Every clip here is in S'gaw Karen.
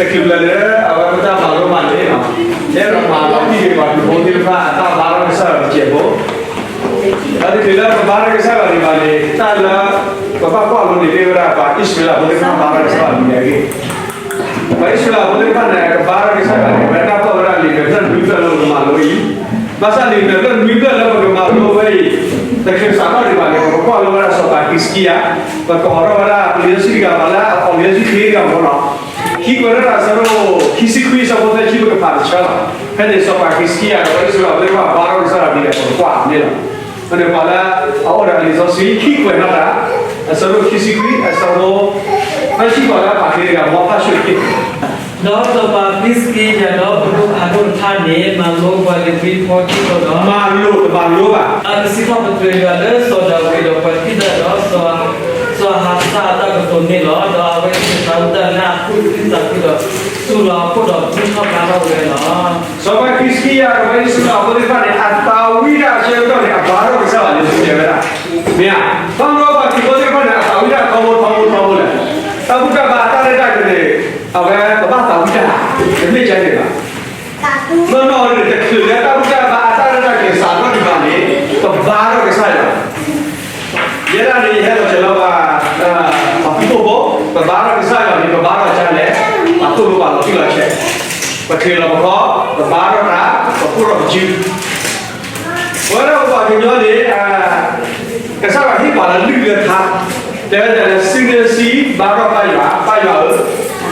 တချုးလၢ အဝဲပတၢ်မၤလိဘၣ်န့ၣ်, ယအဲၣ်ဒိးမၤလီၤတံၢ်က့ၤပှၤခရံာ်ဖိသ့ၣ်တဖၣ်အတၢ်ဘါထီၣ်ကစၢ်ယွၤတစဲးဖိ, ဒီးတချုးလၢပဘါထီၣ်ကစၢ်ယွၤဒံးဘၣ်န့ၣ် တၢ်လၢ ပဘၣ်ကွၢ်လိန့ၣ်မ့ၢ်ဝဲဒၣ်ပှၤအံၣ်စရ့လးဖိသ့ၣ်တဖၣ်ဘါထီၣ်ကစၢ်ယွၤဒ်လဲၣ်အဂ့ၢ်, ပှၤအံၣ်စရ့လးဖိသ့ၣ်တဖၣ်န့ၣ် ကဘါထီၣ်ကစၢ်ယွၤန့ၣ် အဝဲတၢ်ကွၢ်ဝဲဒၣ်လံာ်မဲာ်ဖျၢၣ်နွံဖျၢၣ်လၢပကမၤလိအံၤ, ဘၣ်ဆၣ်လံာ်မဲာ်ဖျၢၣ်နွံဖျၢၣ်လၢပကမၤလိဝဲအံၤ တချုးစးထီၣ်ဒံးဘၣ်န့ၣ် ပကကွၢ်လိဝဲဒၣ်စီၤပၤဟံးစကံယၤ, ပကအိးထီၣ်ဝဲဒၣ်ပလံာ်စီဆှံတဂၤ ပှၤလၢအအိးလံာ်စီဆှံချ့တဂၤမ့ၢ်နီၤ, ဟံးကွဲးထီၣ်တၢ်အဆၢဒိၣ်ခံဆံခွံအဆၢဖိသၢဆံ ပကဖးတဆၢလီၤ. ဖဲန့ၣ်စီၤပၤဟံးစကံယၤဒီးပှၤအံၣ်စရ့လးဖိသ့ၣ်တဖၣ်ဘါထီၣ်ကစၢ်ယွၤဒ်လဲၣ် ပကကွၢ်န့ၣ်လီၤ. ဖဲန့ၣ်ပှၤလၢအအိၣ်ဒီးလံာ်စီဆှံဟံးကွဲးထီၣ်တၢ် အဆၢဒိၣ်ခံဆံခွံအဆၢဖိ သၢဆံပှၤလၢအဖးချ့တဂၤ မ်ဖးဆူၣ်က့ၤ ဒီးစီၤပၤဟံးစကံယၤဒီးပဒိၣ်အါဒိၣ်တဖၣ်န့ၣ် မၤလိပှၤလ့ၤဝံဖိခံဂၤဒီး မၤလိတမၤလိဘၣ် အကစံးထီၣ်ပတြၢၤယွၤလၢစီၤဒၤဝံးဒီးပှၤခံဂၤဒီး စီၤအၤဟးစၢ်အတၢ်ကတိၤန့ၣ်လီၤ. ဒီးအဝဲသ့ၣ်မ့ၢ်သးဝံၣ်တၢ်လၢအခိၣ်သံသးခုဒီး တူၢ်လီၤအခိၣ်ဒီး ဘူၣ်ထီၣ်ဘါထီၣ်ဝဲလီၤ. စီၤပၤဟံးစကံယၤဒီးပှၤအံၣ်စရ့လးဖိသ့ၣ်တဖၣ်န့ၣ် အသးဝံၣ်တၢ်အဆၢကတီၢ်န့ၣ် အဘါထီၣ်ကစၢ်ယွၤလံာ်စီဆှံဝဲဒၣ်, မ့ၢ်ဧါ, ဘၣ်မနုၤပှၤခရံာ်ဖိသ့ၣ်တဖၣ်န့ၣ် အသးဝံၣ်တၢ်ထီဘိထီဘိထီဘိလဲၣ်, တၢ်ဘူၣ်တၢ်ဘါအတၢ်ရဲၣ်တၢ်ကျဲၤန့ၣ် အဝဲပဘၣ်သးဝံၣ်တၢ်, တမ့ၢ်ကဲန့ၣ်ဘၣ်. နီၢ်နီၢ်န့ၣ် တချုးလၢတၢ်ဘူၣ်တၢ်ဘါအတၢ်ရဲၣ်တၢ်ကျဲၤစးထီၣ်ဒံးဘၣ်န့ၣ် ပဘါထီၣ်ကစၢ်ယွၤ ယဲဒၣ်န့ၣ် ယဟဲလီၤစၢၤလၢပှၤ, ပှၤဖုၣ်ကိာ်ဖိ, ပဘါထီၣ်ကစၢ်ယွၤန့ၣ် ပဘါထီၣ်ကလဲၣ်, ပသိၣ်လိပှၤလီၤတံၢ်လီၤဆဲး, ပချုးလီၤပခီ, ပဘါထီၣ်တၢ်, ပဖှိၣ်ထီၣ်ပစု, ပဝဲဒၣ်ပပှၤကညီန့ၣ် ကစၢ်ယွၤဟ့ၣ်ပှၤလၢလုၢ်လၢထါ, တဲဝဲဒၣ်လၢ စုနၢဆံဘါထီၣ်ပၢ်ယွၤ, ပၢ်ယွၤဧၢ,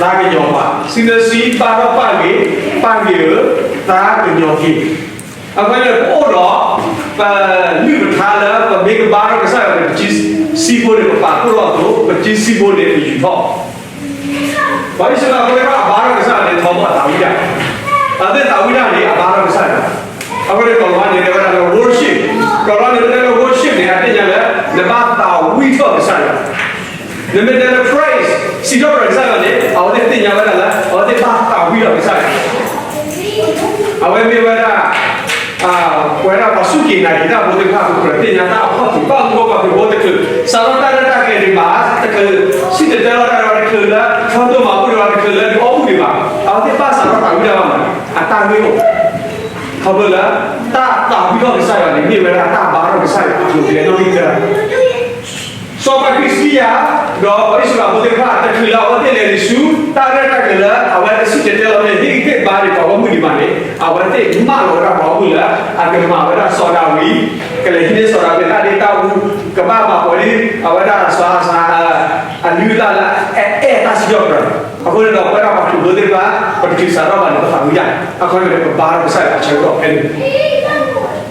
သးကညီၤပှၤ, စုနၢဆံဘါထီၣ်ပၢ်ဂ့ၤ, ပၢ်ဂ့ၤဧၢ, သးကညီၤက့ၤ အဃိန့ၣ် ပအိၣ်ဒီး ပလုၢ်ပထါလၢ ပမ့ၢ်ကဘါထီၣ်ကစၢ်ယွၤန့ၣ် ပစုစံးဘိန့ၣ် ပပာ်ဖှိၣ်ထီၣ်အသိး ပစုစံးဘိန့ၣ် ပယူၤထီၣ်, ပှၤအံၣ်စရ့လးဖိသ့ၣ်တဖၣ် အဘါထီၣ်ကစၢ်ယွၤန့ၣ် ထီဘိအသးဝံၣ်တၢ်, အဝဲသ့ၣ်သးဝံၣ်တၢ်န့ၣ် အဘါထီၣ်ကစၢ်ယွၤ, အဃိန့ၣ် ကိၤလၤဝါန့ၣ် တဲဝဲဒၣ်လၢ worship, ကိၤလၤဝါန့ၣ် တဲလၢ worship န့ၣ် အသ့ၣ်ညါလၢ နဘၣ်သးဝံၣ်ထီၣ်ကစၢ်ယွၤ နမ့ၢ်တဲလၢ praise စံးထီၣ်ပတြၢၤကစၢ်ယွၤန့ၣ် အဝဲသ့ၣ်သ့ၣ်ညါဝဲဒၣ်လၢ အဝဲသ့ၣ်ဘၣ်သးဝံၣ်ထီၣ်ကစၢ်ယွၤ, အဝဲမ့ၢ်ဝဲဒၣ် ပဝဲဒၣ်ပှၤစူၢ်က့ၤနာ်က့ၤတၢ်ဖိသ့ၣ်တဖၣ် ပကြၢးသ့ၣ်ညါတၢ်အဖီၣ်ထံး ဘၣ်မနုၤပှၤခရံာ်ဖိတချုး စးထီၣ်တၢ်ရဲၣ်တၢ်ကျဲၤဒံးဘၣ်, တချုး စံၣ်တဲၤတဲလီၤတၢ်ဒံးဘၣ်, တချုးလၢ ထီဒိၣ်မၤဘူၣ်ဒံးဘၣ်, တချုးလၢဒုးအီၣ်ဘူၣ်ဒံးဘၣ်, အဝဲသ့ၣ်ဘၣ်စးထီၣ်သးဝံၣ်တၢ်ဘၣ်မး, အတၢ်ဂ့ၢ်အိၣ် ခီဖျိလၢ တၢ်သးဝံၣ်ထီၣ်ကစၢ်ယွၤန့ၣ် မ့ၢ်ဝဲဒၣ်တၢ်ဘါထီၣ်ကစၢ်ယွၤအကျိၤအကျဲနီၣ်ဂံၢ်တၢၢ် စီၤပၤဟံးစကံယၤ ဒီးပှၤအံၣ်စရ့လးဖိသ့ၣ်တဖၣ် တချုးလၢအဝဲသ့ၣ်လဲၤလံာ်ဆူ တၢ်ရဲၣ်တၢ်ကျဲၤလၢ အဝဲတစံၣ်တဲၤတဲလီၤန့ၣ် ဟ့ၣ်ဂံၢ်ဟ့ၣ်ဘါန့ၣ် ပှၤဂီၢ်မုၢ်ဒံးဘၣ်န့ၣ် အဝဲသ့ၣ်မၢလီၤဝဲဒၣ်ပှၤဂီၢ်မုၢ်လၢ အကမၤဝဲဒၣ်စီၤဒၤဝံး, ကလဲၤဟံးန့ၢ်စီၤဒၤဝံးတၢ်ဒ့တၢ်အူ, ကဘၣ်မၤပှဲၤဒ် အဝဲဒၣ်စီၤအၤစၤ အလုၢ်အလၢ်လၢ အအဲၣ်တၢ်စံးထီၣ်ပတြၢၤ, အဃိန့ၣ်ဒီး ပဝဲဒၣ်ပှၤခရံာ်ဖိသ့ၣ်တဖၣ် ပတချုးစးထီၣ်ဘၣ်န့ၣ် ပသးဝံၣ်တၢ်, အခီပညီန့ၣ် ပဘါထီၣ်ကစၢ်ယွၤအဆၢကတီၢ်ဖဲန့ၣ်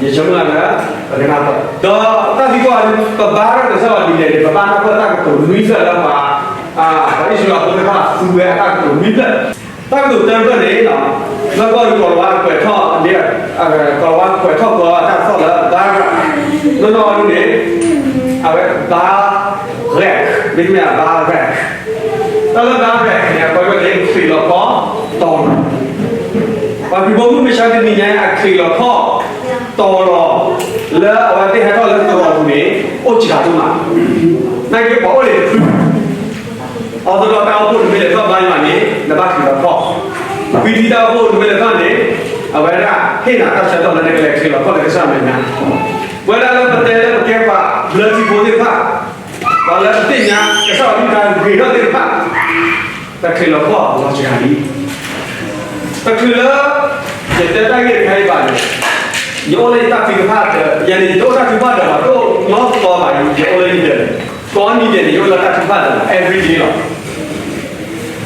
ယဆၢမုၢ်လၢ်လၢ ပကနၢ်ပၢၢ် ဒီးတၢ်သံကွၢ် ပဘါထီၣ်ကစၢ်ယွၤဒ်လဲၣ်န့ၣ် ပဘၣ်နၢ်ပၢၢ်တၢ်ကတိၤနွံဖျၢၣ်လၢပှၤ ပှၤအံၣ်စရ့လးဖိသ့ၣ်တဖၣ်သူဝဲအတၢ်ကတိၤနွံဖျၢၣ်, တၢ်ကတိၤတၢတဖျၢၣ်န့ၣ် လၢကီၢ်ဒုးကိၤလၤဝါကွဲးထီၣ်န့ၣ် ကိၤလၤဝါကွဲးထီၣ်ကီးတၢ်ကစီၣ်လၢ Barak, နီၢ်နီၢ်အဒိန့ၣ် အဝဲ Barak, မ့တမ့ၢ် Barak, တၢ်လၢ Barak န့ၣ် အကွဲးဝဲန့ၣ် ခရံာ်လီၤခီတီၤလီၤ, ပှၤခရံာ်ဖိမုၢ်မဆါတနံၤညါအံၤ အခရံာ်လီၤခီတီၤလီၤ လၢအဝဲသ့ၣ်ဟဲထီၣ်လၢသရိာ်ပူၤန့ၣ် အိၣ်စှၤဒိၣ်မး, နာ်က့ပှၤအိၣ်န့ၣ်တဖု အီသဒီးတၢ်အိၣ်ဖှိၣ်တမ့ၢ်လဲၤထီၣ်ဘါယွၤန့ၣ် နဘၣ်ခရံာ်လီၤခီၣ်, ဖံထံတၢ်အိၣ်ဖှိၣ်တမ့ၢ်လဲၤထီၣ်န့ၣ် အဝဲဒၣ်ဟ့ၣ်နၤတၢ်ဆၢကတီၢ်လၢနကလဲၤခရံာ်လီၤခီၣ်လၢကစၢ်အမဲာ်ညါ, ပဝဲဒၣ်လၢပတဲလၢပကဲပှၤဘျၢထံဖိသ့ၣ်တဖၣ်, ပှၤလၢပသ့ၣ်ညါကစၢ်ယွၤအကလုၢ်ကထါဂ့ၤထီၣ်သ့ၣ်တဖၣ်, ပခရံာ်လီၤခီၣ်လီၤစှၤလံ တချုးလၢ ယတဲတၢ်ဂ့ၢ်တခါအံၤဘၣ်န့ၣ်, ယအိၣ်လၢယတၢ်ထုကဖၣ်ဒီး ယၤန့ၣ် ယတအိၣ်တၢ်ထုကဖၣ်ဒီးဘၣ် တအိၣ်နီတသီဘၣ်အံၤ ယအိၣ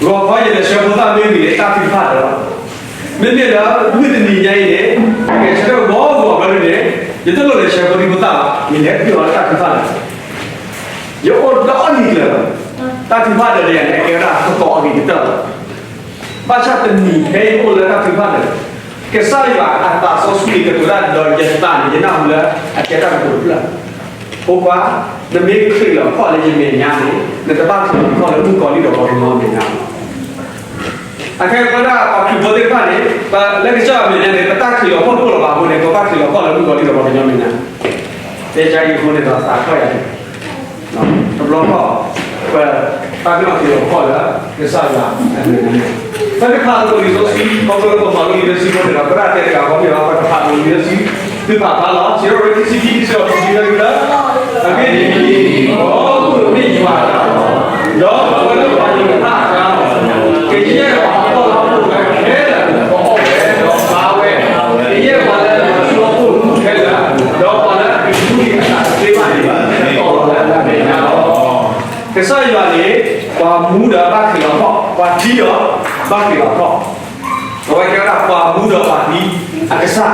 ်လၢယဒၢးန့ၣ်, ကိးနံၤဒဲးန့ၣ် ယအိၣ်လၢတၢ်ထုကဖၣ်ဒီး everyday လီၤ. ဂီၤခီယလဲၤဆှၢဖိသၣ်မ့ၢ်ဂ့ၤန့ၣ် တၢ်ထုကဖၣ်ဒီးလီၤ. မ့မ့ၢ်လၢမုၢ်တနံၤညါအံၤန့ၣ် ယကဲဆၢထၢၣ်ဂီၤဂီၤဘျီန့ၣ် ယတလိၣ်လဲၤဆှၢဖိဒံဖိသၣ်ဘၣ်, ယလဲၤဒုးအီၤလၢတၢ်ထုကဖၣ်ဒီး ယအိၣ်ဒီနံၤကျၢၤလီၤ. တၢ်ထုကဖၣ်ဒီးယၤန့ၣ် အကဲဝဲဒၣ်သကိးအဂ့ၤကတၢၢ်လီၤ. ဘၣ်ဆၣ်တနံၤဖဲယအိၣ်လၢတၢ်ထုကဖၣ်ဒီး ကစၢ်ယွၤအသးစီဆှံန့ၣ် ကတိၤတၢ်ဒီးယသးန့ၣ် ယနၢ်ဟူလၢအကဲတၢ်ကတိၤတဖျၢၣ်, ဖိခွါ, နမ့ၢ်ခရံာ်လီၤခီၣ်လၢယမဲာ်ညါန့ၣ် နတဘၣ်ခရံာ်လီၤခီၣ်လၢမုၣ်ကီၤလံၢ်ဒီးပှၤကညီအမဲာ်ညါဘၣ်. အခဲအံၤပဝဲဒၣ်ပှၤခရံာ်ဖိသ့ၣ်တဖၣ်န့ၣ် ပလၢကစၢ်ယွၤအမဲာ်ညါန့ၣ် ပတၢ်ခရံာ်လီၤခီၣ်တအိၣ်လၢၤဘၣ်အဃိန့ၣ် ပဘၣ်ခရံာ်လီၤခီၣ်လၢမုၣ်ကီၤလံၢ်ဒီးပှၤကညီအမဲာ်ညါ, တဲကါအံၤအဃိန့ၣ်ဒီးသးထီၣ်ယၤန့ၣ် တဘျီဃီ ပ တၢ်နီၣ်ထံးလီၤခီၣ်လၢ ကစၢ်ယွၤအမဲာ်ညါန့ၣ်, ပတဖးလီၤလံာ်စီဆှံ, ခီဖျိလၢပမၤလိလံာ်စီဆှံအဃိန့ၣ်ဒီး ပတၢ်တဲတဂၤဃီမ့ၢ်ဘၣ်, ပတဖးလီၤလံာ်စီဆှံ, သုဖးဖးလီၤ, စံးထီၣ်ပတြၢၤခံဆံခံ ခံဆံအီၤခံဆံသၢ ခံဆံသၢ, အဂ့ၢ်ဒ်အံၤ, ဒီးအဝဲသ့ၣ်မ့ၢ်ယွၤအတၢ်လီၤ, ဒီးပှၤလၢပှၤယူဒၤအတၢ်လီၤ, ကယဲၢ်ပှၤအီၣ်လၢအအိၣ်ဝဲခဲလၢာ် ကအီၣ်ဝဲဒီးဘါဝဲ, ကယဲၢ်ပှၤလၢအလီၤဆူအအိၣ်ခဲလၢာ်, ဒီးပှၤလၢအဒုးသ့ၣ်အသးတသ့ဘၣ်န့ၣ် ကတီၤလီၤလၢအမဲာ်ညါလီၤ. ကစၢ်ယွၤန့ၣ် ပှၤမူဒီးဘၣ်က့ၤလီၤခီၣ်, ပှၤသံဒီးဘၣ်က့ၤလီၤခီၣ်, အဝဲကဲဝဲဒၣ်ပှၤမူဒီးပှၤသံအကစၢ်,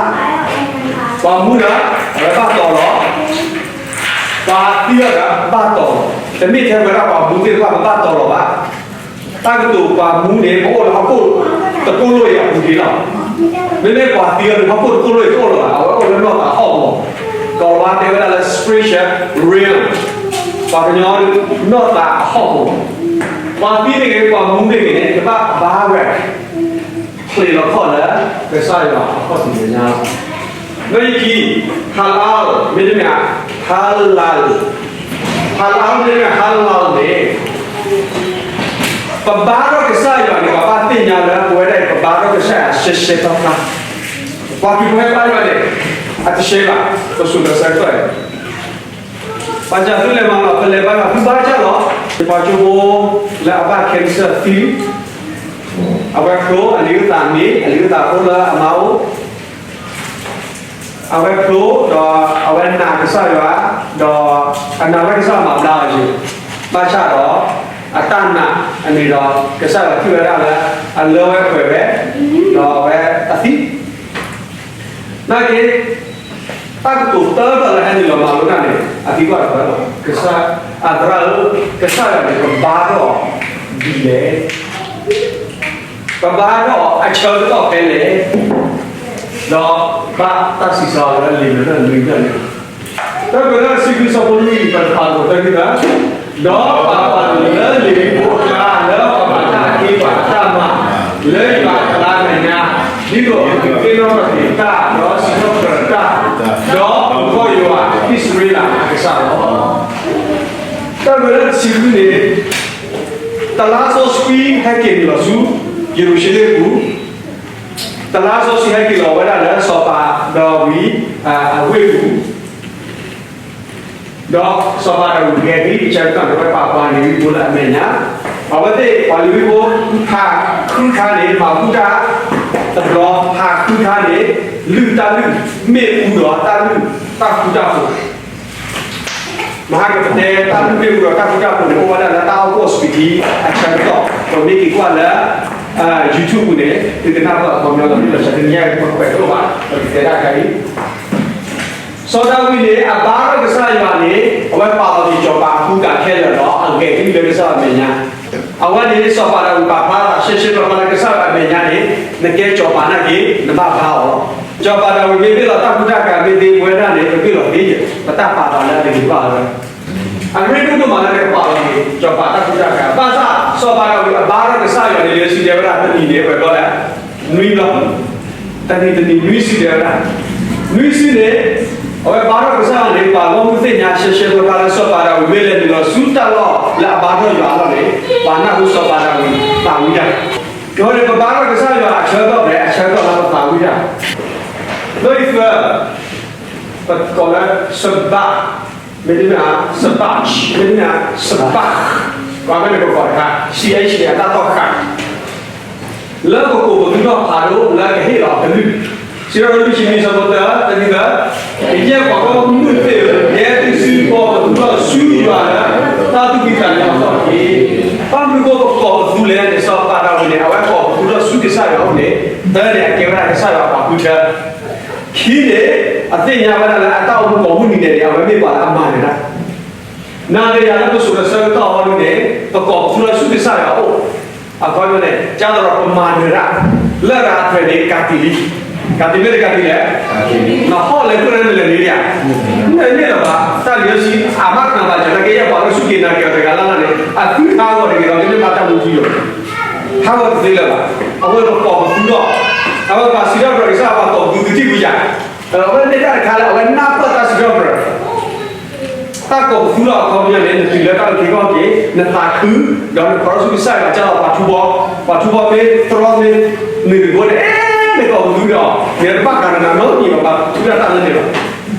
ပှၤမူဒီး အဝဲဘၣ်တီၤလီၤ, ပှၤသံဒီးဘၣ်တီၤလီၤ, တမ့ၢ်ထဲဝဲဒၣ်ပှၤမူသ့ၣ်တဖၣ် ပဘၣ်တီၤလီၤဘၣ်. တၢ်ကတိၤပှၤမူန့ၣ် ပအိၣ်လၢဟီၣ်ခိၣ်တကိၢ်လိၣ်အံၤအပူၤက့ၤလီၤ. မ့မ့ၢ်ပှၤသံအီၤန့ၣ် ဟီၣ်ခိၣ်တကိၢ်လိၣ်အံၤတအိၣ်လၢၤဘၣ်, အဝဲအိၣ်လၢနီၢ်သးဟီၣ်ကဝီၤ, ကီၤလၤဝါတဲဝဲဒၣ်လၢ spiritual realm, ပှၤကညီနီၢ်သးအဟီၣ်ကဝီၤ, ပှၤသံမ့ၢ်ဂ့ၤ ပှၤမူမ့ၢ်ဂ့ၤန့ၣ် ကဘၣ်ဘါဝဲ ချ့းလီၤခီၣ်လၢ ကစၢ်ယွၤအခီၣ်ထံးမဲာ်ညါလီၤ. လၢယခံ, halal မ့တမ့ၢ် halal, halal မ့တမ့ၢ် halal န့ၣ် ပဘါထီၣ်ကစၢ်ယွၤန့ၣ် ပဘၣ်သ့ၣ်ညါလၢပဝဲဒၣ်အံၤ ပဘါထီၣ်ကစၢ်ယွၤရှဲရှဲဖျါဖျါ, ပှၤခရံာ်ဖိဟဲဘါယွၤန့ၣ် အတရှဲဘၣ်, ပစိၤလၢဆၢကတီၢ်အံၤ ဘၣ်ဆၣ်သုလဲၤမၤလီၤ ပလဲၤဘါယွၤ သုဘါစၢ်လီၤ. ယပှၤကၠိဖိလၢအဘၣ် cancer သံ, အဝဲဖျိ အလံာ်အုၣ်သးမ့ၢ် အလံာ်အုၣ်သးအိၣ်လၢအမါအိၣ်, အဝဲဖျိဒီး အဝဲနာ်ကစၢ်ယွၤ, ဒီးအနာ်ဝဲကစၢ်ယွၤမၤဘျါအီၤယံၤ, ဘၣ်ဆၣ်ဒီး အတၢ်နာ်အန့ၣ်ဒီး ကစၢ်ယွၤထံၣ်ဝဲဒၣ်လၢ အလၢဝဲပှဲၤဝဲ, ဒီးအဝဲအသံ နာ်က့, တၢ်ကတိၤသၢဖျၢၣ်လၢဟဲနုာ်လီၤမၤလိတၢ်န့ၣ် အသံကွၢ်တဖျၢၣ်လီၤ. ကစၢ်, အသရၣ်ဧၢ, ကစၢ်ယွၤန့ၣ် ပဘါထီၣ်ဒ်လဲၣ်, ပဘါထီၣ်အဆၢကတီၢ်ဖဲလဲၣ်, ဒီးဘၣ်တၢ်စံးဆၢအီၤလၢလံာ်မုၢ်နံၤနွံဖျၢၣ်န့ၣ်, တၢ်ကွဲးလၢစံးဘျုးစီၤပီလူးအံၤ ပတဖးသကိးသၢခံသၢ ဒီးပာ်ပာ်လၢလံာ်ဖိအကျါ လၢပှၤဘၣ်တၢ်ဟ့ၣ်ပှၤတၢ်မၤ လၢယွၤအကျါမဲာ်ညါ, ဒ်သိးသုသ့ၣ်နီၣ်ထီၣ်က့ၤတၢ်, ဒီးစံးထီၣ်ပတြၢၤတၢ်, ဒီးမူထီၣ်ယွၤအံၣ်စရ့လးအကစၢ်လီၤ. တၢ်ကွဲးလၢတဆံဃုန့ၣ်, တလါစီဆှံဟဲက့ၤနုာ်လီၤဆူ ယရူၤၡလ့ၣ်အပူၤ, တလါစီဆှံဟဲက့ၤလီၤဝဲဒၣ်လၢစီၤပၤဒၤဝံးအဝ့ၢ်အပူၤ ဒီးစီၤပၤဒၤဝံးဂဲၤကလံၣ်အဆၢကတီၢ်န့ၣ် အဝဲပာ်ပှၤလ့ၤဝံဖိလၢအမဲာ်ညါ, အဝဲသ့ၣ်ပှၤလ့ၤဝံဖိ ဖးခုခါန့ၣ် မၤဘူၣ်တၢ်တဘျီ, ဖးခုခါန့ၣ် လုၢ်တၢ်လုၢ်မ့ၣ်အူဒီးတၢ်လုၢ်တၢ်ဃူတၢ်ဖိး, မဟါကပတဲတၢ်လုၢ်မ့ၣ်အူဒီးတၢ်ဃူတၢ်ဖိးန့ၣ် အိၣ်ဝဲဒၣ်လၢတၢ်အိၣ်ဖှိၣ်စပံးထံအဆၢကတီၢ်, ပမ့ၢ်က့ၤကွၢ်လၢ YouTube ပူၤန့ၣ် သုကနၢ်ပၢၢ်အခီပညီလီၤ. မ့ၢ်လီၤစှၤတနံၤညါ ပကွဲးတအိၣ်ဘၣ်, ပကတဲဒၣ်တခါအံၤ စီၤဒၤဝံးန့ၣ် အဘါထီၣ်ကစၢ်ယွၤန့ၣ် အဝဲပာ်လီၤက့ၤစီၤပၤအကူအကၤခဲလၢာ်ဒီး အဂဲၤကလံၣ်လၢကစၢ်ယွၤအမဲာ်ညါ, အဝဲန့ၣ် စီၤပၤဒၤဝံးပာ်ဖျါသးရှဲရှဲပျီပျီလၢကစၢ်ယွၤအမဲာ်ညါန့ၣ် နကဲစီၤပၤနာ်က့ နဘၣ်ဘါအီၤလီၤ. စီၤပၤဒၤဝံးမ့ၢ်ဘ့ၣ်လီၤတၢ်ကူတၢ်ကၤမ့ၢ်သ့ဝဲဒၣ်န့ၣ် ပဘ့ၣ်လီၤသ့, ပတၢ်ပာ်သးလၢအဂ့ၤဘၣ်လီၤ. အရ့ဒိၣ်ဒိၣ်မးလၢကပာ်လီၤက့ၤ စီၤပၤတၢ်ကူတၢ်ကၤ, ဘၣ်ဆၣ် စီၤပၤဒၤဝံးအဘါထီၣ်ကစၢ်ယွၤန့ၣ် လံာ်စံးတဲဝဲဒၣ် တနံၤန့ၣ် ပှဲၤဘျီလဲၣ်, နွံဘျီ, တနံၤတနံၤနွံစုဒဲးဝဲဒၣ်, နွံစုန့ၣ် အဝဲဘါထီၣ်ကစၢ်ယွၤန့ၣ် ပာ်လီၤမူသ့ၣ်ညါရှဲရှဲပျီပျီလၢစီၤပၤဒၤဝံးမ့ၢ်လဲၤနုာ်လီၤဆူတၢ်လီၢ်လၢအဘါထီၣ်ယွၤအလီၢ်န့ၣ် ပှၤနၢ်ဟူစီၤပၤဒၤဝံးသးဝံၣ်တၢ်, ကဟဲန့ၣ်ပဘါထီၣ်ကစၢ်ယွၤအဆၢကတီၢ်ဖဲအဆၢကတီၢ်လၢပသးဝံၣ်တၢ်, ဒီးအံၤသၢ ပကိးလၢ စဘး, မ့တမ့ၢ် စဘး, မ့တမ့ၢ် စဘး, ပှၤမ့ၢ်နကကိးတခါ C H A အတၢ်သီၣ်ဃာ် လၢပကိးပသူထီၣ်ဖးဒိၣ်လၢကဟ့ၣ်လီၤကလုၢ်, စံးထီၣ်ပတြၢၤလွံၢ်ဆံနွံဆၢဖိတၢ တနံၤသၢ, ကယဲၢ်ပှၤဂီၢ်မုၢ်သ့ၣ်ဧၢ, ယဲသုစုကိးပသူထီၣ်ဆူယွၤလၢ တၢ်သူၣ်ဖှံသးညီအသီၣ်တက့ၢ်. ဘၣ်မနုၤအဃိပကိးပသူလဲၣ်န့ၣ် စီၤပၤဒၤဝံးန့ၣ် အဝဲကိးပသူထီၣ်ဆူကစၢ်ယွၤအအိၣ်န့ၣ် သၢန့ၣ် အကဲဝဲဒၣ်ကစၢ်ယွၤပှၤဃုထၢ ခံန့ၣ် အသ့ၣ်ညါဝဲဒၣ်လၢအတၢ်အိၣ်မူကိးမုၢ်နံၤဒဲးန့ၣ် အဝဲမ့ၢ်ပှၤလၢအမၤနၢၤတၢ်, နၤဒီးယၤလၢပစိၤလၢဆၢကတီၢ်အံၤန့ၣ် ပကိးပသူထီၣ်ဆူကစၢ်ယွၤအအိၣ်, အခီပညီန့ၣ် ကၢ်သရီးပမၤနၢၤတၢ်, လၢအဂၤအထွဲန့ၣ် ကးတံာ်လံ, ကးတံာ်မ့ၢ်တကးတံာ်လဲၣ်, နဟီၣ်လဲၤခိၣ်န့ၣ်နလဲၤန့ၣ်ဒံးဧါ, မ့ၢ်လၢၤဘၣ်, တၢ်လံာ်စီဆှံ အမၤကနၣ်ဘၣ်ကၢၤလၢကယဲၢ်ပှၤလၢစူၢ်က့ၤနာ်က့ၤအီၤတဂၤလၢ်လၢ်န့ၣ် အသုဟးဂီၤတဂ့ၤဒီး မ့ၢ်မၤတၢ်မူထူယိာ် ဟးဂီၤတသ့လၢၤဘၣ်, အဃိပကိးပသူထီၣ်, အဝဲပှၤစံးထီၣ်ပတြၢၤကစၢ်ပှၤကိးပသူသုထံၣ်ပူၤယၤ, အဝဲမ့ၢ်တၢ်တခါလၢအဝဲနၢ်ပၢၢ်တၢ်စံးထီၣ်ပတြၢၤ တၢ်ကိးပသူထီၣ်အခီပညီန့ၣ် နတုၤလၢတၢ်အုၣ်က့ၤခီၣ်က့ၤ, နသးခု, ဒီးနခီၣ်ဆူကစၢ်ယွၤကၢ်လီၤပှၤထူဘီ, ပှၤထူဘီမ့ၢ်တြီမ့ၢ်နုာ်တဘိန့ၣ်, အဲ နကိးပသူဒီး နတဘၣ်ကးနၤနီတမံၤဘၣ်, ပှၤထူတၢ်တၢ်လၢန့ၣ်ဘၣ်.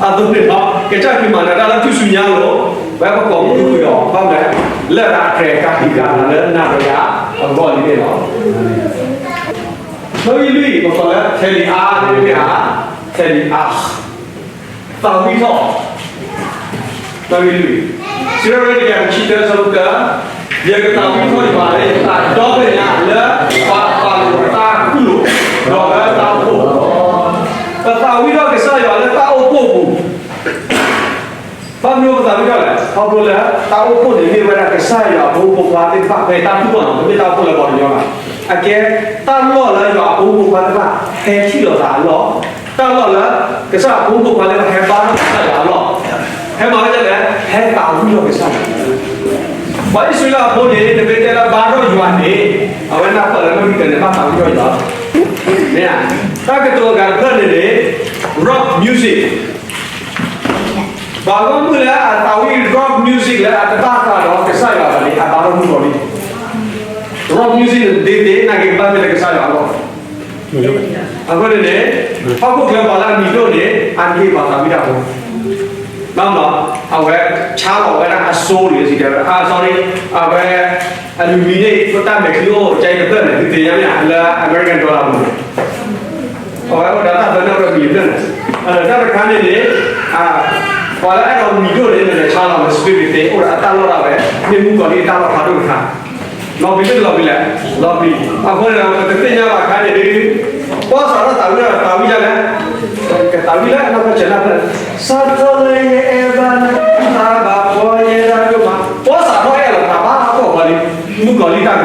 အသိးန့ၣ်ဒီး ကစၢ်ခရံာ်မၤနၢၤတၢ်လၢထူၣ်စုညါအလိၤ, ဝဲပကိးပသူဃုာ်ဒီး ဘၣ်မနုၤလဲၣ်, လၢတၢ်အတြဲၤကၤတံာ်ကၤနၤလၢနၤဒီးယၤ အဂီၢ်လံန့ၣ်လီၤ. နီၣ်ဂံၢ်လွံၢ် ပကိးလၢ ထဲလံၤအါ မ့တမ့ၢ်ဧါ, ထဲလံၤအါ သးဝံၣ်ထီၣ်, နီၣ်ဂံၢ်လွံၢ်, စံးထီၣ်ပတြၢၤ တကယၤတဆံတၢ အဆၢဖိတၢ, ယကသးဝံၣ်ထီၣ်ယွၤလၢယသးဒီဖျၢၣ်ညါ လၢပှၤပာ်လိာ်အတၢ်ကူၣ်လိာ်, ဒီးလၢတၢ်အိၣ်ဖှိၣ်, ပသးဝံၣ်ထီၣ်ကစၢ်ယွၤလၢတၢ်အိၣ်ဖှိၣ်အပူၤ ဘၣ်မနုၤပသးဝံၣ်ထီၣ်လဲၣ်, ခီဖျိလၢ တၢ်အိၣ်ဖှိၣ်န့ၣ်မ့ၢ်ဝဲဒၣ်ကစၢ်ယွၤအဖိမုၣ်ဖိခွါသ့ၣ်တဖၣ် ဖဲတၢ်ဖုၣ်ကိာ်နီၤ, တမ့ၢ်တၢ်အိၣ်ဖှိၣ်လၢပှၤကညီဘၣ်. အကဲ တၢ်လီၢ်လၢယွၤအဖိမုၣ်ဖိခွါသ့ၣ်တဖၣ် ဟဲထံၣ်လိာ်သးအလီၢ်, တၢ်လီၢ်လၢ ကစၢ်ယွၤအဖိမုၣ်ဖိခွါသ့ၣ်တဖၣ် ဟဲဘါထီၣ်ကစၢ်ယွၤအလီၢ်, ဟဲမၤဝဲဒ်လဲၣ်, ဟဲသးဝံၣ်ထီၣ်ကစၢ်ယွၤ ပှၤအံၣ်စရ့လးဖိန့ၣ် တမ့ၢ်တဲလၢဘါထီၣ်ယွၤန့ၣ်, အဝဲနၢ်ပၢၢ်လၢမုၢ်ကတၢၢ်န့ၣ် ဘၣ်သးဝံၣ်ထီၣ်ယွၤလီၤ. မ့ၢ်ဧါ, တၢ်ကတိၤအဂၤတဖျၢၣ်န့ၣ်န့ၣ် rock music, ဘၣ်ဂီၢ်မုၢ်လၢအသးဝံၣ် rock music လၢအတဘၣ်ဃးဒီးကစၢ်ယွၤဘၣ်န့ၣ် အဘါထီၣ်မုၣ်ကီၤလံၢ်, rock music န့ၣ်သ့သ့ နာ်က့ၤကဘၣ်မ့ၢ်လၢကစၢ်ယွၤအဂီၢ် အဃိန့ၣ်န့ၣ်, ဟီၣ်ခိၣ်ချၢပှၤလၢအမံၤဒိၣ်န့ၣ် အါတက့ၢ်ပှၤသးဝံၣ်တၢ်ဖိ, ဘၣ်မနုၤ, အဝဲဆါလီၤဝဲဒၣ်အ soul န့ၣ် စံးတဲဝဲဒၣ်, အ sorry, အဝဲ အလူၤမံၤန့ၣ် တၢ်မဲာ်ချံအိၣ်ကဲအံၤတဖျၢၣ်န့ၣ် သုသ့ၣ်ညါမ့ၢ်ဧါ, လၢ American dollar ပူၤန့ၣ်, အဝဲအိၣ်ဒီးတၢ်သၢနၢ်ပၢၢ်မံၤတဖျၢၣ်န့ၣ်, တၢ်တခါန့ၣ်န့ၣ်, ပှၤလၢအဲၣ်ဒိးမံၤဒိၣ်န့ၣ် နလဲၤဆါလီၤ န spirit သ့ အိၣ်ဒီးအတၢ်လီၢ်ဒၣ်ဝဲ, မ့ၢ်မုၣ်ကီၤလံၢ်အတၢ်လီၢ်ဖးဒိၣ်တခါ လီၤပျံၤတလီၤပျံၤလဲၣ်, လီၤပျံၤ. အဃိန့ၣ်ဒီး ပတသ့ၣ်ညါဘၣ်အခါန့ၣ်ဒ်, ပှၤစးထီၣ်သးဝံၣ်ဒီးသးဝံၣ်ဒ်လဲၣ်, ကသးဝံၣ်လၢနီၢ်ကစၢ်နၢ်ပၢၢ်, စးထီၣ်လၢယအဲၣ်ဘၣ်နၤ, သးဘၣ်ဖှီယဲဒၣ်ဒိၣ်မး, ပှ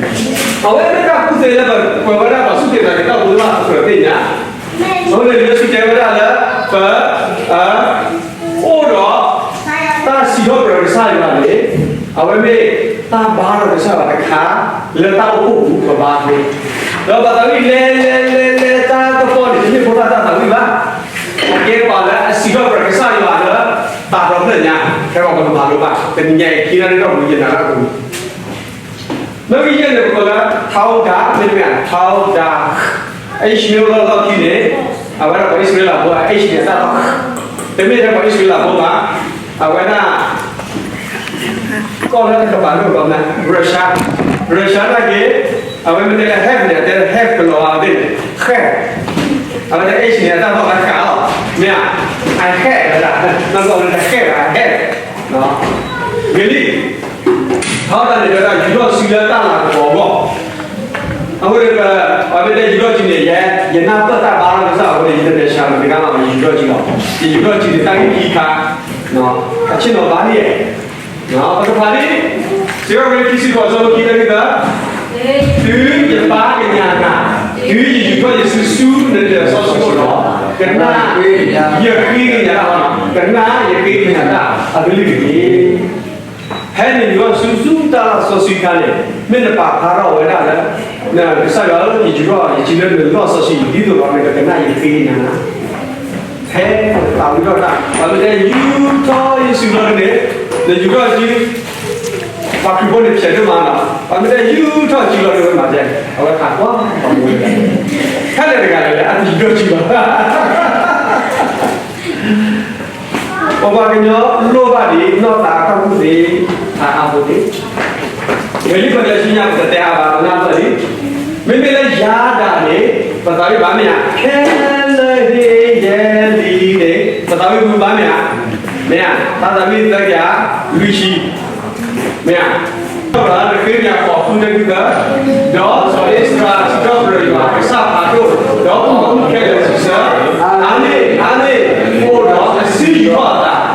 ၤစးထီၣ်အဲၣ်လီၤသးဘၣ်အဖှီၣ်ဃီလံ, မုၣ်ကီၤလံၢ်တၢ်ကတိၤ, ကစၢ်ယွၤန့ၣ်, နမ့ၢ်စးထီၣ်အဲၣ်န့ၣ် နသးတဘၣ်ဖှီၣ်နီတဘျီဘၣ်, နသးခုထီဘိ, အၤမ့ၣ်. အဝဲမ့ၢ်တၢ်ကူၣ်သ့လၢပှၤဝဲဒၣ်ပှၤစူၢ်က့ၤနာ်က့ၤတၢ်ဖိသ့ၣ်တဖၣ်အသိးသ့ၣ်ညါ, အဃိန့ၣ် လံာ်စီဆှံတဲဝဲဒၣ်လၢ ပ အိၣ်ဒီး တၢ်စံးထီၣ်ပတြၢၤကစၢ်ယွၤန့ၣ်, အဝဲမ့ၢ်တၢ်ဘါထီၣ်ကစၢ်ယွၤတခါ, လၢတၢ်အိၣ်ဖှိၣ်ပူၤပဘါန့ၣ်, ဒီးပသးဝံၣ်လဲၤလဲၤလဲၤလဲၤ တၢ်ကပီၤန့ၣ် တမ့ၢ်ဖိသၣ်တၢ်သးဝံၣ်ဘၣ်, အကဲပှၤလၢအစံးထီၣ်ပတြၢၤကစၢ်ယွၤလၢ သးဒီဖျၢၣ်ညါ, ဖဲပှၤကမၤလိဘၣ်, တနံၤညါအံၤ က့ၤနၢ်န့ၣ်ထီၣ်ပူၤ ယနာ်လၢအပူၤ နီၣ်ဂံၢ်ယဲၢ်န့ၣ် ပကိးလၢ Todah မ့တမ့ၢ် Todah, H မ့ၢ်အိၣ်လၢလီၢ်ခံန့ၣ်, အဝဲဒၣ်ပှၤအံၣ်စရ့လးဖိ H န့ၣ်အတၢ်လီၢ်, တမ့ၢ်ထဲပှၤအံၣ်စရ့လးဖိဘၣ်, အဝဲဒၣ် ကီၢ်လၢတကပၤလၢအဂီၢ်မး Russia, Russia နာ်က့ၤ, အဝဲမ့ၢ်တဲလၢ have န့ၣ် တဲလၢ have ကလီၤဂာ်သ့ၣ်န့ၣ်, have, အဝဲဒၣ် H န့ၣ် အတၢ်လီၢ်လၢဃာ်လီၤ, မ့ၢ်ဧါ, I have ဝဲဒၣ်, နီၢ်ကီၢ်လၢတ have ဘၣ် have ဂ့ၤလံ, ထီဒါန့ၣ် တဲဝဲဒၣ်ယူၤထီၣ်စုလၢတၢ်လၤကပီၤအဂီၢ်, အဃိန့ၣ် အဝဲတဲယူၤထီၣ်စုန့ၣ် ယဲ ယနၢ်ပၢၢ်တၢ်ဘါထီၣ်ကစၢ်အဃိန့ၣ် ယတမဲာ်ဆှးမတဂၤလီၤ ယယူၤထီၣ်စုလီၤ, ယယူၤထီၣ်စုန့ၣ် တၢ်ဂ့ၢ်ခံခါ, အဆ့ၣ်နီၤဘါန့ၣ်, ပကဖးဒ်, စံးထီၣ်ပတြၢၤခံဆံဃိး အဆၢဖိခံ တၢ်ဂ့ၢ်သၢ တုၤယဘါကညးနၤ, တုၤယယူၤထီၣ်ယစုဆူနတၢ်စီဆှံအအိၣ်ဒီး, ကနၣ်ယဃ့ကညးတၢ်, ကနၣ်ယဃ့ကညးတၢ်အကလုၢ်တက့ၢ်. ဖဲနယူၤထီၣ်စုဆူတၢ်စီဆှံအခါန့ၣ်, မ့ၢ်နပာ်ဖျါထီၣ်ဝဲဒၣ်လၢ, ကစၢ်ယွၤဧၢ, ယယူၤထီၣ်ယစုလၢနလီၢ်စီဆှံ ဒ်သိးဒီးနကကနၣ်ယဃ့ကညးနၤ ဖဲနသးဝံၣ်ထီၣ်တၢ်, ပှၤမ့ၢ်တဲယူၤထီၣ်ယစုလီၤန့ၣ်, နယူၤထီၣ်စု, ပှၤခရံာ်ဖိန့ၣ်ဖျဲးဒိၣ်မးလီၤ, ပှၤမ့ၢ်တဲယူၤထီၣ်စုလီၤန့ၣ် ဝဲမၤဒ်လဲၣ်, အဝဲသးကွၢ်ပှၤမူဝဲ, ဖဲလဲၣ်တဂၤလဲၣ်လၢအတယူၤထီၣ်စုလီၤ ပပှၤကညီလိၣ်ဘၣ်ဒ်နီၢ်သးအခီၣ်ထံးသ့ၣ်, အါအါဖိသ့ၣ်, ဝံၤလံပှၤကညီဆူညါပကတဲအါဘၣ်ပနၢ်ပၢၢ်လံ, မ့မ့ၢ်လၢယၤဒၣ်န့ၣ်, ပသးဝံၣ်ဘၣ်မ့ၢ်ဧါ, ခဲလၢာ်ဟ့ၣ်ယဲလံန့ၣ် ပသးဝံၣ်ဘၣ်မ့ၢ်ဧါ, မ့ၢ်ဧါ, တၢ်သးဝံၣ်သၢကယၤလွံၢ်ဆံ မ့ၢ်ဧါ, ဒီးပှၤလၢတဃ့ကညးဃိးဃုတၢ်ဂ့ၢ်သၢ, ဒီးစီၤအ့စရၤစံးထီၣ်ပတြၢၤယွၤကစၢ်ဖးဒိၣ်, ဒီးပှၤအူၣ်ခဲလၢာ်စံးဆၢ, အၤမ့ၣ်, အၤမ့ၣ်, အိၣ်ဒီးအစုယူၤထီၣ်အသး,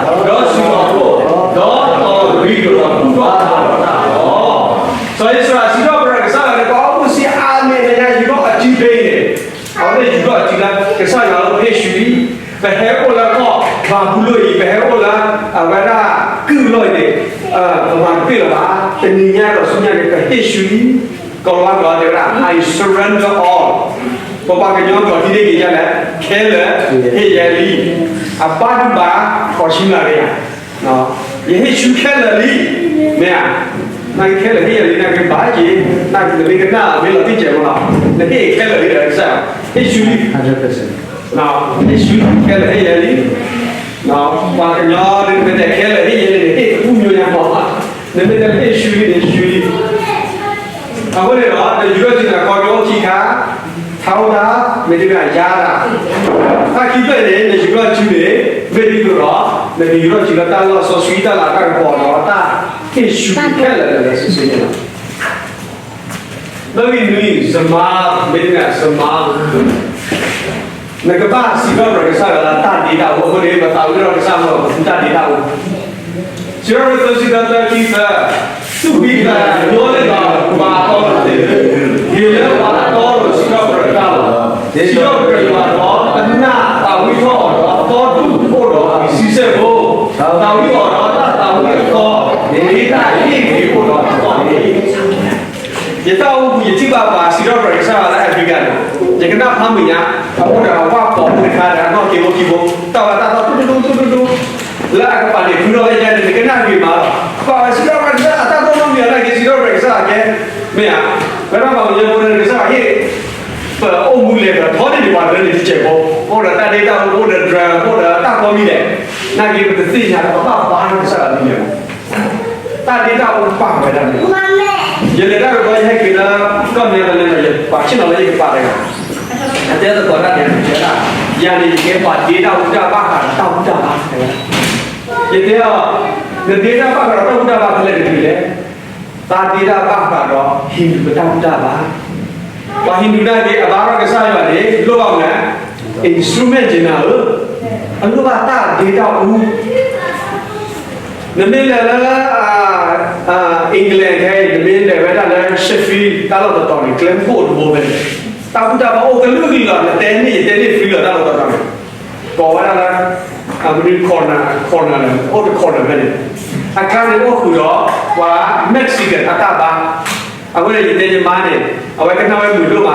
ဒီးစူၤထီၣ်အခိၣ်, ဒီးတီၢ်ရံလိာ်ဒီးကူၣ်ထီၣ်အသးဒီးတၢ်လီၤ. စီၤအ့စရၤစံးထီၣ်ပတြၢၤကစၢ်ယွၤန့ၣ် ပှၤအူၣ်စံးအၤမ့ၣ် နညါယူၤထီၣ်အစုဖဲအံၤန့ၣ်, အဝဲသ့ၣ်ယူၤထီၣ်အစုလၢ ကစၢ်ယွၤဧၢ ပဟ့ၣ်ဆူလံ, ပဟဲအိၣ်လၢကီၢ်ဘၤဘူလိၣ်အံၤ, ပဟဲအိၣ်လၢအဝဲဒၣ်ကုၢ်လီၢ်အံၤန့ၣ်, ပမၤတပ့ၢ်လၢၤဘၣ်, တနံၤညါဒီးဆူညါန့ၣ် ပဟ့ၣ်ဆူလံ, ကီၤလၤဝါကျိာ်တဲဝဲဒၣ် I surrender all. ပပှၤကညီကျိာ်ထံၣ်န့ၢ်က့ၤဒ်လဲၣ်, ခဲလၢာ်ဟ့ၣ်ယၤလံ, အဘၣ်ဒုးဘၣ်ခီဆူညါက့ၤယၤ, ယဟ့ၣ်ဆူခဲလၢာ်လံ, မ့ၢ်ဧါ, နာ်က့ခဲလၢာ်ဟ့ၣ်ယၤလံ နာ်က့ဘၣ်က့ၤ, နာ်က့နမ့ၢ်ကနၣ်မ့ၢ်လီၤတံၢ်စဲးမ့ၢ်လီၤ, နဟ့ၣ်ခဲလၢာ်လံဒီးကစၢ်, ဟ့ၣ်ဆူလံ, ဟ့ၣ်ဆူလံခဲလၢာ်ဟ့ၣ်ယၤလံ, ပှၤကညီဒ်နမ့ၢ်တဲခဲလၢာ်ဟ့ၣ်ယၤလံန့ၣ် ဟ့ၣ်တဘူၣ်ညိညါမ့ၢ်, နမ့ၢ်တဲဟ့ၣ်ဆူလံန့ၣ် ဆူလံ အဃိန့ၣ်ဒီး နယူၤထီၣ်စုနၤခီကအိၣ်ခံခါ, ထါအိၣ်တၢ်, မ့တမ့ၢ်အယါတၢ်, တၢ်ခံဖျၢၣ်န့ၣ် နယူၤထီၣ်စုန့ၣ် မ့ၢ်ဒ်သိးဒီး နကယူၤထီၣ်စုလၢတၢ်လီၢ်စီဆှံတၢ်လၤတၢ်ကပီၤဒီး တၢ်ဟ့ၣ်ဆူခဲလၢာ်လၢလၢဆ့ဆ့န့ၣ်လီၤ. လၢဂ့ၢ်နွံ စမါ, မ့တမ့ၢ်စမါ နကဘၣ်စံးထီၣ်ပတြၢၤကစၢ်ယွၤလၢတၢ်ဒ့တၢ်အူအဃိန့ၣ် ပသးဝံၣ်ထီၣ်ကစၢ်မ့ၢ်ပသူတၢ်ဒ့တၢ်အူ, စံးထီၣ်ပတြၢၤ သၢဆံသၢ သၢဆံသၢ, သူၣ်ဖှံသးညီလၢယွၤပှၤအတီအလိၤသ့ၣ်ဧၢ, ဟ့ၣ်လၢပှၤအတီအလိၤစံးထီၣ်ပတြၢၤတၢ်လီၤ. စံးထီၣ်ပတြၢၤယွၤဒီး ကနၣ်သးဝံၣ်ထီၣ်အီၤဒီး အသီဒူၣ်အိၣ်ဒီးအဆံဆဲၣ်ဖိ, သးဝံၣ်အီၤဒီးတၢ်သးဝံၣ်အသီ, မ့ၢ်တၢ်ဟ့ၣ်ဂ့ၤအိၣ်ဒီးအသီန့ၣ် ယတၢ်အိၣ်မူ ယထံၣ်ဘၣ်ပှၤစံးထီၣ်ပတြၢၤကစၢ်ယွၤလၢအဖံဂၤန့ၣ်, ယကနၣ်ဖးမုာ်ညါ, အအိၣ်ဒီးအဝၣ်ပိာ်မုၣ်တခါဒီးအနီၢ်က့ဖိခံဖိ, တၢ်ဝဲတၢ်သီတူတူတူတူတူ, လၢအကပၤန့ၣ် ဖုထီၣ်ဝဲယါန့ၣ် နကနၣ်ဂ့ၤမးလီၤ, ပှၤစံးထီၣ်ပတြၢၤကစၢ်ယွၤ အတၢ်သီနီတမံၤအတၢ်က့ၤစံးထီၣ်ပတြၢၤကစၢ်ယွၤကဲ, မ့ၢ်ဧါ, ဝဲဒၣ်ပှၤကညီဖိန့ၣ် ကစၢ်ယွၤဟ့ၣ် ပအိၣ်မူလဲၤဒီးထီန့ၢ်ဒံးပှၤတရၢန့ၣ်တစဲးဖိ, အိၣ်ဒီးတၢ်ဒ့တၢ်အူ အိၣ်ဒီးတရၢ အိၣ်ဒီးတၢ်ကိးမံၤဒဲး, နာ်က့ပတသ့ၣ်ညါလၢပဘၣ်ဘါထီၣ်ကစၢ်ယွၤဒ်လဲၣ်, တၢ်ဒ့တၢ်အူပာ်ဝဲဒၣ်န့ၣ်, ယလဲၤတၢ်တဘျီ ယဟဲက့ၤလၢကီၢ်မံၤလၢလဲၤဒီး ယပာ်ဆ့ၣ်နီၤလၢယကပၤတဂၤ, အတဲသကိးတၢ်ဒဲးန့ၣ်တဲဒၣ်, ယၤန့ၣ် ယကဲပှၤဒ့တၢ်အူတၢ်ဘၣ်ဃးဒီးတၢ်ဘူၣ်တၢ်ဘါ, ယတဲအီၤ, နဒ့တၢ်ဘၣ်ဃးဒီးတၢ်ဘူၣ်တၢ်ဘါဖဲလဲၣ်တကလုာ်လဲၣ်, တၢ်ဒ့တၢ်ဘၣ်ဃးဒီး ဟံၣ်ဒူၣ်ပတၢ်ဘူၣ်တၢ်ဘါ ပှၤဟံၣ်ဒူၣ်နာ်က့ အဘါထီၣ်ကစၢ်ယွၤန့ၣ် လိၣ်ဘၣ်မနုၤလဲၣ်, instrument က့ၤနၤဧၢ, အလိၣ်ဘၣ်တၢ်ဒ့တၢ်အူ, နမ့ၢ်လဲၤလၢ England ခဲအံၤ နမ့ၢ်လဲၤဝဲဒၣ်လၢ Sheffield တၢ်လီၢ်တတီၤန့ၣ် ကျဲမုၢ်ခိၣ်အိၣ်တဘိဖဲန့ၣ်, တၢ်ဘူၣ်တၢ်ဘါအိၣ်ကလုာ်ကလုာ်လီၤ, နတဲန့ၢ် ယတဲန့ၢ် free လီၤ တၢ်လီၢ်တတီၤန့ၣ်, ကိးဝဲဒၣ်လၢ အမနုၤ corner, corner န့ၣ် အိၣ်တ corner ဖဲန့ၣ်, အကျါန့ၣ်အိၣ်ဃုာ်ဒီး ပှၤ Mexican အတၢ်ဘါ, အဝဲန့ၣ် ယတဲယမါန့ၣ် အဝဲကနၣ်ဝဲမုာ်ဒိၣ်မး တၢ်သး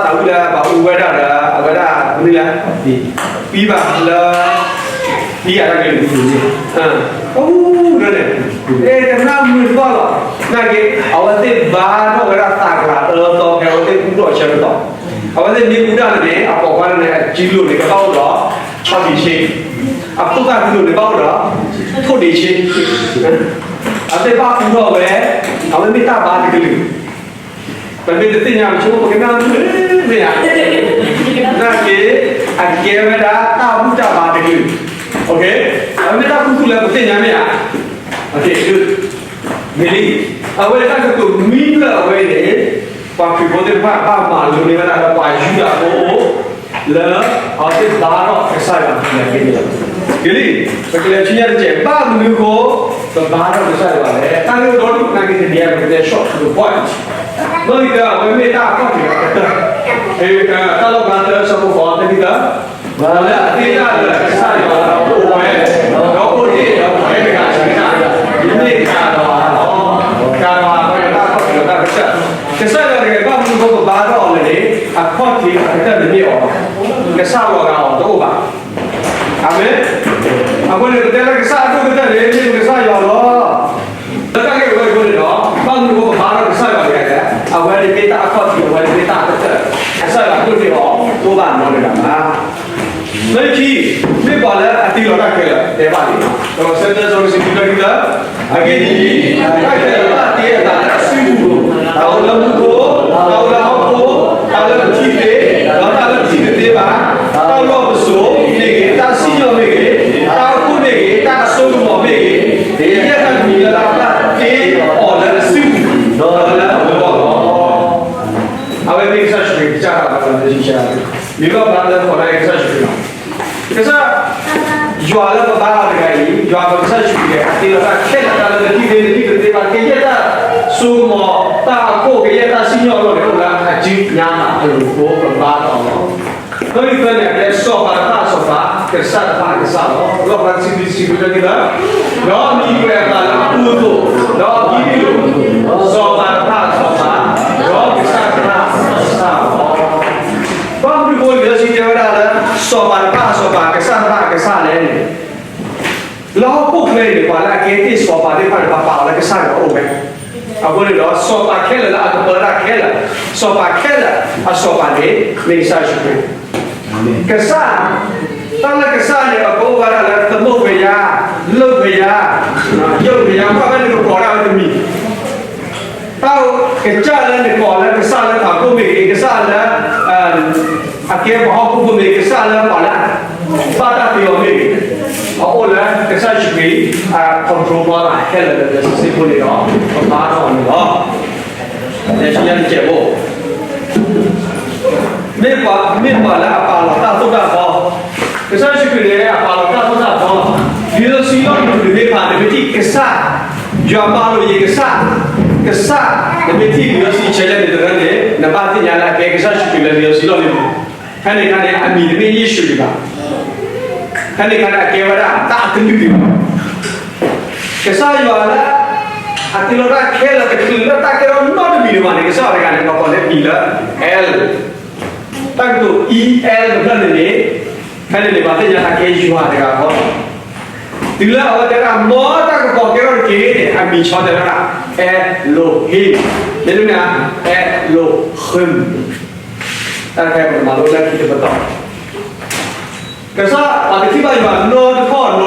ဝံၣ်လၢအဘၣ်အူဝဲဒၣ်ဒီး အဝဲဒၣ်မနုၤလဲၣ်, ပံဘၣ်လၢ ပံအတၢ်ကလုာ်, အူန့ၣ် အဲ ကနၣ်မုာ်တဘၣ်လီၤ, နာ်က့ အဝဲသ့ၣ်ဘါထီၣ်ဝဲဒၣ်သးကျးအၢသီဖဲအဝဲသ့ၣ်ကူၣ်ထီၣ်ဆၢကတီၢ်, အဝဲသ့ၣ်မ့ၢ်ကူၣ်တၢ်န့ၣ် အပိာ်ခွါန့ၣ် အစုလိၤန့ၣ် ကဘၣ်အိၣ်ဒီး ဆီၣ်တံၢ်ဆ့, အဖိသၣ်စုလိၤန့ၣ် ဘၣ်အိၣ်ဒီး ထိၣ်ဒ့ဆ့, အဝဲသ့ၣ်ဘၣ်ကူၣ်ထီၣ်ဝဲ, အဝဲမ့ၢ်တၢ်ဘါတကလုာ် ပမ့ၢ်တသ့ၣ်ညါ ပဆိကမိၣ် ပကနၣ်မုာ်မ့ၢ်ဧါ, နာ်က့ အကဲဝဲဒၣ်တၢ်ဘူၣ်တၢ်ဘါတကလုာ်, အဝဲမ့ၢ်တၢ်ခူသူၣ်လၢပသ့ၣ်ညါမ့ၢ်ဧါ, မ့ၢ်လံ, အဝဲတၢ်ကတိၤနွံဖျၢၣ်အဝဲအံၤန့ၣ် ပှၤခရံာ်ဖိသ့ၣ်တဖၣ်ဘၣ်မၤလိန့ၢ်ဝဲဒၣ်လၢပှၤယူဒၤဖိ လၢအဝဲသ့ၣ်ဘါထီၣ်ကစၢ်ယွၤဒ်လဲၣ်ဂ့ၤန့ၣ်လီၤ. ဂ့ၤလံ, ပကလဲၤဆူညါတစဲး ဘၣ်မနုၤအဃိ ပဘါထီၣ်ကစၢ်ယွၤလဲၣ်. တၢ်ဂ့ၢ်ဒီဒူၣ်နာ်က့တနံၤအံၤ ပကတဲ short to the point, မ့ၢ်ကတၢၢ် အဝဲမ့ၢ်တၢ်အခီၣ်ထံးအကတၢၢ်, တၢ်လီၣ်ဖျါတၢ ဆၢဖိဃိး တနံၤတၢၢ် လၢအတ့တၢ်လၢကစၢ်ယွၤဒီးအိၣ်ဝဲ, ဒီးအိၣ်တ့ၢ်ဒီးပှၤတဂၤဆံးတၢ်, ယမ့ၢ်ကၤဒီးအၤလီၤ, ကၤဒီးအၤလီၤ တၢ်အခီၣ်ထံးဒီးတၢ်ကတၢၢ်, ကစၢ်ယွၤတဂၤဘၣ်မနုၤအဃိပဘါထီၣ်အီၤလဲၣ်န့ၣ် အခီၣ်ထံးအကတၢၢ်န့ၣ်မ့ၢ်အီၤ, ကစၢ်လီၤဂာ်အီၤတအိၣ်ဘၣ်. အၤမ့ၣ်. အဃိန့ၣ် ပတဲလၢကစၢ်အဒိၣ်ကတၢၢ်န့ၣ် မ့ၢ်ပကစၢ်ယွၤလီၤ. လၢတၢ်ဂ့ၢ်ဝဲအဃိန့ၣ်ဒီး ဘၣ်မနုၤအဃိပဘါထီၣ်ကစၢ်ယွၤတဂၤလဲၣ်, အဝဲန့ၣ်မ့ၢ်တၢ်အခီၣ်ထံး အဝဲန့ၣ်မ့ၢ်တၢ်အကတၢၢ်, ကစၢ်ယွၤဒိၣ်န့ၢ်အီၤတအိၣ်ဘၣ်နီတဂၤဘၣ်. လၢခံ မ့ၢ်ပှၤလၢအတ့လီၤတၢ်ခဲလၢာ် တဲဘၣ်န့ၣ်, ဒီးစဲးတၢ်စီဆှံခံဖျၢၣ်ခံဖျၢၣ်, အဂ့ၢ်ဒ်အံၤ, တၢ်ခဲလၢာ်ဘၣ်တ့အသးလၢအစုပူၤ, တၢ်အိၣ်လၢမူခိၣ်, တၢ်အိၣ်လၢဟီၣ်ခိၣ်, တၢ်လၢပထံၣ်သ့, ဒီးတၢ်လၢပထံၣ်တသ့ဘၣ်, တၢ်လီၢ်ပစိာ်မ့ၢ်ဂ့ၤ, တၢ်စံၣ်ညီၣ်မ့ၢ်ဂ့ၤ, တၢ်အိၣ်ဖှိၣ်မ့ၢ်ဂ့ၤ, တၢ်အစိကမီၤမ့ၢ်ဂ့ၤ, တယဲၢ်တၢ်တမံၤလၢအဘၣ်တ့အီၤလၢအစုပူၤ, ဒီးလၢအဂီၢ်လီၤ. အဝဲမ့ၢ်ကစၢ်ယ့ၣ်ၡူးခရံာ် ကစၢ်ယွၤလၢမ့ၢ်စံးဆၢ, မ့ၢ်ဘၣ်ဘါလၢဃီၤဒၣ်ကစၢ်ယ့ၣ်ၡူးခရံာ်လီၤ. ကစၢ်ယွၤလၢပဘါအီၤတဂၤအံၤ, ယွၤပကစၢ်ယ့ၣ်ၡူးခရံာ် အတ့လီၤတၢ်ခဲလၢာ် တၢ်လၢပထံၣ်သ့ ပထံၣ်တသ့ဘၣ်, ကယဲၢ်တၢ်စိကမီၤ, တၢ်အခိၣ်, ကယဲၢ်တၢ်စံၣ်ညီၣ်အလီၢ်န့ၣ် အိၣ်လၢအစုညါအလိၤအဃိ ပဘါထီၣ်အီၤလီၤ. သၢနံၣ်သၢနံၣ် အကဲစီၤပၤတဖၣ်စီၤပၤ, ကစၢ်တဖၣ်ကစၢ်လီၤ. လီၣ်ဖျါတဆံလွံၢ် တဆံလွံၢ် ဒီးမံၤကွဲးအသးလၢအပူၤအသိး, ဒီးအကံၣ်အလိၤ, စီၤပၤတဖၣ်စီၤပၤ, ဒီးကစၢ်တဖၣ်ကစၢ်လီၤ. ဘၣ် အဃိန့ၣ်ဒီး စီၤပၤခဲလၢာ်လၢအကပၢတၢ်ခဲလၢာ်, စီၤပၤခဲလၢာ်အစီၤပၤန့ၣ် မ့ၢ်ကစၢ်ယ့ၣ်ၡူးခရံာ်. ကစၢ်, တၢ်လၢကစၢ်န့ၣ် အကအိၣ်ဝဲဒၣ်လၢသမုၣ်ဖဲယါ, လၢၢ်ဖဲယါ, ယုၢ်ဖဲယါ, မ့ၢ်ဘၣ်လၢနကကိးဒၣ်ဝဲတမံၤ တၢ်ကစၢ်လၢနကိးလၢကစၢ်လၢထးခိၣ်မ့ၢ်ဂ့ၤ, ကစၢ်လၢ အကဲပှၤဟီၣ်ခိၣ်ဖိမ့ၢ်ဂ့ၤ, ကစၢ်လၢပှၤလၢ ဘၣ်တၢ်သ့အီၤမ့ၢ်ဂ့ၤ, အအိၣ်လၢကစၢ်ယ့ၣ်ၡူးခရံာ် အ control ဘၣ်ခဲလၢာ်လၢစ့ၢ်ဖိန့ၣ်ဒီး ပဘါထီၣ်အီၤန့ၣ်လီၤ. လဲၤဆူညါတစဲးဖိ မ့ၢ်ပှၤ, မ့ၢ်ပှၤလၢအပာ်လီၤတၢ်သိၣ်တၢ်သီ, ကစၢ်ယ့ၣ်ၡူးခရံာ်န့ၣ် အပာ်လီၤတၢ်သိၣ်တၢ်သီ, လံာ်စီဆှံလီၢ်မုၢ်တမ့ၢ်ဖး နမ့ၢ်ထံၣ်ကစၢ်, ယွၤမၤလိာ်ယကစၢ်, ကစၢ်, နမ့ၢ်ထံၣ်လံာ်စီဆှံဆဲးလဲၣ်န့ၣ်တရၢန့ၣ် နဘၣ်သ့ၣ်ညါလၢအကဲကစၢ်ယ့ၣ်ၡူးခရံာ်လၢလံာ်စီဆှံလီၢ်မုၢ်, ဖဲန့ၣ်အခါန့ၣ် အမံၤတမ့ၢ်ယ့ၣ်ၡူးဒံးဘၣ်, ဖဲန့ၣ်အခါန့ၣ် အကဲဝဲဒၣ်တၢ်အကလုာ်ဒံးဘၣ် ကစၢ်ယွၤလၢ အတ့လီၤတၢ်ခဲလၢာ်တချုးလၢတၢ်ကဲထီၣ်နီတမံၤဒံးဘၣ်န့ၣ် ကစၢ်ယွၤတဂၤန့ၣ် ပကိးလၢ E L, တၢ်ကတိၤ E L တဖျၢၣ်န့ၣ်န့ၣ်, ဖဲန့ၣ်န့ၣ် ပှၤသ့ၣ်ညါတၢ်ကဲယွၤတဂၤဃီ, တုၤလၢအဝဲတဲဒၣ် မ်တၢ်ကပီၤကဲထီၣ်တက့ၢ်န့ၣ် အမံၤဆီတဲဝဲဒၣ် Elohim, မ့တမ့ၢ် Elohim, တၢ်တခါပကမၤလိလၢခံတပတီၢ် ကစၢ်ပှၤတထံၣ်ဘၣ်ယွၤနီတခီၣ်နီတဘျီဘၣ်, ပှၤ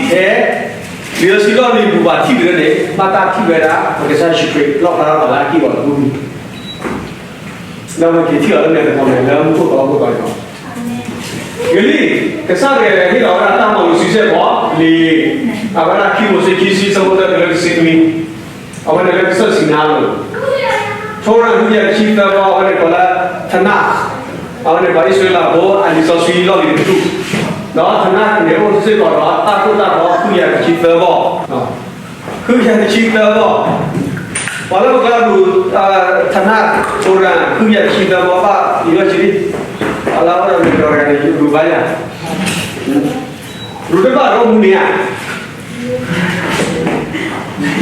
ထံၣ်ထဲ လံာ်စီဆှံလီၢ်မုၢ်ပူၤပှၤထံၣ်ဒ်န့ၣ် ဘၣ်တၢ်ထံၣ်ဝဲဒၣ် ပကစၢ်ယ့ၣ်ၡူးခရံာ် လီၣ်ဖျါထီၣ်သးလၢအက့ၢ်အဂီၤတပူၤန့ၣ်, ဒီးပကထံၣ်အီၤလၢမဲာ်သကိးမဲာ်လၢမူခိၣ်သီဟီၣ်ခိၣ်သီန့ၣ်လီၤ. ဂ့ၤလံ, ကစၢ်တဂၤဟ့ၣ်လီၤဝဲဒၣ်တၢ်မၤလိာ်ဆံဆဲၣ်ဖီလံ, အဝဲဒၣ်ခံမိၤၡ့ခံဆံ ဆၢဖိသၢတုၤလၢတဆံနွံ, အဝဲန့ၣ်လၢကစၢၢ်စံနါလိၤ ထိရၤ ဃုကယၤတဆံသၢဘီ အဝဲန့ၣ်ကိးလၢ Tanakh, အဝဲန့ၣ်ပှၤအံၣ်စရ့လးဖိအလံာ်စီဆှံလီၢ်လံၤတဖု, ဒီး Tanakh န့ၣ်အိၣ်စ့ၢ်ကီးဒီးတၢ်သိၣ်တၢ်သီ ဃုကယၤတဆံသၢဘီ, ဃုကယၤတဆံသၢဘီ, ပှၤလၢပကျါပူၤ Tanakh, ထိရၤ ဃုကယၤတဆံသၢဘီ ဘၣ်အံၤလီၢ်ဆံ, ပှၤလၢအအိၣ်ဒီးမဲာ်ကီၤတဂၤန့ၣ် ယလူၤဘါယၤ ရူၤတဘၣ်ဒီးမူန့ၣ်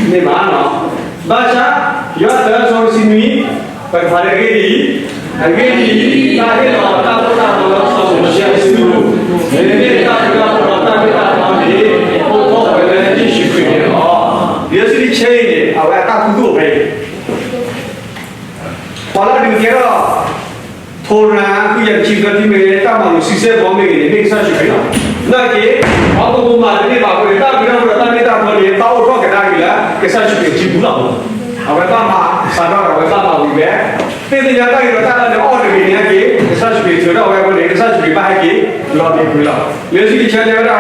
ဧါ, မ့ၢ်ဘၣ်နီၤ, ဘၣ်ဆၣ် ယွၤသၢစီဆှံနွံ, ပကဖးန့ၣ်အဂ့ၢ်ဒ်အံၤ, အဂ့ၢ်ဒ်အံၤ, တၢ်ဟ့ၣ်လီၤတၢ်သိၣ်တၢ်သီလၢစီၤမိၤၡ့အစုပူၤ, မ့မ့ၢ်တၢ်သုတၢ်ပီးဒီးတၢ်မ့ၢ်တၢ်တီန့ၣ် အိၣ်ထီၣ်ဝဲလၢယ့ၣ်ၡူးခရံာ်န့ၣ်လီၤ. လံာ်စီဆှံ န့ၣ် အဝဲအတၢ်ခူသူၣ်အိၣ်ဖဲအံၤ ပှၤလၢအဒုးကဲထီၣ် ထိရၤ ဃုကယၤတဆံသၢ မ့ၢ်ဂ့ၤ, တၢ်မၤလိာ်ဆံဆဲၣ်ဖီမ့ၢ်ဂ့ၤန့ၣ် မ့ၢ်ကစၢ်ယ့ၣ်ၡူးခရံာ်လီၤ. နာ်က့ ပှၤဟီၣ်ခိၣ်ဖိမၤတန့ၢ်ဘၣ်အဃိန့ၣ် တၢ်ဂ့ၤထီၣ်ဒီးတၢ်မ့ၢ်တၢ်တီန့ၣ် ဘၣ်အိၣ်ထီၣ်ကဒါက့ၤလၢ ကစၢ်ယ့ၣ်ၡူးခရံာ်အစုပူၤလီၤ. အဝဲဘၣ်မၤစးထီၣ်ဒီး အဝဲဘၣ်မၤဝံၤဝဲ, သ့ၣ်ညါတၢ်ဂ့ၤဒီးတၢ်အၢန့ၣ် အီၣ်တဂ့ၤန့ၣ်နာ်က့ ကစၢ်ယ့ၣ်ၡူးခရံာ်ထုးထီၣ်ဝဲအဃိန့ၣ် ကစၢ်ယ့ၣ်ၡူးခရံာ်ဘၣ်ဟဲက့ၤလီၤက့ၤကွံာ်လီၤ. လံာ်စီဆှံတဆၢ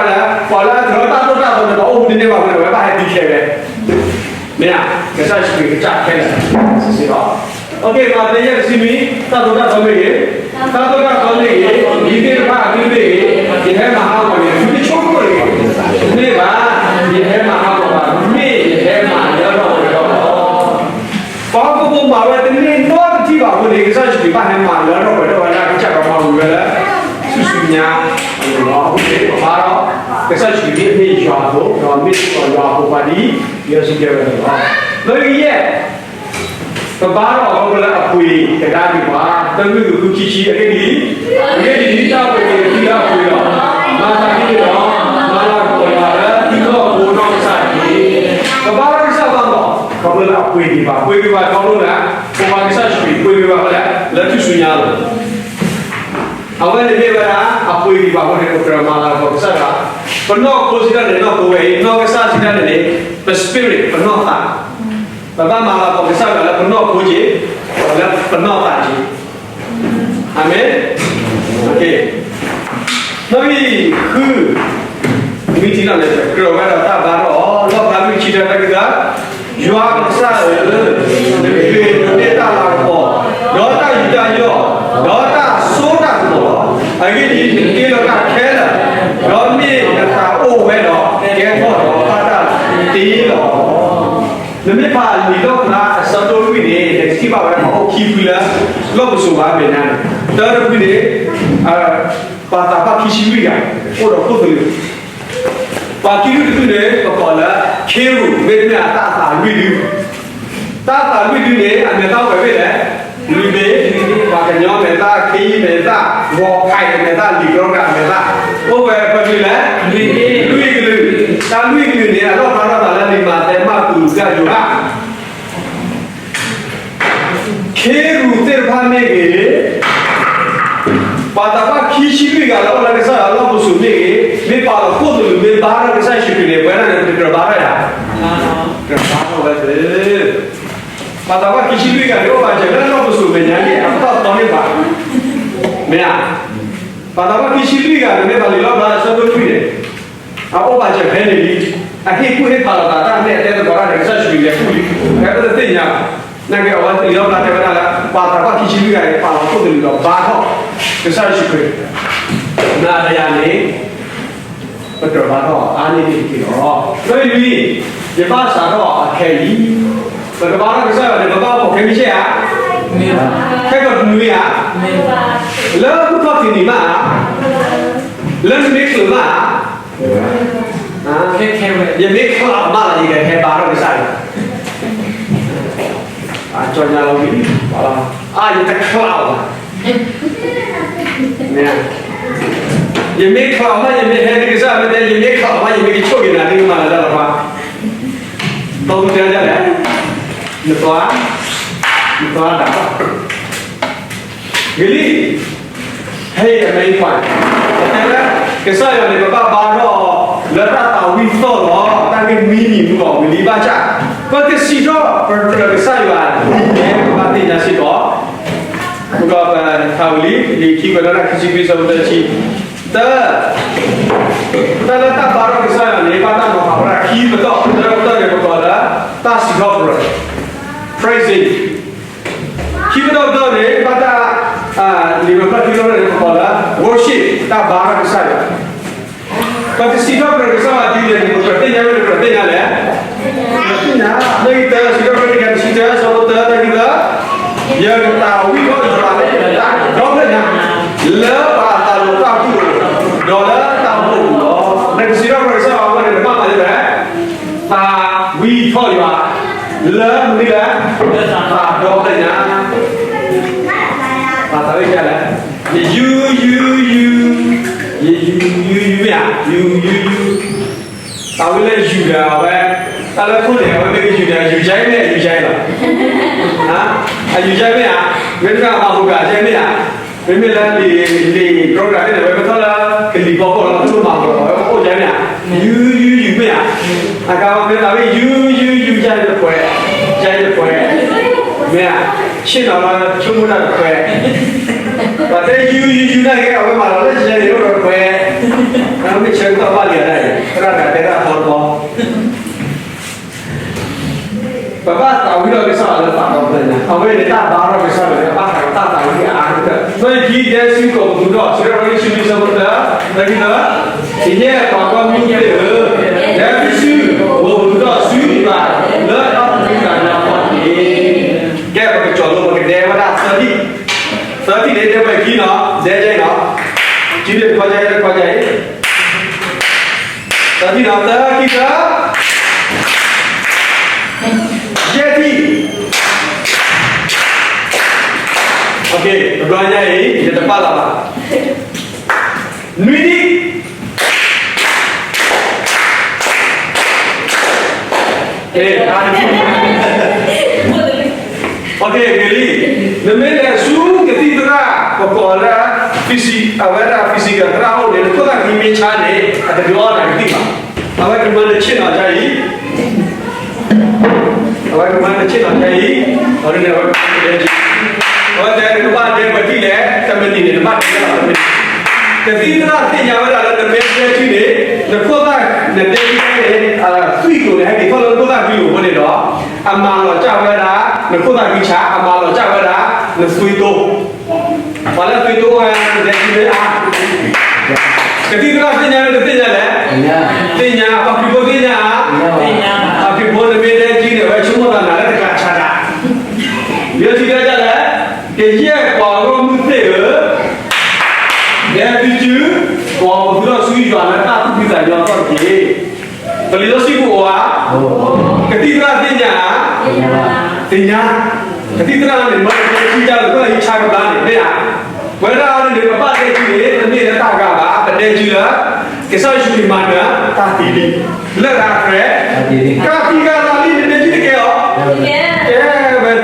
တဲဝဲဒၣ်လၢ ပှၤလၢအထုးထီၣ်တၢ်သိၣ်တၢ်သီန့ၣ် ပှၤအိၣ်မူတန့ၢ်ဘၣ်အဃိန့ၣ် အဝဲဘၣ်ဟဲသံခဲဝဲ မ့ၢ်ဧါ, ကစၢ်ယ့ၣ်ၡူးခရံာ်ကစၢ်ခဲလၢာ်စ့ၢ်ကီးလီၤ. မးသဲ ယဲၢ် တဆံနွံ, တၢ်သိၣ်တၢ်သီမ့ၢ်ဂ့ၤ, တၢ်သိၣ်တၢ်သီမ့ၢ်ဂ့ၤ, မံၤသ့ၣ်တဖၣ်အကလုၢ်မ့ၢ်ဂ့ၤ, ယဟဲမၤဟးဂီၤန့ၣ် သုတဆိကမိၣ်တဂ့ၤ, တမ့ၢ်ဘၣ်, ယဟဲမၤဟးဂီၤဘၣ်, မ့ၢ်ယဟဲမၤလၢထီၣ်ပှဲၤထီၣ်လီၤ. ပှၤဟီၣ်ခိၣ်ဖိမၤဝဲတန့ၢ်နီတထံၣ်ဘၣ်အဃိန့ၣ် ကစၢ်ယ့ၣ်ၡူးခရံာ်ဘၣ်ဟဲမၤလၢထီၣ်ပှဲၤထီၣ်ဝဲဒၣ် ကစၢ်ယွၤမၤဝံၤဝဲလၢ ဆူညါအလိၤလီၤ. အဃိန့ၣ် ပဘါထီၣ် ကစၢ်ယ့ၣ်ၡူးခရံာ်မ့ၢ်ယွၤအဖိ, ဒီးမ့ၢ်စ့ၢ်ကီးယွၤအဖိခွါဒ် လံာ်စီဆှံတဲဝဲန့ၣ်လီၤ. လၢယဲၢ် ပဘါထီၣ်အီၤလၢအပှ့ၤကဒါက့ၤပှၤ, တၢမုၢ်တၢ်ခုခံဆံ အဂ့ၢ်ဒ်အံၤ, အဂ့ၢ်ဒ်အံၤ တၢ်အပှ့ၤက့ၤအခံလၢအပှ့ၤလီၤ. မၤသးဒ်န့ၣ်ဒီး မၤလၤကပီၤယွၤလၢသုလီၢ်ဖိနီၢ်ကစၢ်တက့ၢ်. ပဘါထီၣ်ကစၢ်ဘၣ်လီၤ, ခီဖျိလၢအပှ့ၤက့ၤပှၤ, ပှ့ၤက့ၤပှၤခီဖျိလၢ ပပှၤကစၢ်ယ့ၣ်ၡူးခရံာ် ပှ့ၤက့ၤပှၤဖဲလဲၣ်, လၢထူၣ်စုညါအလိၤ အဝဲန့ၣ်မ့ၢ်ဝဲဒၣ် အပှ့ၤက့ၤပှၤအဃိန့ၣ် ပကြၢးမၤလၤကပီၤကစၢ်ယွၤ, ပနီၢ်ခိစံးတၢ်န့ၣ် နီၢ်ခိဝဲအံၤ, နီၢ်ကစၢ်စံးတၢ်န့ၣ်န့ၣ် ပ spirit ပနီၢ်သး, ပဘၣ်မၤလၤကပီၤကစၢ်ယွၤလၢပနီၢ်ခိက့ၤ, လၢပနီၢ်သးက့ၤ, အၤမ့ၣ်. နီၣ်ဂံၢ်ဃု မ့ၢ်ထံၣ်လီၤန့ၣ် ကြၢးဝဲဒီးတၢ်ဘါထီၣ်အီၤ, လီၣ်ဖျါလွံၢ်ဆံတၢ တၢ်ဂ့ၢ်သၢ, ယွၤပကစၢ်ဧၢ, နဂ့ၤနမ့ၢ်တၢ်လၤကပီၤ, ဒီးတၢ်ယူးတၢ်ယီၣ်, ဒီးတၢ်စိတၢ်ကမီၤလီၤ. အဂ့ၢ်ဒ်အံၤ, နတ့လီၤတၢ်ခဲလၢာ်, ဒီးမ့ၢ်နသးအိၣ်ဝဲဒီး ကဲထီၣ်ဒီးဘၣ်တၢ်တ့လီၤ. နမ့ၢ်ဖးလံာ်လီၣ်ဖျါအဆၢဒိၣ်လွံၢ်န့ၣ် နကထံၣ်ဘၣ်ဝဲပှၤအိၣ်ခံဖုလၢ လီၢ်ပစိာ်ဘၣ်မဲာ်ညါန့ၣ်, တၢတဖုန့ၣ် ပှၤသးဘၣ်ခံဆံလွံၢ်ဂၤ အိၣ်ဒီးခိၣ်သလုး, ပှၤခံဖုတဖုန့ၣ် ပကိးလၢ ခ့ရူး, မ့တမ့ၢ်အတၢ်အသးလွံၢ်ဒု, တၢ်အသးလွံၢ်ဒုန့ၣ် အမဲာ်သၣ်အိၣ်ဝဲဖဲလဲၣ်, လွံၢ်ဘ့ၣ်, ပှၤကညီမဲာ်သၣ်, ခ့ယုၢ်မဲာ်သၣ်, ဂီၤခါအံၤမဲာ်သၣ်, လံာ်ကြီကၤမဲာ်သၣ်, အိၣ်ဝဲပှဲၤဖဲလဲၣ်, လွံၢ်ကလုာ်, တၢ်လွံၢ်ကလုာ်န့ၣ် အလီၣ်ဖျါထီၣ်သးလၢလံာ်မးသဲ, မၢ်ကူး, လူၤကၣ်, ယိၤဟၣ် ဟ့ရူၤသ့ၣ်တဖၣ်မ့ၢ်ဂ့ၤ, ပှၤသးပှၢ်ခံဆံလွံၢ်ဂၤလၢအိၣ်လၢကစၢ်ယွၤလီၢ်ပစိၤမ့ၢ်ဂ့ၤ, မ့ၢ်ပာ်လီၤခိၣ်သလုး မ့ၢ်ဘါထီၣ်ကစၢ်ယ့ၣ်ၡူးခရံာ်န့ၣ် ပဝဲဒၣ်န့ၣ် ပကြၢးဘါထီၣ်ယၤ, ကြၢးဘါထီၣ်ဝဲသ့ၣ်, ပှၤသးပှၢ်ခံဆံလွံၢ်ဂၤန့ၣ် အိၣ်ဘၣ်စၢၤလၢလီၢ်ပစိၤမဲာ်ညါန့ၣ် အပတီၢ်သီန့ၢ်ပှၤ, မ့ၢ်ဧါ, ပှၤသးပှၢ်ခံဆံလွံၢ်ဂၤန့ၣ် မ့ၢ်ပှၤလံာ်လီၣ်ဖျါအဆၢဒိၣ်လွံၢ်န့ၣ် အအိၣ်ဘၣ်စၢၤဖဲန့ၣ်လံ, အဟ့ၣ်ကူၣ်ဟ့ၣ်ဖးလိာ်သးတၢ်မ့ၢ်အတဲသကိးတၢ်ဒီးကစၢ်ယ့ၣ်ၡူးခရံာ်လဲၤကူၣ်လံ, ဖဲပတသ့ၣ်ညါဘၣ်, နာ်က့အဝဲလံာ်လီၣ်ဖျါတဲဝဲဒၣ်လၢ ပှၤသးပှၢ်ခံဆံလွံၢ်ဂၤန့ၣ် ပာ်လီၤခိၣ်သလုးဒီးဘါထီၣ် ကစၢ်ယ့ၣ်ၡူးခရံာ်, နၤဒီးယၤန့ၣ် ပကြၢးဘါထီၣ်အါန့ၢ်န့ၣ်တက့ၢ်လီၤ. လၢလွံၢ်, ယဘၣ်စးထီၣ်အခဲအံၤ, ပကဘါထီၣ်ကစၢ်ယွၤန့ၣ် ပဘၣ်အိၣ်ခိးခဲမုၢ်ဆ့ၣ်ဧါ, ခဲကီၢ်တနွံဧါ, လၢမုၢ်ခီၣ်ထံးနံၤမးဧါ, လၢနမ့ၢ်ချုးမးဧါ, ယမ့ၢ်ချုးအီၤမးလီၤ ယကဟဲဘါထီၣ်ကစၢ်ယွၤ, အကၠီညါလီၤဝံၤ, အါ ယတချုးအီၤဘၣ် ယမ့ၢ်ချုးအီၤမး ယမ့ၢ်ဟဲဒ်ကစၢ်ယွၤမ့ၢ်တဲ ယမ့ၢ်ချုးအီၤမး ယမ့ၢ်ကဆိၣ်ဂ့ၤနၤဒ်ကမၤလၢတၢ်လီၤပှၤ, ဒီပုၢ်တဲဒ်လဲၣ်, နသွါ, နသွါဒၣ်, ဂ့ၤလံ, ဟဲအမဲာ်ကွၢ်, တဲလၢ ကစၢ်ယွၤန့ၣ် ပဘၣ်ဘါထီၣ်လၢတၢ်သးဝံၣ်သီၣ်လီၤ, တၢ်ဂ့ၢ်မံနံၤမုၢ်ဂီၤဝံၤလံဘၣ်ဆၣ်, ပကစံးထီၣ်ပတြၢၤကစၢ်ယွၤဒ်လဲၣ် ပဘၣ်သ့ၣ်ညါစ့ၢ်ကီး မုၢ်ဂီၤပထးဝံၤလံ လံာ်ခံကွဲးနီၣ်တၢ်ခံဆံခွံ ဆၢဖိသၢဆံ, တၢ်, တၢ်လၢတၢ်ဘါထီၣ်ကစၢ်ယွၤန့ၣ် ဘၣ်တၢ်နီၤဖးဝဲဒၣ်ခံပတီၢ်, တၢ်ပတီၢ်န့ၣ် ပကိးလၢ တၢ်စံးထီၣ်ပတြၢၤ, praising, ခံပတီၢ်ပတီၢ်န့ၣ် ဘၣ်တၢ်, လံာ်မၤဖျၢၣ်ခံပတီၢ်န့ၣ် ပကိးလၢ worship, တၢ်ဘါထီၣ်ကစၢ်ယွၤ ပကစံးထီၣ်ပတြၢၤကစၢ်ယွၤဒ်လဲၣ်န့ၣ် ပကြၢးသ့ၣ်ညါဝဲ ပကြၢးသ့ၣ်ညါလဲၣ်, သ့ၣ်ညါ, လၢခံတၢ စံးထီၣ်ပတြၢၤ တကတဆံတၢ ဆၢဖိတၢ တၢ်ခံသၢ, ယကသးဝံၣ်ထီၣ်ယွၤလၢယတၢ်ဒီဖျၢၣ်ညါ, လၢပှၤအသးလီၤတၢ်ဘူၣ်အလိၤ, ဒီးလၢတၢ်အိၣ်ဖှိၣ်အပူၤလီၤ. နကစံးထီၣ်ပတြၢၤကစၢ်ယွၤအဂီၢ်န့ၣ် နဘၣ်မၤဒ်လဲၣ်, သးဝံၣ်ထီၣ်ယွၤ, လၢမနုၤလဲၣ်, လၢတၢ်ဒီဖျၢၣ်ညါ, ပသးဝံၣ်ဒ်လဲၣ်, ယယူၤယူၤယူၤ, ယယူၤယူၤယူၤမ့ၢ်ဧါ, ယူၤယူၤယူၤ, သးဝံၣ်လၢယူၤဒီးအဝဲ, တၢ်လၢခိၣ်န့ၣ် အဝဲမ့ၢ်ကယူၤဒီး ယူၤယါမ့ၢ် ယူၤယါလီၤ, အယူၤယါမ့ၢ်ဧါ, မ့တမ့ၢ်အမၤဟူးဂၤယါမ့ၢ်ဧါ, မ့မ့ၢ်လၢလံာ် လံာ် program န့ၣ် အဝဲမ့ၢ်ထီၣ်လၢကလံၤဖီခိၣ်လီၤ တလိၣ်မၤဟူးလီၤ အဝဲအိၣ်ယါမ့ၢ်ဧါ, ယူၤယူၤယူၤမ့ၢ်ဧါ, အကါမ့ၢ်သးဝံၣ် ယူၤယူၤယူၤ ယါတပှဲၤ, ယါတပှဲၤ, မ့ၢ်ဧါ, ဆ့ၣ်နီၤလီၤ ဆိကမိၣ်တၢ်တပှဲၤ, ပှၤတဲယူၤယူၤယူၤနာ်က့ အဝဲမၤလီၤလၢယါန့ၣ် အိၣ်ဒီးတပှဲၤ, မ့ၢ်ဆၢကတီၢ်ဘၣ်လံဒၣ်အံၤ သရၣ်တဂၤတဲတၢ်ထီတဘီ ပဘၣ်သးဝံၣ်ထီၣ်ကစၢ်ယွၤလၢတၢ်ဒီဖျၢၣ်ညါ, အဝဲန့ၣ် တၢ်ဘါထီၣ်ကစၢ်ယွၤန့ၣ် အဘၣ်ဃးဒီးတၢ်သးဝံၣ်အါကတၢၢ်, ဖဲခံဒဲစုကိးပသူထီၣ် စံးထီၣ်ပတြၢၤခံဆံလွံၢ် ဆၢဖိတၢ, တၢခံသၢ, ကယဲၢ်ပှၤဂီၢ်မုၢ်သ့ၣ်ဧၢ, ဒဲစုကိးပသူထီၣ်ဆူယွၤ လၢတၢ်သူၣ်ဖှံသးညီအဂီၢ်တက့ၢ်. ကဲ ပကကၠီၤလိ ပကဒဲဝဲဒၣ်သၢထံၣ်, သၢထံၣ်န့ၣ် ဒဲဝဲခံနီၤ, ဒဲကဲနီၤ, စုန့ၣ်တခီကဲ တခီကဲအံၤ သၢထံၣ်နီၤ, သၢထံၣ်သၢ, ယဲၢ်ထံၣ်, တဘျီညါအံၤ ယတပာ်လီၤဘၣ်, နွံထံၣ်, ကဲ, ဂ့ၤလံ, နမ့ၢ်လဲၤဆူကသံၣ်သရၣ် ပကိးလၢ physical အဝဲဒၣ် physical သရၣ်အိၣ်န့ၣ် နခိၣ်သၣ်ခံမ့ၢ်ဆါန့ၣ် အတဒုးအီၣ်နၤကသံၣ်ဘၣ်, အဝဲကမၤနဆ့ၣ်နီၤဒ်အံၤ အဝဲကမၤနဆ့ၣ်နီၤဒ်အံၤ, အဝဲန့ၣ် အဝဲကမၤနဒဲကံ, အဝဲတဲနကဘၣ်ဒဲပှဲၤထံၣ်လဲၣ် တမံၤန့ၣ် နဘၣ်ဒဲလီၤတမံၤ, ကသံၣ်သရၣ်သ့ၣ်ညါဝဲဒၣ်လၢနမ့ၢ်ဒဲကံန့ၣ် နခိၣ်သၣ်နဒဲကံန့ၣ် သွံၣ်ကိၤန့ၣ် ဟဲက့ၤထီၣ်လၢနခိၣ်သၣ်ခံအဃိန့ၣ်ဒီး အမၤလီၤကၢ်ဝဲဒၣ် နခိၣ်သၣ်ခံဆါ အမၤလီၤကၢ်ဝဲဒၣ် နသွံၣ်တိ ပှၤလၢသွံၣ်တိအိၣ်ဝဲဒၣ် နဒဲကံလၢအါ ကသံၣ်သရၣ်သ့ၣ်ညါလၢတသ့ၣ်ညါလဲၣ်, သ့ၣ်ညါ, ပှၤခရံာ်ဖိသ့ၣ်ညါဧါ, ပှၤခရံာ်ဖိနမ့ၢ်ဒဲကံန့ၣ် အဝဲဆိကမိၣ်သးနၤလၢတကျးဆါတၢ်, လၢထံၣ်တၢ်ဒ်လဲၣ်, ကယဲၢ်ပှၤဂီၢ်မုၢ်သ့ၣ်ဧၢ, ဒဲသုစု, ကိးပသူထီၣ်ဆူယွၤလၢတၢ်သူၣ်ဖှံသးညီအဂီၢ်တက့ၢ်. ပလံာ်စီဆှံပအိၣ်ဧါ, ကသံၣ်သရၣ်သ့ၣ်ညါဧါ, သ့ၣ်ညါ, ကသံၣ်သရၣ်န့ၣ် မ့ၢ်တၢ်လၢခံဆါလၢ ပှၤဟံးဆါကဘျါန့ၣ် မ့ၢ်ဧါ, ပဝဲဒၣ်န့ၣ် ပဘၣ်ဒဲကံန့ၣ် တမ့ၢ်လၢတၢ်ဂၤဘၣ်, ပဒဲကံလၢ ကစၢ်ယ့ၣ်ၡူးခရံာ်မၤနၢၤတၢ်သံလံ, လၢတၢ်ကြဲး, ကၢ်သံကၢ်သးလံ နဒဲကံတကဲအီၤ, ကဲဝဲသ့ၣ်,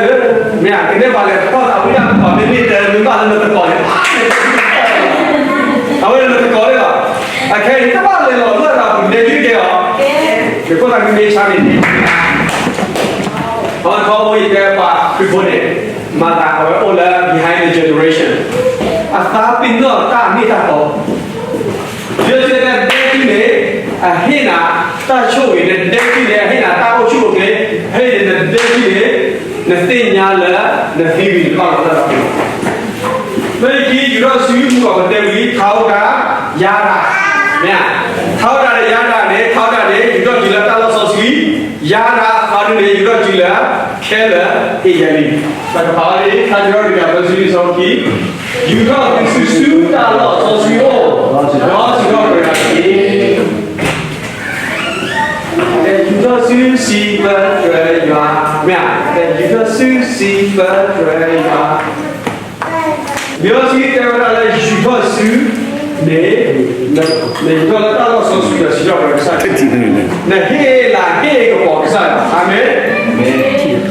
မ့ၢ်ဧါ, ကဒဲ ပှၤလဲၤထီၣ်သးဝံၣ်တၢ်ကပီၤမ့ၢ်န့ၢ်တဲမ့ၢ်ဘၣ်လၢနတကိးန့ၣ်, အဝဲန့ၣ်နတကိးန့ၣ်လီၤ. အခဲအံၤ တဘၣ်လဲၤလီၤလၢ်ဒီးပကဒဲကဒဲအီၤ, ယကိၢ်သးကမ့ၢ်ဆါန့ၣ်န့ၣ်, အဝဲခီအိၣ်ယတဲပှၤခရံာ်ဖိန့ၣ်, မၤသးအဝဲအိၣ်လၢ behind the generation, အသးပ့ၤနီၣ်တၢ်မ့ၢ်တၢ်တီ ယဲၢ်ဆၢတဲဒဲကံန့ၣ်, အဟ့ၣ်နၤတၢ်ဆိၣ်ဂ့ၤ, နဒဲကံန့ၣ် အဟ့ၣ်နၤတၢ်အိၣ်ဆူၣ်အိၣ်ချ့, ဖဲန့ၣ်နဒဲကံန့ၣ်, နသ့ၣ်ညါလၢ နသံဝံၤနဘၣ်လီၤလၢ်လီၤ. မ့ၢ်က့ယူၤထီၣ်စုမုၢ်ကီၢ်ပတဲဝံၤ ထါအိၣ်တၢ်, ယၤတၢ်, မ့ၢ်ဧါ, ထါအိၣ်တၢ်ဒီးယၤတၢ်န့ၣ်, ထါအိၣ်တၢ်န့ၣ် ယူၤထီၣ်စုလၢတၢ်လီၢ်စီဆှံ, ယၤတၢ်ဃီဒုန့ၣ် ယူၤထီၣ်စုလၢ ခဲလၢာ်ဟ့ၣ်ယၤလံ. ပကဖးအီၤန့ၣ် ထါစံးထီၣ်ပတြၢၤ သၢဆံလွံၢ် အဆၢဖိခံ ယူၤထီၣ်စုဆူတၢ်လီၢ်စီဆှံအိၣ်, ဒီးစံးထီၣ်ပတြၢၤတၢ်တက့ၢ်. ယူၤထီၣ်စုစံးပတြၢၤယွၤ, မ့ၢ်ဧါ, ယူၤထီၣ်စုစံးပတြၢၤယွၤ, လံာ်စီဆှံတဲဝဲဒၣ်လၢယူၤထီၣ်စုန့ၣ်, နယူၤထီၣ်လၢတၢ်လီၢ်စီဆှံဒီးစံးထီၣ်ပတြၢၤကစၢ်, နဟ့ၣ်လၤဟ့ၣ်ကပီၤကစၢ်ယွၤ, အၤမ့ၣ်.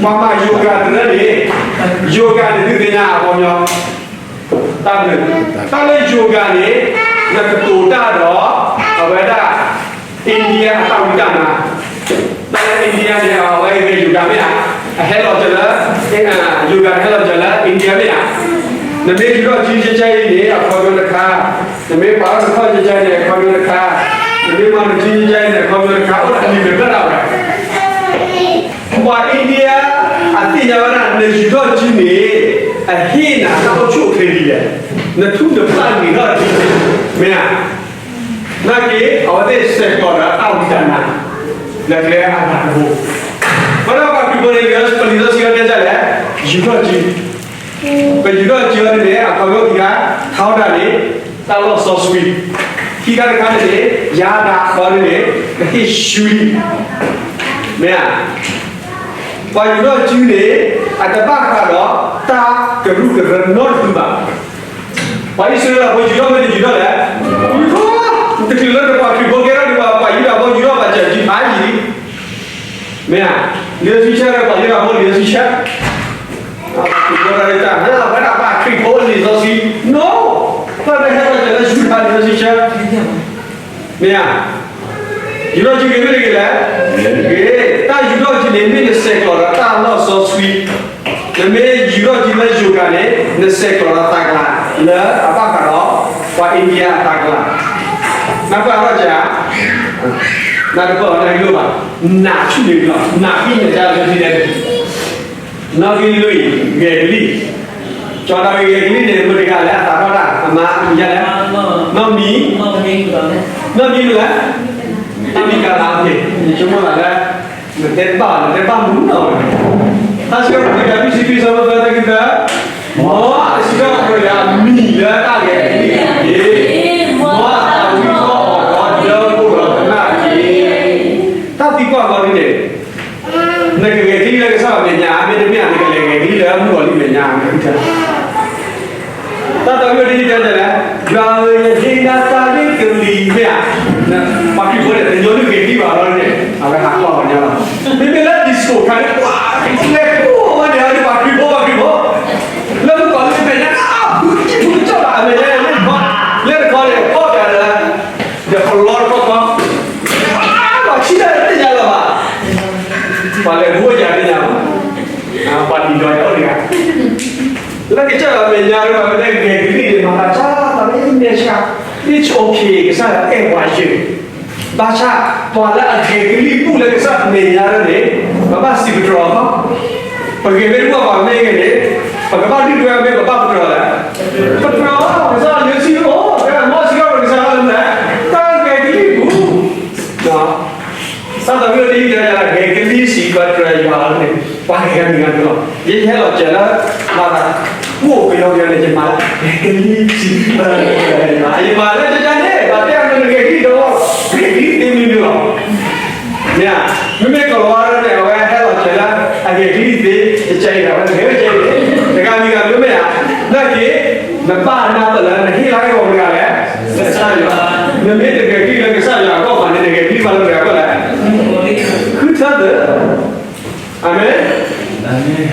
ပှၤမၤယိၤဂၤတဖၣ်န့ၣ်, ယိၤဂၤန့ၣ်ဒုးသ့ၣ်ညါအခီပညီ တၢ်ဘျုး, တၢ်လၢယိၤဂၤန့ၣ်, နကတိၤတၢ်ဒီး အဝဲဒၣ် India အတၢ်ဝံတၢ်နါ, တၢ်လၢ India န့ၣ် အဝဲဂ့ၤယိၤဂၤမ့ၢ်ဧါ, အဟဲလီၤစၢၤလၢ, ယိၤဂၤန့ၣ်ဟဲလီၤစၢၤလၢ India မ့ၢ်ဧါ, နမ့ၢ်ယူၤထီၣ်စုကဲကဲအံၤန့ၣ် အခီပညီတခါ, နမ့ၢ်ပာ်ထီၣ်နခီၣ်ကဲကဲန့ၣ် အခီပညီတခါ, နမ့ၢ်မၤနစုကဲကဲအံၤန့ၣ် အခီပညီတခါ, အိၣ်တၢ်လံာ်မဲာ်ဖျၢၣ်ဒၣ်ဝဲ ပှၤ India အသ့ၣ်ညါဝဲဒၣ် နယူၤထီၣ်စုန့ၣ် အဟ့ၣ်နၤတၢ်အိၣ်ဆူၣ်အိၣ်ချ့ဒ်လဲၣ်, နထူၣ်နဖျးန့ၢ်ထီၣ်ဒ်လဲၣ်, မ့ၢ်ဧါ, နာ်က့ အဝဲသ့ၣ်ဆဲးကျိးဒီးတၢ်ဝံတၢ်နါ, လၢကျဲအဂၤတဘိ, ဘၣ်ဒီးပှၤခရံာ်ဖိန့ၣ် ပလံာ်စီဆှံတဲဒ်လဲၣ်, ယူၤထီၣ်စု ပယူၤထီၣ်စုအီၤန့ၣ် အခီပညီခံခါ, ထါအိၣ်တၢ်န့ၣ်, တၢ်လီၢ်စီဆှံ, ခံခါတခါန့ၣ်, ယၤတၢ်ဃီန့ၣ်, ကဟ့ၣ်ဆူလံ, မ့ၢ်ဧါ, ပှၤယူၤထီၣ်စုန့ၣ်, အတဘၣ်ဃးဒီးတၢ်ကရူၢ်ကရၢနီတဖုဘၣ်. ပှၤအံၣ်စရ့လးဖိယူၤထီၣ်မ့ၢ်တယူၤထီၣ်လဲၣ်, တချုးလၢပှၤခရံာ်ဖိကဲထီၣ်ဒံးဘၣ် ပှၤယူဒၤဖိယူၤထီၣ်ဘၣ်စၢၤစုဖးယံာ်လံ မ့ၢ်ဧါ, လံာ်စီဆှံဆၢ ပှၤယူဒၤဖိလံာ်စီဆှံဆၢ, ပှၤခရံာ်ဖိတၢ် ပှၤခရံာ်ဖိလံာ်စီဆှံ, no, တၢ်တဟဲလီၤစၢၤလၢယူဒၤလံာ်စီဆှံဆၢ, မ့ၢ်ဧါ, ယူၤထီၣ်စုဂ့ၤမ့ၢ်တဂ့ၤလဲၣ်, ဂ့ၤ, တၢ်ယူၤထီၣ်စုန့ၣ် မ့ၢ်နဆဲးကျိးဒီးတၢ်လီၢ်စီဆှံ, နမ့ၢ်ယူၤထီၣ်စုလၢယိၤကၤန့ၣ် နဆဲးကျိးဒီးသးကျါ, လၢအဘၣ်ဃးဒီး, ပှၤ India အသးကျါ, နပၢၢ်ထီၣ်ကဧါ နတပၢၢ်အီၤတၢ်ဂ့ၢ်လိၣ်ဘၣ်, နးဆူၣ်န့ၣ်လီၤ နးဖံးန့ၣ်ဒ်လဲၣ်, နီၣ်ဂံၢ်လွံၢ်, ဂဲၤကလံၣ်, ကၠီၤဒၤဝံးဂဲၤကလံၣ်န့ၣ် မတၤတဂၤလဲၣ် အသးထီၣ်တၢ် အမါမံၤဒ်လဲၣ်, နီၢ်မံၤ, နီၢ်မံၤမ့ၢ်လဲၣ်, တမံၤကလး, ယဆိကမိၣ်သးလၢ, နတဲဘၣ် နတဲဘၣ်မုာ်နီၤ, တၢ်စံးထီၣ်ပတြၢၤ ခံဆံခွံ အဆၢဖိသၢဆံသၢ, မ်အစံးထီၣ်ပတြၢၤယွၤအမံၤလၢတၢ်ဂဲၤကလံၣ်တက့ၢ်, မ်အသးဝံၣ်ထီၣ်အီၤဒီးဒၢကိၢ်ဒီးကနၣ်တက့ၢ်. တၢ်သံကွၢ်လီၤဒ်န့ၣ်, နကဂဲၤကလံၣ်လၢကစၢ်ယွၤမဲာ်ညါ မ့တမ့ၢ် နကလဲၤဂဲၤကလံၣ်လၢမုၣ်ကီၤလံၢ်မဲာ်ညါ မ့ၢ်တၢ် တၢ်သးဝံၣ်ဒ်အံၤတဲလဲၣ်, ယွၤဧၢ ယဟ့ၣ်နၤတၢ်ဂ့ၤကလံၣ် မ့ၢ်ဧါ, ပှၤခရံာ်ဖိန့ၣ် တညီနုၢ်ဂဲၤကလံၣ်ဘၣ်လီၤန့ၣ် အဝဲဟးကွၢ်ပှၤညီလီၤ. မ့မ့ၢ်လၢ disco ခါန့ၣ် ပှၤလဲၤကိးဝဲန့ၣ် ပှၤခရံာ်ဖိ ပှၤခရံာ်ဖိ, လၢမုၣ်ကီၤလံၢ်မဲာ်ညါ အါဖုကံၢ်ဖုကစၢ်ဘၣ် အမဲာ်ညါန့ၣ် လၢတခီန့ၣ် ကီၢ်ပၠးလၢ ဒီးပလီတခီခီ, ပှၤဆံၣ်တၢ်တသ့ၣ်ညါလၢၤဘၣ်, ပှၤလဲၤဘိယၤသ့ၣ်ညါဘၣ်, ပှၤနံၤဒီးယၤအိၣ်တဂၤ, လၢကစၢ်ယွၤမဲာ်ညါ ပှၤမ့ၢ်တဲဂဲၤကလံၣ်န့ၣ် မၤသးစၢ် သးမ့ၢ်မဲာ်ဆှး, မ့ၢ်ဆိးက့ၤကစၢ်ယွၤအဲၣ်ပှၤယၢၤ, ဘၣ်ဆၣ် ပှၤလၢအဂဲၤကလံၣ်ဘူၣ်လၢကစၢ်မဲာ်ညါန့ၣ် ပဘၣ်စံးပတြၢၤအီၤ, ပဂဲၤမ့ၢ်တဘူၣ်ဘၣ်မ့ၢ်ဂ့ၤန့ၣ်, ပကဘၣ်ဒုၣ်ဒွဲၣ်မ့ၢ်ပဘၣ်ပတြၢၤလဲၣ်, ပတြၢၤအီၤ ကစၢ်ယွၤလံစံအိၣ် ကဲမ့ၢ်စံးထီၣ်ပတြၢၤကစၢ်ယွၤလၢမနုၤလဲၣ်, တၢ်ဂဲၤကလံၣ်ဘူၣ် စၢ်သးဝံၣ်ဒ်အံၤတဲယၤ ဂဲၤကလံၣ်စံးပတြၢၤယွၤန့ၣ် ပှၤဂဲၤဂၤမံၤဂၤန့ၣ်လီၤ. ယဟဲလီၤစၢၤလၢ မၤသး ကိၣ်ကယီကယီန့ၣ် ယမၤလၢ ဂဲၤကလံၣ်စံးပတြၢၤယွၤ, ယမၤလၢကကန့ၣ် ပှၤတဲအမ့ၢ်ဂဲၤကလံၣ်ဒီး ဂဲၤကလံၣ်သ့မနုၤလီၤ. မ့ၢ်ဧါ, မ့မ့ၢ်ကလီၤဝါထီၣ်န့ၣ် အဝဲဟဲလီၤစၢၤလၢ အဂဲၤကလံၣ်သ့ ကကဲအံၤဒီး အဝဲဂဲၤကဲအံၤန့ၣ် တဂၤမံၤဂၤမ့ၢ်ဧါ, နာ်က့ နဘၣ်နၢ်ပၢၢ်လၢ နဟ့ၣ်လီၤဟ့ၣ်ကီၤမတၤတဂၤလဲၣ်, ကစၢ်ယွၤ, နမ့ၢ်တဂဲၤကလံၣ်လၢကစၢ်ယွၤအဂီၢ်ဘၣ်န့ၣ် နဂဲၤကလံၣ်ဘၣ်လၢမတၤတဂၤအဂီၢ်လဲၣ်, ဃုထၢသၢ, အၤမ့ၣ်, အၤမ့ၣ်.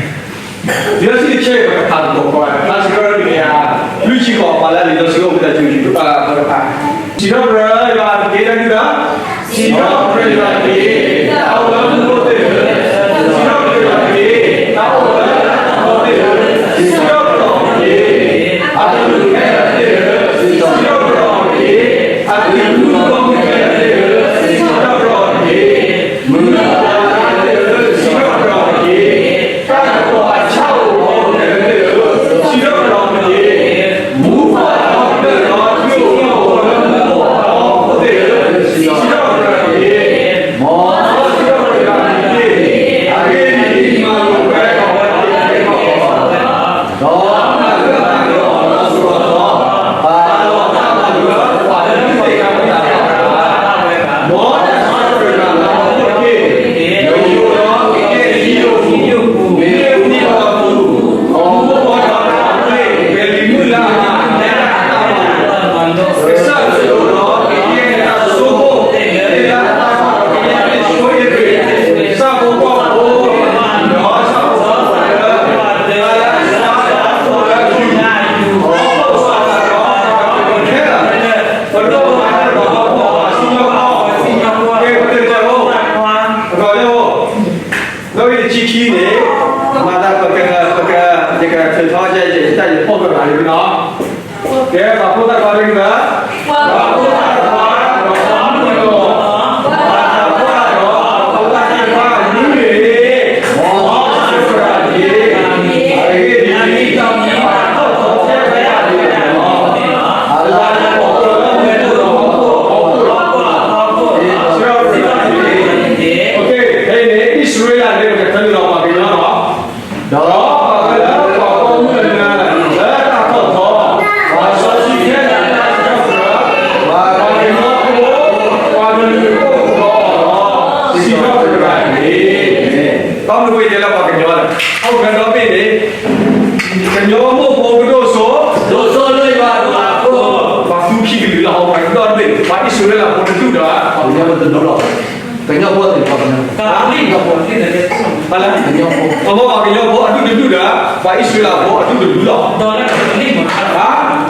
လံာ်စီဆှံတဆၢအံၤ ပကဖးသကိးဝဲ, ဖဲစံးထီၣ်ပတြၢၤ လွံၢ်ဆံဃိး ပှၤလၢလံာ်စီဆှံအိၣ်ဖဲတၢ်ဆၢကတီၢ် ပကဖး, စံးထီၣ်ပတြၢၤယွၤအတက့ၢ် တၢ်ဂ့ၢ်သၢ, စံးထီၣ်ပတြၢၤယွၤအတက့ၢ်, တၢ်အိၣ်လၢမူခိၣ်သ့ၣ်ဧၢ, စံးထီၣ်ပတြၢၤယွၤအတက့ၢ်, တၢ်အိၣ်လၢတၢ်ဖီခိၣ်သ့ၣ်ဧၢ, စံးထီၣ်ပတြၢၤယွၤအတက့ၢ်, အတမုာ်ခဲလၢာ်သ့ၣ်ဧၢ, စံးထီၣ်ပတြၢၤယွၤအတက့ၢ်, အတမုာ်ဒီမုၢ်ခဲလၢာ်သ့ၣ်ဧၢ, စံးထီၣ်ပတြၢၤယွၤအတက့ၢ်, မုၢ်လၢ်သ့ၣ်ဧၢ, စံးထီၣ်ပတြၢၤယွၤအတက့ၢ်, တၢ်ကပီၤအဆၣ်အိၣ်အီၤသ့ၣ်ဧၢ, စံးထီၣ်ပတြၢၤယွၤအတက့ၢ်, မူၤဘှီးထီၣ်ကတၢၢ်ဒီး ဒုးအိၣ်ထီၣ်အိၣ်လၢမူၤဘှီးထီၣ်သ့ၣ်ဧၢ, စံးထီၣ်ပတြၢၤယွၤအတက့ၢ်, မ်စံးထီၣ်ပတြၢၤယွၤအတက့ၢ်, အဂ့ၢ်ဒ်အံၤ, မၤလိာ်ကွဲအီၤဝဲသ့ၣ်တဖၣ်အဂီၢ် ဒီးမၤလၢမၤကပီၤအီၤလီၤ. ပာ်လီၤတၢ်မၤလိာ်လၢပှၤလၢမုၢ်သ့ၣ်တဖၣ်အဂီၢ်, မ်တၢ်စံးထီၣ်ပတြၢၤယွၤလၢဟီၣ်ခိၣ်ချၢ, ယိာ်ဒီးကယဲၢ်တံၤသကိး, မ့ၢ်အပူၤဒီးပူၤ, အမူအီၣ်ဒီးတၢ်အီၣ်, ကလံၤမုၢ်လၢအမၤ, ကစၢ်ကလိၤဒီးကယဲၢ်တၢ်စိဃိၣ်, လၢတၢ်ဖးဒီးကယဲၢ်တၢ်ဆိကမိၣ်, ဆၣ်ဖိကီၢ်ဖိ, ဒီးဆၣ်ဖိကီၢ်ဖိလၢ ပဒိၣ်မၤတၢ်ဒီးပှၤစံၣ်ညီၣ်ကွီၢ်, ကဲပတဲတၢ်အိၣ်, အဂီၢ်လၢအိၣ်, ဒီးဝံၤတဆံခံန့ၣ်, မၤသးပက, ပက, ယကထုးထီၣ်ယတၢ်ယဖီၣ်ကရၤလံနီၤ, ကဲ ပှၤဖိသၣ်ခွါတဂၤ, ပှၤဖိသၣ်ခွါ, ဒီးပှၤမုၣ်ကနီၤ, ပှၤသးပှၢ်ဒီးပှၤဖိသၣ်ခွါမုၢ်န့ၣ်, မ်စံးထီၣ်ပတြၢၤယွၤအတက့ၢ်, အဂ့ၢ်ဒ်အံၤ, တၢ်ထီၣ်ထီထဲဝဲဒၣ်န့ၣ်လီၤ, အလၤကပီၤလၢမူခိၣ်ဒီးဟီၣ်ခိၣ်လီၤ, စံးထီၣ်ပတြၢၤယွၤအတက့ၢ်, ဖဲအံၤန့ၣ် အံၣ်စရ့လးန့ၣ် ပကထၢနုာ်လီၤပှၤကညီလီၤ. ဒီးအဝဲလၢပှၤဂီၢ်မုၢ်အနၢၤ လၢတၢ်ထီၣ်ထီ, ပှၤစီဆှံခဲလၢာ်လၢတၢ်စံးထီၣ်ပတြၢၤ, ပှၤကညီဖိ, ပှၤကလုာ်အိၣ်ဒီးအီၤလီၤ, စံးထီၣ်ပတြၢၤယွၤအတက့ၢ်, ဘၣ်မနုၤဃိယတဲလၢပှၤကညီလဲၣ်, အိၣ်ဖဲဒီဘ့ၣ်န့ၣ်, ကညီမိၢ်ဖိကဒိၣ်စိ, ဒိၣ်စိလၢယွၤအဘျုးအဖှိၣ်, ပှၤသူခံကလုာ်လၢဟီၣ်ခိၣ်ဒီဘ့ၣ်, ပှၤအံၣ်စရ့လးဖိတဒူၣ်ဒီး, ပှၤကညီဖိတဒူၣ်လီၤ. ကညီဖိသ့ၣ်တဖၣ်, ကညီဖိ, ပှၤကညီဖိအဒူၣ်တဒူၣ်ဒီး ပှၤအံၣ်စရ့လးဖိအဒူၣ်တဒူၣ်လီၤ. ကၤပလံ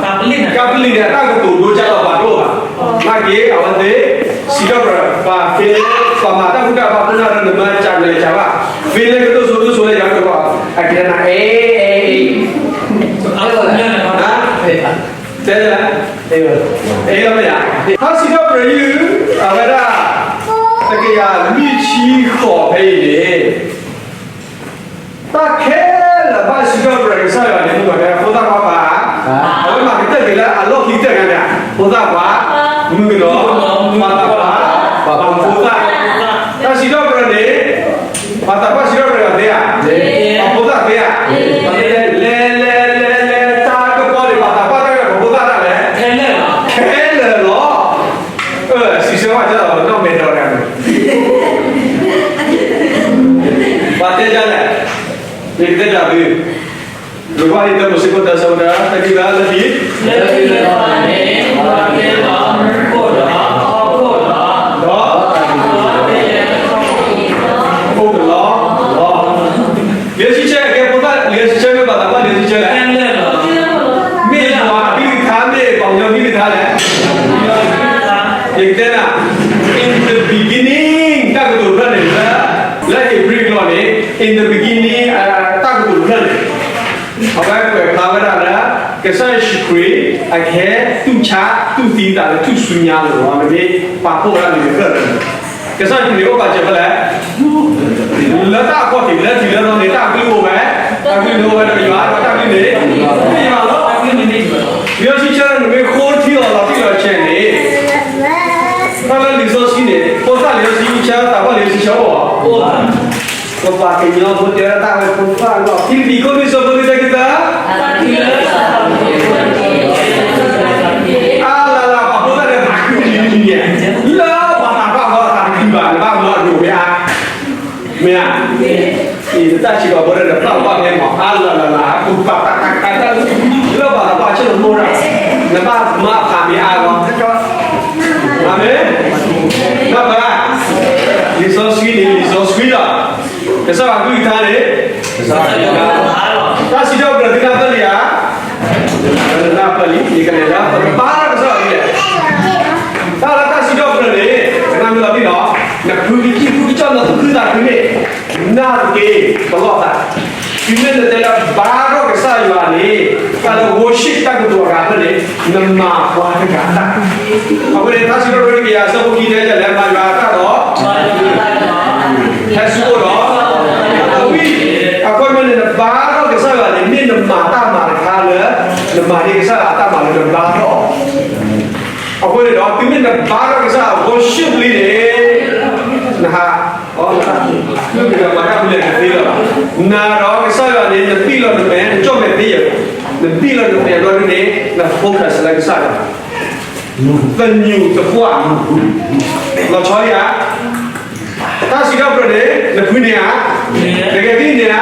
ၢ်န့ၣ် အတၢ်ကတိၤဒိကၢ်လီၤပာ်ဒိၣ်ဘၣ်, နာ်က့ၤ အဝဲသ့ၣ်, စံးထီၣ်ပတြၢၤ, ပှၤဖဲလၢ ပှၤမၤတၢ်ဃူတၢ်ဖိးဖိန့ၣ် နမၤစၢ်နလဲၤစၢ်ဘၣ်, ဖဲလၢကဒိၣ်စိဒိၣ်စိလၢယၤကဘၣ်, အကဲနၤ အဲ, အဲ, အဲ, တဲလၢ, အဲလၢမ့ၢ်ယါ, တၢ်စံးထီၣ်ပတြၢၤယုၢ်, အဝဲဒၣ်, တကယၤလွံၢ်ဆံဃိးဖဲအံၤန့ၣ်, တၢ်ခဲလၢာ်ဘၣ်စံးထီၣ်ပတြၢၤကစၢ်ယွၤန့ၣ် မ့ၢ်ဝဲဒၣ်ဖိသၣ်ခွါပၢ်, အဝဲမၤကတၢၢ်က့ၤလၢအလီၢ်ခံကတၢၢ်န့ၣ်, ဖိသၣ်ခွါ, မုၣ်ကနီၤ, ပှၤသးပှၢ်, ပှၤဖိသၣ်, တၢ်စံးထီၣ်ပတြၢၤန့ၣ်, ပှၤသးပှၢ်စံးထီၣ်ပတြၢၤယွၤသ့ဧါ, ပှၤဖိသၣ်သ့ဧါ, လဲၤလဲၤလဲၤလဲၤ တၢ်ကပီၤန့ၣ် ပှၤသးပှၢ်တၢ်ဂ့ၢ် ပှၤဖိသၣ်တၢ်လဲၣ်, ခဲလၢာ်လီၤ, စံးဆၢဝဲဒၣ်လီၤ ပနီၣ်မဲာ်ဒီးတဂၤန့ၣ် ပှၤတဲဒ်လဲၣ်, ယကတဲဒ်သု, လံာ်ဘၣ်ဟ့ၣ်တၢမိၤၡ့ခိၣ်တၢဆၢကတီၢ် တၢ်ခံဂၤလၢခံ, လၢခံလၢကီၢ်န့ၣ် ပှၤကဲလီၤမူခိၣ်ဒီးဟီၣ်ခိၣ်ဒီး, ဒီး, ခိၣ်ကလီလီၤ, လံာ်စီဆှံကဲဖိသၣ်လံာ်စီဆှံမ့ၢ်ဘၣ်သးဘၣ်လံာ်စီဆှံလဲၣ်, မ့ၢ်ယွၤအကလုၢ်ကထါ မ့ၢ်ပှၤကညီကလုၢ်ကထါလဲၣ်, ယကတဲနၤ, in the beginning တၢ်ကတိၤတဖျၢၣ်န့ၣ်, လၢဧ့ၤဘြံၤကျိာ်န့ၣ် in the beginning တၢ်ကတိၤတဖျၢၣ်န့ၣ်, အဝဲကွဲးဖျါဝဲဒၣ်လၢ ကစၢ်ယ့ၣ်ၡူးခရံာ် အကဟဲတူၢ်ဆါတူၢ်သံသးလၢထူၣ်စုညါအလိၤ မ့မ့ၢ်ပာ်ဖှိၣ်ဝဲဒၣ်လံာ်ကတၢၢ်န့ၣ်, ကစၢ်ယ့ၣ်ၡူးခရံာ်အိၣ်ပာ်စၢၤဖဲလဲၣ်, လၢတၢ်အခီၣ်ထံး လၢထံးလၢနီၤန့ၣ် တၢ်ကလုၢ်အိၣ်ဝဲ, တၢ်ကလုၢ်န့ၣ်အိၣ်ဝဲဒီးယွၤ ဒီးတၢ်ကလုၢ်န့ၣ် မ့ၢ်ယွၤလီၤ, လံာ်စီဆှံန့ၣ်မ့ၢ်ဃိထံအီၤလီၤတံၢ်လီၤဆဲးန့ၣ်, တၢ်လၢလံာ်စီဆှံန့ၣ် ဖိသၣ်လံာ်စီဆှံဆၢ သးပှၢ်လံာ်စီဆှံဆၢအိၣ်ဧါ, ပပှၤကညီဖိတဲဝဲဒၣ်တၢ်ဝဲဖိသၣ်လီၤ ဖံလံးပံၤခိၣ်လွံၢ်ဆၢဖိလွံၢ်ဆၢခံသၢ, အါလၢ်လၢ် ပှၤဖိသၣ်လၢသးခုန့ၣ်, လၢပှၤသးပှၢ်အဂီၢ်သးတခုဘၣ် နဘၣ်မၤအဒိၣ်မ့ၢ်ဧါ, မ့ၢ်ဧါ, အံၤ တၢ်စံးထီၣ်ပတြၢၤဒီးပျၢ်ဘၣ်ဖဲမး အါလၢ်လၢ်လၢ် အကူၣ်ပာ်တၢ်တၢ်တၢ်တၢ် လၢပှၤသးပှၢ်ဆၢလိာ်မိၢ်ဒၣ်, နဘၣ်မၤအသးမ့ၢ်အါဂီၢ်, အၤမ့ၣ်, ဘၣ်ဘၣ်, လံာ်စီဆှံန့ၣ် လံာ်စီဆှံလီၤ. ကစၢ်ယွၤကလုၢ်ကထါန့ၣ်, တၢ်စံးထီၣ်ပတြၢၤသုတၢ်ပၢၢ်လံဧါ, တၢ်ပၢၢ်လံ, ယကလဲၤလၢပကဘါထီၣ်ကစၢ်ယွၤဒ်လဲၣ်. တၢ်လၢတၢ်စံးထီၣ်ပတြၢၤန့ၣ် ကနၣ်မ့ၢ်လီၤတံၢ်လီၤ, နဖုကစံၣ်ဖုကစၢ် နသူၣ်ခုသးခုန့ၣ်, နၢ်တက့ၢ် ပလီၢ်သး, တုၤမ့ၢ်နတဲလၢဘါထီၣ်ကစၢ်ယွၤန့ၣ်, တၢ်လၢ worship တၢ်ကတိၤအဂၤဖျၢၣ်န့ၣ်, နမၤပှၤတဂၤတၢ် အဃိန့ၣ် တၢ်စံးထီၣ်ပတြၢၤတကယၤအဆၢဖိခံတဲဒ်လဲၣ်, မၤယွၤအတၢ်ဒီး ဟဲဆူအအိၣ်ဒီး ဝံ, အခီပညီန့ၣ် နဘါထီၣ်ကစၢ်ယွၤန့ၣ် မ့ၢ်နမၤတၢ်မၤတခါလၢ နမၤန့ၢ်ကစၢ်ယွၤအတၢ်မၤလၢနဘါထီၣ်အီၤ. အဃိန့ၣ်ဒီး တုၤမ့ၢ်နဘါထီၣ်ကစၢ်ယွၤ worship လံန့ၣ်, နဟး အီ နတၢ် မၤတၢ်ဖဲလဲၣ်တသ့လၢၤဘၣ်. နၤဒီးကစၢ်ယွၤန့ၣ် နဘံၣ်လီၤနမဲာ် နကၠီၣ်မဲာ်သ့ယဲၢ်, နဘံၣ်လီၤနမဲာ်ဘျီဒုန့ၣ် န focus လၢကစၢ်ယွၤ သညူးသပှၢ်, လီၤဆီဧါ. တၢ်စံးထီၣ်ပတြၢၤန့ၣ် နဖုန့ၣ်ဧါ, နကသံၣ်န့ၣ်ဧါ,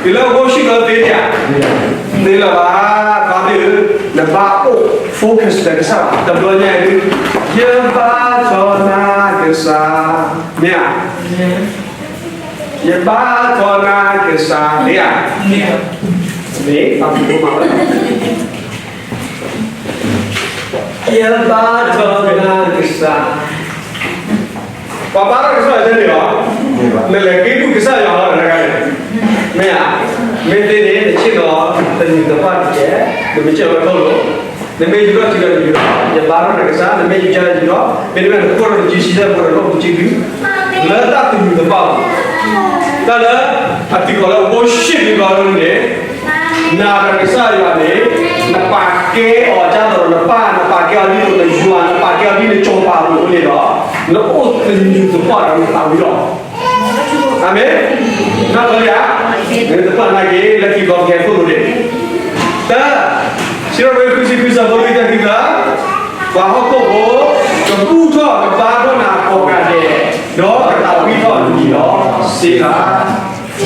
တုၤလၢ worship လီၤသ့ဧါ, သ့လၢၤဘၣ်, ခီဒုး နဘၣ်အိၣ် focus လၢကစၢ်ယွၤ တဘျီညါအံၤဒုး, ယဘါထီၣ်နၤကစၢ်, မ့ၢ်ဧါ, ယဘါထီၣ်နၤကစၢ်, မ့ၢ်ဧါ, မ့ၢ် ပှၤဘါထီၣ်ကစၢ်ယွၤန့ၣ်လီၤ, နလဲၤက့ၤဘူၣ်ကစၢ်ယွၤလီၤတဂၤန့ၣ်, မ့ၢ်ဧါ, မ့ၢ်သ့န့ၣ် နဆ့ၣ်နီၤသညူးသပှၢ်တက့ၢ်, နမ့ၢ်ဆ့ၣ်နီၤဝဲထီၣ်လိၤ, နမ့ၢ်ယူၤထီၣ်ထံဒီးယူၤထီၣ်, ယဘါထီၣ်နၤကစၢ်, နမ့ၢ်ယူၤကစၢ်ယူၤထီၣ်, မ့တမ့ၢ်နကိၢ်ထီၣ်နစုဆံသၢပူၤဒီး နအိၣ်ကူစုဒု, လၢတၢ်သညူးသပှၢ်လီၤ. တၢ်လၢ အသံၣ်ကီးလၢ worship န့ၣ်လီၤန့ၣ် နၤဒီးကစၢ်ယွၤန့ၣ် နပာ်ကဲအီၤဒ်သိးဒီးနပၢ်, နပာ်ကဲအီၤဒ်သိးနယွၤ, နပာ်ကဲအီၤဒ်နစီၤပၤအသိးန့ၣ်ဒီး, နအိၣ်သညူးသပှၢ်ဒီးနသးဝံၣ်လီၤ. အၤမ့ၣ်, နၢ်ပၢၢ်လံဧါ, နသပှၢ်နာ်က့ၤ လၢခံဘျီကဟဲသိၣ်လိဒ့ၣ်, တၢ်, စံးထီၣ်ပတြၢၤ ခွံဆံခွံ အဆၢဖိလွံၢ် တဲသုသး, ပှၤဟီၣ်ခိၣ်ဖိ ကဘူၣ်ထီၣ်ကဘါထီၣ်နၤကိးဂၤဒဲး, ဒီးကသးဝံၣ်ထီၣ်နၤလီၤ. စ့လၤ ပှၤဟီၣ်ခိၣ်ဖိ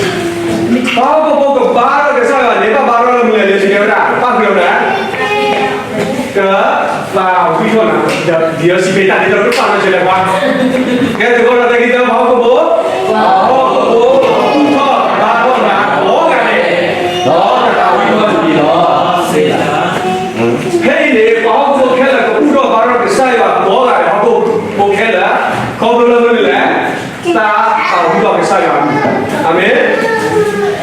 ကဘါထီၣ်ကစၢ်ယွၤန့ၣ် ဘၣ်ဘါထီၣ်လၢမနုၤလဲၣ် စံးတဲဝဲဒၣ်, ဘၣ်ဃုာ်လီၤမနုၤလဲၣ်, ကသးဝံၣ်ထီၣ်နၤ, ဒီးစံးဘ့ၣ်တၢ်န့ၣ် ဒီးကပာ်လီၤစၢၤလၢပှၤ, ကဲသကိးဒီး သကံသ ပှၤဟီၣ်ခိၣ်ဖိ, ပှၤဟီၣ်ခိၣ်ဖိ ကဘူၣ်ထီၣ်ကဘါထီၣ်နၤကိးဂၤဒဲး, ဒီးကသးဝံၣ်ထီၣ်နၤလီၤ. ဖဲအံၤန့ၣ် ပှၤဟီၣ်ခိၣ်ဖိခဲလၢာ်ကဘူၣ်ထီၣ်ဘါထီၣ်ကစၢ်ယွၤကိးဂၤဒဲး, ဟီၣ်ခိၣ်ဖိခဲလၢာ်, ခီဖျိလၢမနုၤလဲၣ်, တၢ်သးဝံၣ်ထီၣ်ကစၢ်ယွၤ, အၤမ့ၣ်,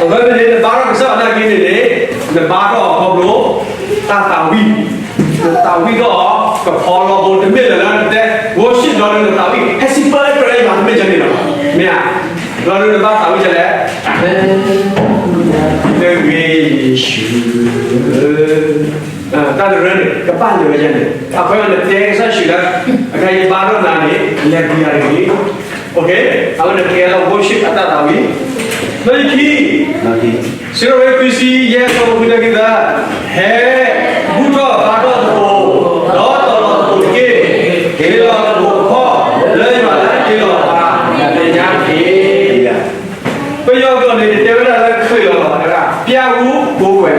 အဝဲန့ၣ် နဘါထီၣ်ကစၢ်ယွၤနာ်က့န့ၣ်န့ၣ်, နဘါထီၣ်အီၤခီဖျိ တၢ်သးဝံၣ်, နသးဝံၣ်ထီၣ်အီၤ ကဖီလီၤဖိ တမ့ၢ်လၢလၢနတဲ worship ဒီးနသးဝံၣ် ဟဲစံးပၢလၢပရၢယွၤ တမ့ၢ်ဒ်န့ၣ်လီၤ, မ့ၢ်ဧါ, ဒီးနဘၣ်သးဝံၣ်ဒ်လဲၣ်, တဂ့ၤယ့ၣ်ၡူး တၢ်တရၢန့ၣ် ကဘၣ်လဲၤဝဲဒ်န့ၣ်, အဃိနတဲကစၢ်ယ့ၣ်ၡူးလၢ အခဲအံၤဘါထီၣ်နၤန့ၣ် လဲၤပူၤယၤတဂ့ၤ, အဝဲန့ၣ်ကဲလၢ worship အတၢ်သးဝံၣ်, လၢခံ စံးထီၣ်ပတြၢၤ ခွံဆံယဲၢ် အဆၢဖိခွံ တဲသုသး, ဟဲ ဘူၣ်ထီၣ်ဘါထီၣ်သကိး, ဒီးတီၤလီၤသကိးတက့ၢ်, က့ၤလီၤသကိးတခီ, လၢယွၤလၢအက့ၤလီၤပှၤ အမဲာ်ညါတက့ၢ်. ပယီၤကျိာ်န့ၣ် တတဲဝဲဒၣ်လၢ ချ့လီၤလီၤ တဲဝဲဒၣ် ပြဝူကိုဝဲ,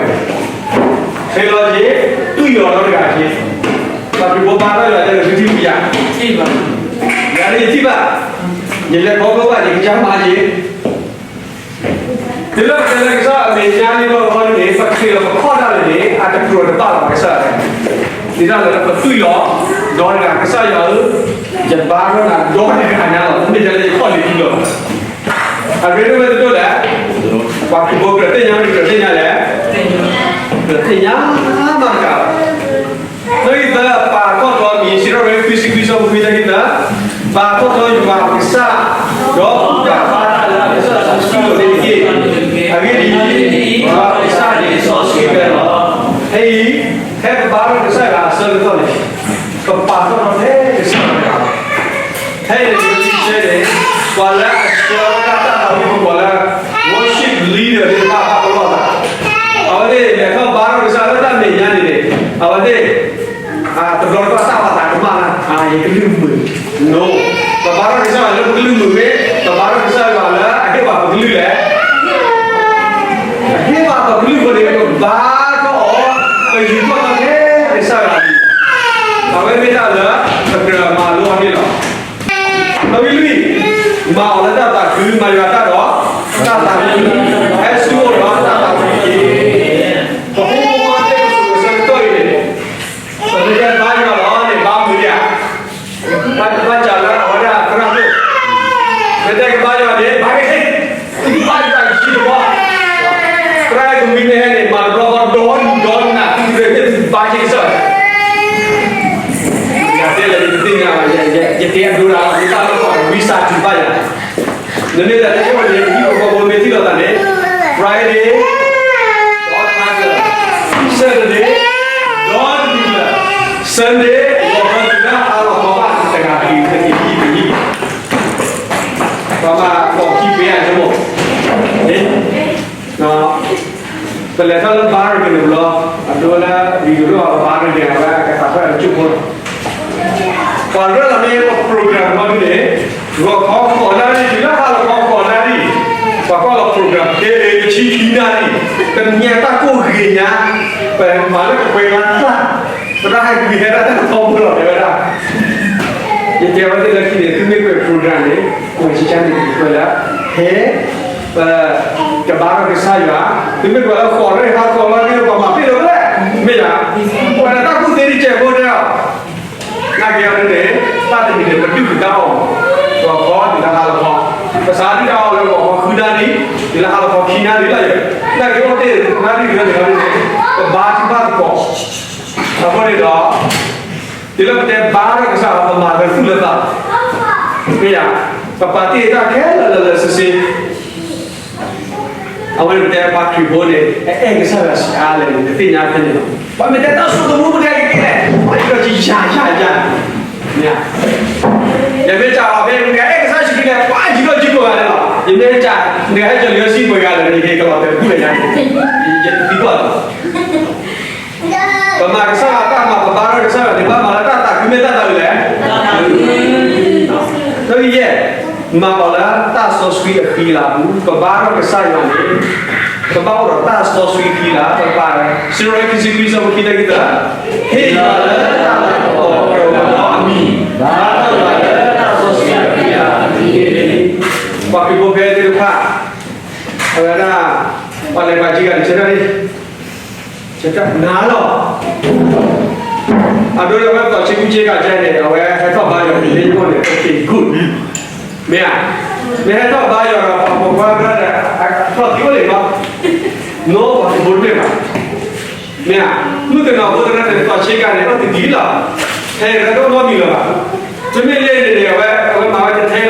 ချ့လီၤက့ၤ, တွံၢ်လီၤဒီတဂၤက့ၤ, ပှၤခရံာ်ဖိဘါထီၣ်ယွၤတဲလၢ သုထံၣ်ပယၤ, ယၤန့ၣ်ယထံၣ်ဘၣ်, ယလဲၤခီဖျိဘၣ်န့ၣ် ကစၢ်မၤက့ၤ တုၤလၢပတဲလၢကစၢ်အမဲာ်ညါန့ၣ် ဘၣ်ဃီန့ၣ် ပချ့လီၤပခီၣ်တၢ်န့ၣ်န့ၣ် အတကြၢးတဘၣ်လီၤကစၢ်ယွၤ, ဒ်တၢ်လၢပတွံၢ်လီၤ, ဒီးတဂၤကစၢ်ယွၤဧၢ, ယဘါထီၣ်နၤဒီတဂၤညါလီၤ, မ့ၢ်တဲလၢယခီၣ်လံၤထံလီၤ, အရ့ဒိၣ်မ့ၢ်တဒိၣ်လဲၣ်, ပှၤခရံာ်ဖိကြၢးသ့ၣ်ညါမ့ၢ်ကြၢးသ့ၣ်ညါလဲၣ်, ကြၢးသ့ၣ်ညါမးတကးလီၤ. လၢခံသၢ ပာ်ထီၣ်ထီမံၤ စံးထီၣ်ပတြၢၤ ခွံဆံခွံ အဆၢဖိခွံ တဲသုသး, ပာ်ထီၣ်ထီယွၤပကစၢ်, ဒီးပာ်ဖျါတၢ်လၢအကစၢ်စီဆှံအလိၤန့ၣ်တက့ၢ်. အဂ့ၢ်ဒ်အံၤ, ယွၤပကစၢ်န့ၣ်စီဆှံဖဲလီၤ. ဖဲအံၤ, ဖဲပဘါထီၣ်ကစၢ်ယွၤအဆၢကတီၢ်န့ၣ်, ပပာ်ထီၣ်ထီထဲကစၢ်ယွၤတဂၤလီၤ. ဖဲအံၤန့ၣ် ပတဲန့ၣ်, ပှၤလၢအဆှၢဝဲဒၣ်တၢ်သးဝံၣ် ပှၤလၢ worship leader န့ၣ် တဘၣ်ဘၣ်ပလီၢ်သး, အဝဲသ့ၣ်လဲၤထီၣ်ဘါထီၣ်ကစၢ်လၢတၢ်မဲာ်ညါန့ၣ်န့ၣ်, အဝဲသ့ၣ် တဘျီတဘျီတၢ်ဘၣ်သးကမၣ်လၢ ယကလုၢ်မုာ်, ပဘါထီၣ်ကစၢ်ယွၤလၢပကလုၢ်မုာ်မ့ၢ်, ပဘါထီၣ်ကစၢ်ယွၤလၢအဟ့ၣ်ပှၤပကလုၢ်လဲၣ်, အဟ့ၣ်ပှၤပကလုၢ်အဃိန့ၣ် ပဘါထီၣ်အီၤ, ပယူၤထီၣ်ထီထဲကစၢ်ယွၤလံ, အဝဲမ့ၢ်တၢ်လၢပကြၢးမၤလိအီၤန့ၣ်လီၤ. အဝဲလွံၢ်, မၤအီၤလၢတၢ်သးခု, မၤယွၤတၢ်ဒီး ပလဲၤထီၣ်လၢ Barragan န့ၣ်ဘျီ, အဒိလၢ video ဒိၣ်အီၤ Barragan အဝဲအကသးထီၣ်အကၠိၣ်ဖိလီၤ. ပှၤရၢလီၤမ့ၢ် program ဘျီဒ်န့ၣ်, ဂီၤခီဃိးနၣ်ရံၣ် တုၤလၢဟါလီၤခီဃိးနၣ်ရံၣ်, ပှၤကွၢ်လီၤ program ဟဲတဆံခံနၣ်ရံၣ်, ပညါတၢ်ကိၢ်ဂ့ၤညါ, ပမၤလၢကပှဲၤလၢ်ကျၢ်, ပတၢ်ဟဲကွံာ်ဟဲဒၣ်တၢ်ထီဘိလီၤ တဲဝဲဒၣ် ယတဲဝဲသ့ၣ်လၢခံန့ၣ် သုမ့ၢ်ကွဲး program န့ၣ်, ကွဲးဆံဆါန့ၣ် ကွဲးလၢ ဟဲ, ပ, ကဘါထီၣ်ကစၢ်ယွၤ, သုမ့ၢ်ကွဲးလၢဃိးနၣ်ရံၣ် ဟါဃိးနၣ်ရံၣ် ပှၤမၤပ့ၢ်လီၤဖဲလဲၣ်, မ့ၢ်ယၤ, ပှၤတၢ်ကူၣ်သ့တကဲးဖိတဲအီၤ, နာ်က့အီၤန့ၣ်, တၢ်တမံၤန့ၣ် ပဒုၣ်ပဒါအီၤ, ဂီၤခီတုၤလၢဟါလီၤခီ, ပစးဒုၣ်ဒါအီၤလၢဂီၤခီဃုနၣ်ရံၣ်, တုၤလၢဟါလီၤခီခံနၣ်ရံၣ်လီၤ, နာ်က့အိၣ်တ့ၢ်နၣ်ရံၣ်လၢန့ၣ်လီၤန့ၣ်, ပဘါထုကဖၣ်သကိး, အဃိန့ၣ်ဒီး တုၤလၢပတဲဘါထီၣ်ကစၢ်ယွၤ ပမၤလၢသူၣ်လၢသး, မ့ၢ်ယၤ, ပပာ်တ့ၢ်တၢ်ခဲလၢာ်လၢာ်လၢာ်ဆ့ဆ့, အဝဲန့ၣ်ပတဲပှၤခရံာ်ဖိန့ၣ် အအဲၣ်ကစၢ်ယွၤစှၤအါလဲၣ်န့ၣ် ပသ့ၣ်ညါဖဲန့ၣ်လီၤ. ပှၤမ့ၢ်တဲတၢ်ဆိကမိၣ်မ့ၢ်တဲက့ၤလဲၣ်, ပှၤယံၤဒီးယယၤယၤယၤ, မ့ၢ်ဧါ, ယမ့ၢ်စံးအီၤဖဲ နကအဲၣ်ကစၢ်ယ့ၣ်ၡူးခရံာ်န့ၣ် ပှၤယံၤဒီးယကိးဂၤန့ၣ်လီၤ. ယမ့ၢ်စံး နကဟဲကၠီၤလံစံပှဲၤဂၤလဲၣ်န့ၣ် ယကလီၤတဲာ်ကူၣ်လၢညါန့ၣ်, ယသံကွၢ်လီၤ ပမၤကစၢ်ယွၤတၢ်မၤ ပဘါထီၣ်ကစၢ်ယွၤန့ၣ် ဘၣ်မၤလၢတၢ်သးခုမ့ၢ်တၢ်သးအုးလဲၣ်. သၢယဲၢ်, မၤအီၤလၢတၢ်စီဆှံအဃံအလၤအပူၤ, ပဘါထီၣ်ကစၢ်ယွၤန့ၣ် ကဘၣ်အိၣ်ဒီးတၢ်စီဆှံအဃံအလၤ, ပပာ် စံးထီၣ်ခံဆံခွံ ဆၢဖိခံ တၢ်ဂ့ၢ်သၢ, ဟ့ၣ်ယွၤလၢတၢ်လၤကပီၤကရၢကရိအမံၤ, ဘါထီၣ်ယွၤလၢတၢ်စီဆှံအဃံအလၤအမံၤန့ၣ်, ပှၤခရံာ်ဖိဖဲသ့ၣ်တဖၣ် အဝဲဒၣ် ပှၤလဲၤပှၤက့ၤဂၤန့ၣ် ဆၢထၢၣ်န့ၣ် ဆၢထၢၣ်နၤလီၤ. အဒိလၢဝဲသီးဆ့ကူဆ့ကၤကဲန့ၣ် အဝဲဟဲထီၣ်ဘါယွၤန့ၣ် လၢယအိၣ်န့ၣ် okay good, မ့ၢ်ဧါ, မ့ၢ်ဟဲထီၣ်ဘါယွၤဒီး ပှၤပိာ်ခွါဒီး အထီၣ်သံအိၣ်လံမး, နီၢ်ပှၤတဘိတမ့ၢ်ဘၣ်, မ့ၢ်ဧါ, မုၣ်ကနီၤဖိသရၣ်န့ၣ် သီးဆ့ကၤန့ၣ် အိၣ်တဒ်လီၤ, ဟဲရၢဒိၣ်နီတမံၤလၢၤဘၣ်, တမ့ၢ်လၢန့ၣ်န့ၣ် အဝဲ အဝဲမၤဝဲတထဲလီၤ.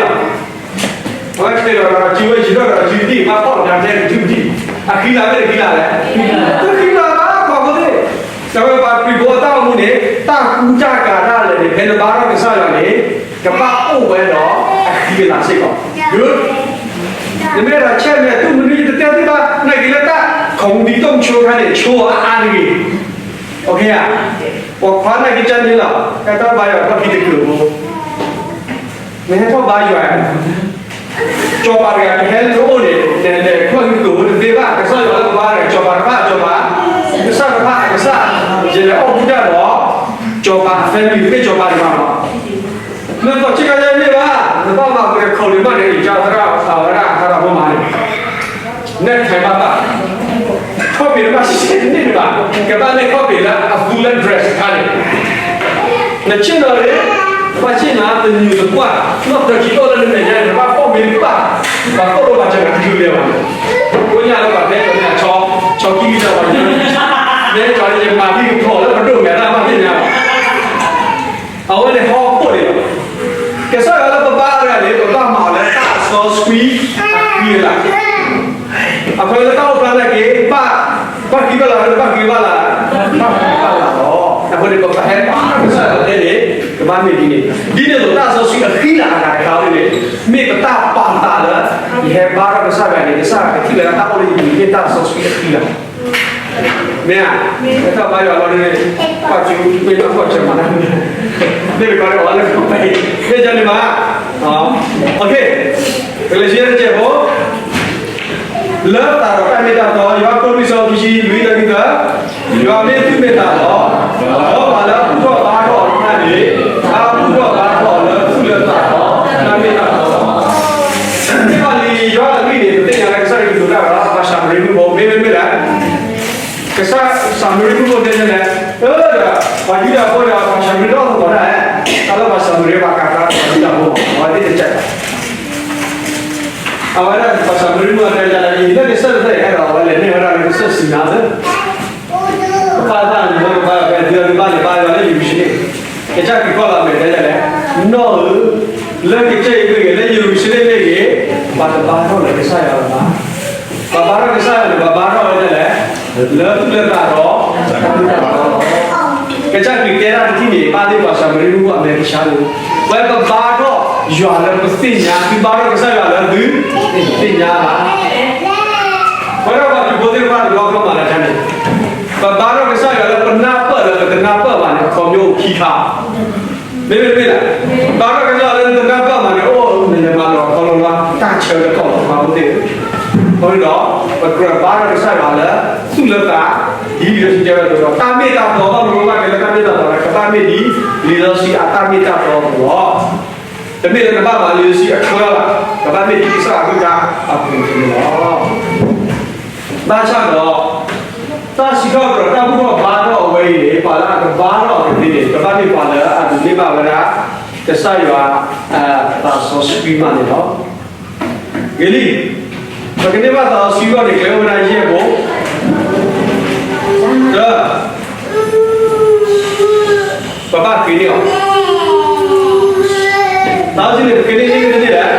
အဝဲတထဲလီၤဒီး စုဝဲယံၤထီၣ်ဒီး စုဒံၣ်ဘၣ်ဖီၣ်လီၤ ပှၤထဲတစုဒံၣ်, အဃံလၤမ့ၢ်တဃံလၤလဲၣ်, တဃံလၤဘၣ် ပှၤဖိသ့ၣ်, အဝဲပှၤခရံာ်ဖိအတၢ်အိၣ်မူန့ၣ် တၢ်ကူတၢ်ကၤဒၣ်လဲာ်န့ၣ် ဖဲနဘါထီၣ်ကစၢ်ယွၤန့ၣ် ကဘၣ်အိၣ်ဝဲဒီးအဃံအလၤစ့ၢ်ကီး, နမ့ၢ်ဒီးဆဲးမဲာ်တူၢ်မနုၤ ယတတဲသ့ၣ်ဘၣ် နာ်က့လၢတၢ် ခီမူဒံးတိၢ်ဆိခါန့ၣ် ဆိအါအါတဂ့ၤ, အိၣ်ခ့ဧါ, ပိာ်ခွါနာ်က့ကန့ၣ်လီၤ, ဟဲထီၣ်ဘါယွၤထီၣ်ခံတကုာ်ဖိ မ့ၢ်ဟဲထီၣ်ဘါယွၤ, စီၤပၤတဂၤကဟဲလၢနအိၣ်န့ၣ် လဲၤလဲၤခီၣ်ဟံးကတိၤဖိတသ့ဘၣ်, ကစၢ်ယွၤလၢကဘါတဂၤ စီၤပၤတဖၣ် စီၤပၤ, ကစၢ်တဖၣ် ကစၢ်, ယလဲၤအီၣ်ဘူၣ်တၢ်ဒီး စီၤပၤအ family တမ့ၢ်စီၤပၤတဂၤဘၣ်, နသီးဆ့ကၤယဲမ့ၢ်ဘၣ်, နဘၣ်မၤပှဲၤခိၣ်န့ၣ်မးန့ၣ် ကၢ်သရၣ်အဝဲဒၣ်အသရၣ်ဖိမၤန့ၣ် နဲၣ်ထဲးဘၣ်ဘၣ်, ခီၣ်ပ့ၤတဘၣ်ဆံးဆံးတန့ၢ်ဘၣ်, ကဘၣ်လဲၤခီၣ်ပ့ၤလၢအသူလၢ dress တခါန့ၣ်, နဆ့ၣ်နီၤန့ၣ်, ဘၣ်ဆ့ၣ်နီၤတနံၤတပှၢ်, နီၢ်သၢဆံအိၣ်လၢနမဲာ်ညါန့ၣ် နဘၣ်ခီၣ်ပ့ၤတဘၣ်, ပှၤသိၣ်လိဘၣ်စၢၤနၤတချုးလဲၤဘၣ်, ကိးညါလၢပှၤတဲကီးန့ၣ် ဆီခံကံၢ်တၢ်ဘၣ်ညါ, နဲကီးန့ၣ် ယမၤသံကဖျိးလၢပဒိၣ်မဲာ်တၢ်ဘၣ်သ့ၣ်ညါဘၣ် အဝဲန့ၣ်ဟီၣ်ခိၣ်န့ၣ်လီၤ. ကစၢ်ယွၤလၢပဘါတဂၤန့ၣ် ပဘၣ်မၤအီၤလၢတၢ်စီဆှံအဃံအလၤ, အဃိလၢတၢ်အိၣ်ဖျါနာ်က့ ဘၣ်, ဘၣ်ဃံဘၣ်လၤ ဘၣ်ဃံဘၣ်လၤ, ဘၣ်ဃံဘၣ်လၤလီၤ. အဃိန့ၣ် ပပဟဲဘါထီၣ်ကစၢ်ယွၤန့ၣ် ကဘၣ်မ့ၢ်ဒ်န့ၣ်, ဒ်န့ၣ်အသိးတၢ်စီဆှံအဃံလၤအဂၤတခါန့ၣ် မ့ၢ်ပတၢ်ပာ်သးလၢ ယဟဲဘါထီၣ်ကစၢ်ယွၤန့ၣ် ကစၢ်ယွၤကထံၣ်လၢတၢ်အိၣ်လၢယပူၤန့ၣ် မ့ၢ်တၢ်စီဆှံအဃံလၤ မ့ၢ်ဧါ, ဟဲထီၣ်ဘါယွၤလီၤန့ၣ်, ကွၢ်ကၠူမ့ၢ်တၢ်ကွၢ်စၢၤမၤတၢ်, မ့ၢ်တခီန့ၣ်အီၤလၢကပၤ, မ့ၢ်ကန့ၣ်မး, ကလီးစံယၤတကဲးဖိ, လၢသးဒီးတၢ်မ့ၢ်တၢ်တီ, ယိၤဟၣ်ခိၣ်လွံၢ်ဆၢဖိခံဆံလွံၢ် တၢ်ဂ့ၢ်သၢ, ယွၤမ့ၢ်သူၣ်မ့ၢ်သးလီၤ, ဒီးပှၤလၢအဘူၣ်ထီၣ်ဘါထီၣ်အီၤတဖၣ်န့ၣ်, အဘူၣ်ထီၣ်ဘါထီၣ်အီၤလၢသူၣ်လၢသးဒီးတၢ်မ့ၢ်တၢ်တီလီၤ. မ့ၢ်ဘၣ်လံ ယွၤအဂံၢ်န့ၣ် ပသ့ၣ်ညါလၢကစၢ်ယွၤကတိၤတၢ်ဒီးပှၤၡၤမရံမုၣ်ဖိ မ့မ့ၢ်မ့ၢ်လၢ ကစၢ်ၡၤမရံမုၣ်ဖိတဲဒ်လဲၣ်, အၢ ဒီး ပှၤယူဒၤဖိဒီးပှၤၡၤမရံတအိၣ်သကိးတၢ်ဧါ, တၢ်လၢပှၤၡၤမရံပှၤကၤသးဒီးပှၤယူဒၤဖိ အဝဲသ့ၣ်တစဲးဘၣ်. အဝဲဒၣ်ပှၤၡၤမရံမုၣ်အတဲဒ်လဲၣ်, အံၤလၢကစၢၢ်တဖျၢၣ်အံၤအဲၣ်ဒိး အဝဲလဲၤန့ၢ်ဝဲဒၣ်လၢကစၢၢ်စံၤနါသၢ ပၢ်သၣ်န့ၣ် မ့ၢ်ကဘါယွၤဖဲဒုးအကဘၣ်လဲၤဘါယွၤလၢယရူၤၡလ့ၣ်, ကစၢ်ခရံာ်ကွၢ်လီၤအမဲာ်တဲဒ်လဲၣ်, နီၢ်ဧၢ, လၢကစၢၢ်အံၤမ့ၢ်ဂ့ၤ လၢယရူၤၡလ့ၣ်မ့ၢ်ဂ့ၤ, ပှၤတဘါထီၣ်လၢကစၢ်ယွၤလၢၤဘၣ်. ပှၤဘါထီၣ်ကစၢ်ယွၤန့ၣ် ပှၤဘါထီၣ်ဝဲဒ်လဲၣ်, လၢသူၣ်လၢသးဒီး ကစၢ်ခရံာ်တဲတၢ်တထံၣ်န့ၣ် ဘၣ်သ့ၣ်ပှၤၡၤမရံမုၣ်အမဲာ်ကဆှါန့ၣ်, ဝဲပဘါထီၣ်ယွၤလၢပသ့ၣ်ညါ, သုဘါထီၣ်ကစၢ်ယွၤလၢသုသ့ၣ်ညါဘၣ်. ဝဲဒၣ်ပှၤခရံာ်ဖိသ့ၣ်တဖၣ်န့ၣ် လီၤကမၤလၢတၢ် တနၢ်ပၢၢ်ဘၣ်န့ၣ် အခီပညီအိၣ်ခံခါ, မ့မ့ၢ်တမ့ၢ်လဲၣ်, ဘါထီၣ်ကစၢ်ယွၤလၢနတနၢ်ပၢၢ်ဘၣ်န့ၣ် အိၣ်နမၤလီၤခီလီၤလီၤ တၢ်ဆၢကတီၢ်လီၤ မၤဖိသ့ၣ်, အဃိန့ၣ်ဒီး ပကြၢးဘါထီၣ်ကစၢ်ယွၤလၢ သူၣ်လၢသး, ဒ်လံာ်စီဆှံတဲဝဲအသိးဒီး တၢ်မ့ၢ်တၢ်တီအလီၢ်မ့ၢ်ဘၣ်က့ၤလၢတၢ်မ့ၢ်တၢ်တီလၢ ကဘၣ်မ့ၢ်ဒ် လံာ်စီဆှံအတၢ်မ့ၢ်တၢ်တီအသိးလီၤ. တမ့ၢ်လၢနဘၣ်မၤလံာ်စီဆှံအချၢဘၣ်, ကဘၣ်မ့ၢ်ဒ်ကစၢ်ယွၤအကလုၢ်ကထါအပူၤန့ၣ်လီၤ. ဘၣ်ဆၣ်ဒီး တၢ်စံးထီၣ်ပတြၢၤတၢ်ဘူၣ်ထီၣ်ဘါထီၣ်အဝဲအံၤန့ၣ် ပှၤလၢအကဘါထီၣ်အီၤတသ့န့ၣ် ကဘၣ်မ့ၢ်ပှၤလၢအဒိးန့ၢ်ဘၣ်ဝဲဒၣ် ကစၢ်ယွၤ သးစီဆှံမးန့ၣ်လီၤ. ဂ့ၤလံ, ပကန့ၢ်ဘၣ်သးစီဆှံအဂီၢ်န့ၣ် ကျဲအိၣ်ဝဲဒၣ်ယဲၢ်ဘိ, တၢ, ပဘၣ်ဃ့န့ၢ်အီၤ, သးစီဆှံန့ၣ် ပဃ့န့ၢ်န့ၢ်တန့ၢ်လဲၣ်.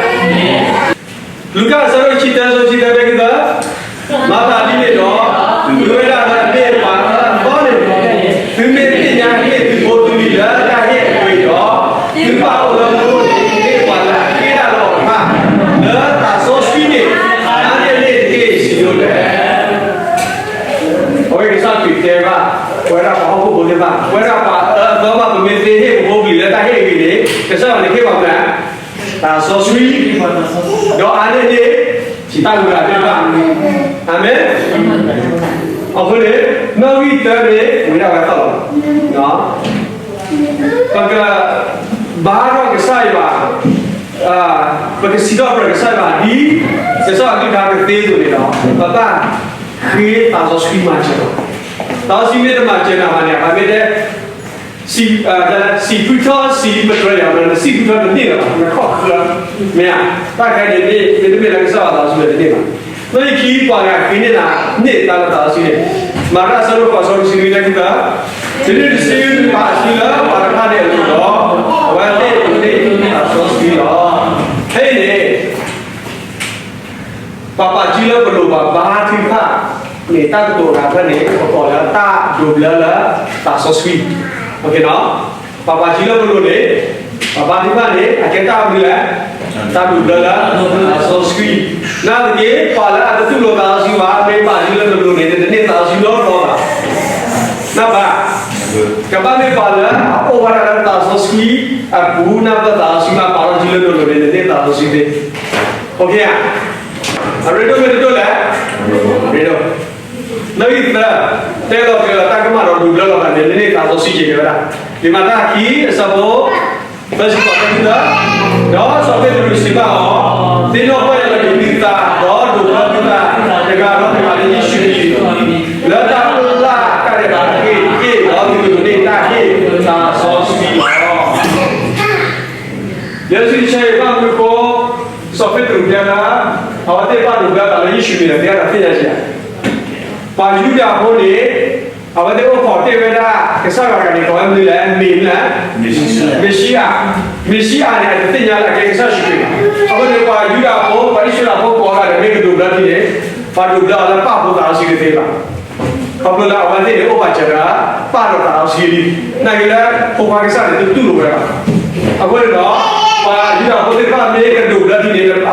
လူၤကၣ်အဆၢဒိၣ်တဆံတၢ အဆၢဖိတဆံတၢ တဲက့ၤသၢ, မၤသးဒ်န့ၣ်ဒီး, မ့ၢ်ဝဲဒၣ်လၢအမ့ၢ်ပှၤအၢအသီန့ၣ်, သုမ့ၢ်သ့ၣ်ညါဟ့ၣ်သုဖိသုလံၤလၢတၢ်ဟ့ၣ်အပူၤအံၤဒီး, သုပၢ်အိၣ်လၢမူခိၣ်န့ၣ် မ့ၢ်ပှၤလၢအဃ့တၢ်လၢအီၤတဖၣ်, လၢသးစီဆှံန့ၣ် အါန့ၢ်န့ၢ်တက့ၢ်စံးဒ်လဲၣ်. အဝဲကစၢ်ခရံာ်တဲဘၣ် ပဝဲဒၣ်ပှၤဟီၣ်ခိၣ်ဖိသ့ၣ်တဖၣ်, ပဝဲဒၣ်ပှၤအၢအသီဘၣ် ပမ့ၢ်သ့ဟ့ၣ်ပဖိပလံၤလၢတၢ်ဟ့ၣ်အဂ့ၢ်န့ၣ် ကစၢ်ယွၤန့ၣ်ဟ့ၣ်ပှၤမနုၤလဲၣ်, သးစီဆှံ, ဒီးအါန့ၢ်န့ၢ် စံးတၢ်ဂ့ၤသ့ၣ်တဖၣ်, အၤမ့ၣ်. အဃိန့ၣ် နီၣ်ဂံၢ်တၢန့ၣ် ဝံၤဒၣ်ဝဲသီၣ်လီၤ, ပကဘါထီၣ်ကစၢ်ယွၤ, ပကစံးထီၣ်ပတြၢၤကစၢ်ယွၤဒ် ကစၢ်ယွၤအကလုၢ်ကထါကသ့အသိးန့ၣ်ဒီး ပဘၣ်ဃ့သးစီဆှံမၤစၢၤလီၤ. သးစီဆှံမ့ၢ်တမၤစၢၤနၤဘၣ်န့ၣ် ပမ့ၢ်တဲ စံးဖုထီၣ်စံးပတြၢၤယၤ နစံးဖုထီၣ်တန့ၢ်လၢၤဘၣ်, နခီၣ်ဃၢ, မ့ၢ်ဧါ, တၢ်ခဲအံၤန့ၣ် မ့တမ့ၢ်လၢကစၢ်ယွၤသးစီဆှံတန့ၢ်ဘၣ်. နီၣ်ဂံၢ်ခံ ပှၤဂၤဃ့န့ၢ်နၤန့ၢ်သါလၢသးစီဆှံန့ၣ်, မၤတၢ်အဆၢဒိၣ်ဃိး အဆၢဖိတဆံနွံ တဲက့ၤသၢ, တုၤနုၤတစု ပာ်စုလၢပှၤတဖၣ်န့ၣ်အလိၤဒီး, အဝဲသ့ၣ်ဒိးန့ၢ်သးစီဆှံလီၤ. ဖဲအံၤန့ၣ် ပှၤပာ်စုလၢပလိၤ ပှၤဘါထုကဖၣ်န့ၣ် တၢ်ကတိၤတဂၤဖဲန့ၣ် ပကိးလၢတၢ်ဒိးဘျၢလၢသးစီဆှံ, ပှၤပာ်စုလၢပလိၤန့ၣ် ပှၤဘါထုကဖၣ်န့ၣ် အကဲတၢ်မနုၤလဲၣ်, တၢ်ဒိးဘျၢလၢသးစီဆှံ, နာ်သက့ ပှၤလၢအတတူၢ်လိာ်သးစီဆှံဘၣ် မ့ၢ်ပာ်စုလၢပလိၤန့ၣ် နတန့ၢ်သးစီဆှံနီတဘျီဘၣ်. နဘၣ်, ကဘၣ်မ့ၢ်ပှၤလၢအအိၣ်ဝဲဒၣ်လၢသးစီဆှံအပူၤ နၢ်ပၢၢ်သးစီဆှံမး ပာ်ထီၣ်စုလၢပလိၤန့ၣ် နန့ၢ်သးစီဆှံသ့, အိၣ်ခ့ဧါ, အရ့ဒိၣ်မ့ၢ်တဒိၣ်လဲၣ်, ရ့ဒိၣ်, နီၣ်ဂံၢ်သၢ, တဲလီၤကျဲၤလီၤတၢ်ကမၣ်ဒီးဒိးဘျၢလီၤသးန့ၣ် နန့ၢ်သးစီဆှံက့ၤဝဲဒၣ်, လံာ်မၤတၢ်ခံ အဆၢဖိ သၢဆံဃိး တဲက့ၤသၢ, ဒီးစီၤပ့းတရူးစံးဘၣ်အီၤ, သ့ၣ်နီၣ်ပၢၢ်ယၤလၢသုသး ဒီးဒိးဘျၢသုသး တဂၤဒီးတဂၤလၢယ့ၣ်ၡူးအမံၤ, လၢတၢ်ပျၢ်တၢ်ဒဲးဘးတက့ၢ်, ဒီးသုကဒိးန့ၢ်တၢ်ဟ့ၣ်သးစီဆှံလီၤ. လံာ်စီဆှံတဆၢအံၤ ဘၣ်မနုၤအဃိ စီၤပ့းတရူးတဲလၢ အဝဲသ့ၣ်ဘၣ်ဒိးဘျၢသးလၢယ့ၣ်ၡူးအမံၤဒီး သ့ၣ်ညါတၢ်သ့ၣ်ညါစ့ၢ်ဧါ. ပှၤယူဒၤဖိန့ၣ် အဝဲသ့ၣ်အိၣ်ခိးတ့ၢ်ဝဲဒၣ် ကစၢ်ယွၤတဂၤန့ၣ် ကိးဝဲမနုၤလဲၣ်, မ့ၢ်မနုၤလဲၣ်, မ့ၤၡံအၤ, မ့ၤၡံအၤန့ၣ် အတသ့ၣ်ညါလၢအကဲကစၢ်ယ့ၣ်ၡူးခရံာ်ဘၣ်. အဃိန့ၣ် ပှၤယူဒၤဖိ ပှၤအံၣ်စရ့လးဖိကိးဂၤဒဲး မ့ၢ်ကဒိးဘျၢထံန့ၣ် ပှၤဒိးဘျၢအီၤလၢပၢ်ဖိသးစီဆှံတသ့ဘၣ်. ခီဖျိလၢအဝဲသ့ၣ်န့ၣ် အိၣ်ပာ်စၢၤဒီး ပၢ်ဒီးသးစီဆှံလံ. နာ်က့လၢ ဖိခွါကစၢ်န့ၣ် တတူၢ်လိာ်ဝဲဘၣ်. အဃိန့ၣ်ဒီး ပှၤယူဒၤဖိသ့ၣ်တဖၣ်မ့ၢ်ကဒိးဘျၢထံန့ၣ် အဝဲသ့ၣ်ဘၣ်ကိးထီၣ်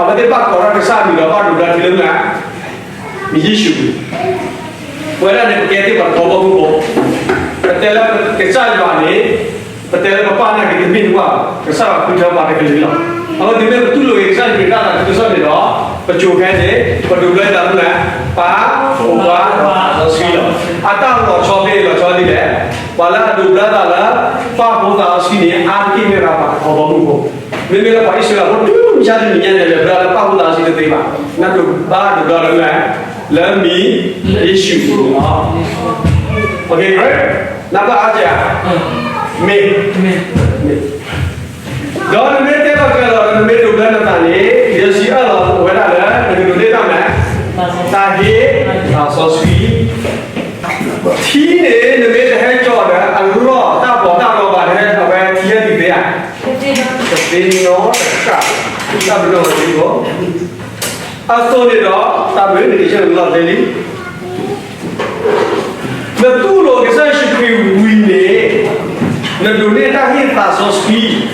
ကစၢ်အမံၤဒီး ဘၣ်ဒိးဘျၢထံလၢမနုၤလဲၣ်, မ့ၢ်ယ့ၣ်ၡူးခရံာ်. ပဝဲဒၣ်န့ၣ် ပကဲသ့ၣ်ပှၤတခီဘီမုၢ်ဖိ, ပတဲလၢကစၢ်ယွၤန့ၣ် ပတဲလၢပပၢ်နာ်က့တမ့ၢ်တဝၢ်ဘၣ်, ကစၢ်ယွၤဃုထၢပှၤတကလုာ်လီၤ. အဝဲတုၤမ့ၢ်ပတူၢ်လိာ်က့ၤကစၢ်ယ့ၣ်ၡူးခရံာ်တၢ်သးခုကစီၣ်န့ၣ်ဒီး ပစိၤခဲအံၤန့ၣ် ပဒိးဘျၢတၢ်မနုၤလဲၣ်, ပၢ်, ဖိခွါ, သးစီဆှံလီၤ. အတၢ်လီၤဆီဖဲအံၤလီၤဆီဒ်လဲၣ်, ပှၤလၢအဒိးဘျၢသးလၢ ပၢ်ဖိသးစီဆှံန့ၣ် အါတက့ၢ်မ့ၢ်ဒၣ်ပှၤတခီဘီမုၢ်ဖိ. မ့မ့ၢ်လၢပှၤအံၣ်စရ့လးဖိတုၤမုၢ်ဆါတနံၤညါန့ၣ် လဲၤဘျၢလၢပၢ်ဖိသးစီဆှံတသ့ဘၣ်, နဒိးဘျၢတၢ်လၢမနုၤလဲၣ်, လၢမံၤယ့ၣ်ၡူးလီၤ. နဘၣ်အါစ့ၢ်ဧါ, မ့ၢ်, မ့ၢ်, ဒီးနမ့ၢ်တဲလီၤကျဲၤလီၤဒီး နမ့ၢ်ဒိးဘျၢနသးန့ၣ် ယဲစံးအၢၣ်လီၤဝဲဒၣ်လၢ နကဒိးန့ၢ်တၢ်မနုၤလဲၣ်, တၢ်ဟ့ၣ်သးစီဆှံ ထံန့ၣ် နမ့ၢ်တဟဲကၠီဒီး အလီၢ်တၢ်ပီးတၢ်လီဘၣ် နဟဲအဝဲထံဟဲဒံးသ့ဧါ, တသ့နီတခါ, တၢ်ပနီၣ်ဝဲဒ်အံၤ, အသိးန့ၣ်ဒီး တၢ်မနုၤန့ၣ် ကဆၢလီၤတဲလံ, နတူၢ်လိာ်ကစၢ်ယ့ၣ်ၡူးခရံာ်ဝံၤန့ၣ် နဒိးန့ၢ်တၢ်ဟ့ၣ်သးစီဆှံ,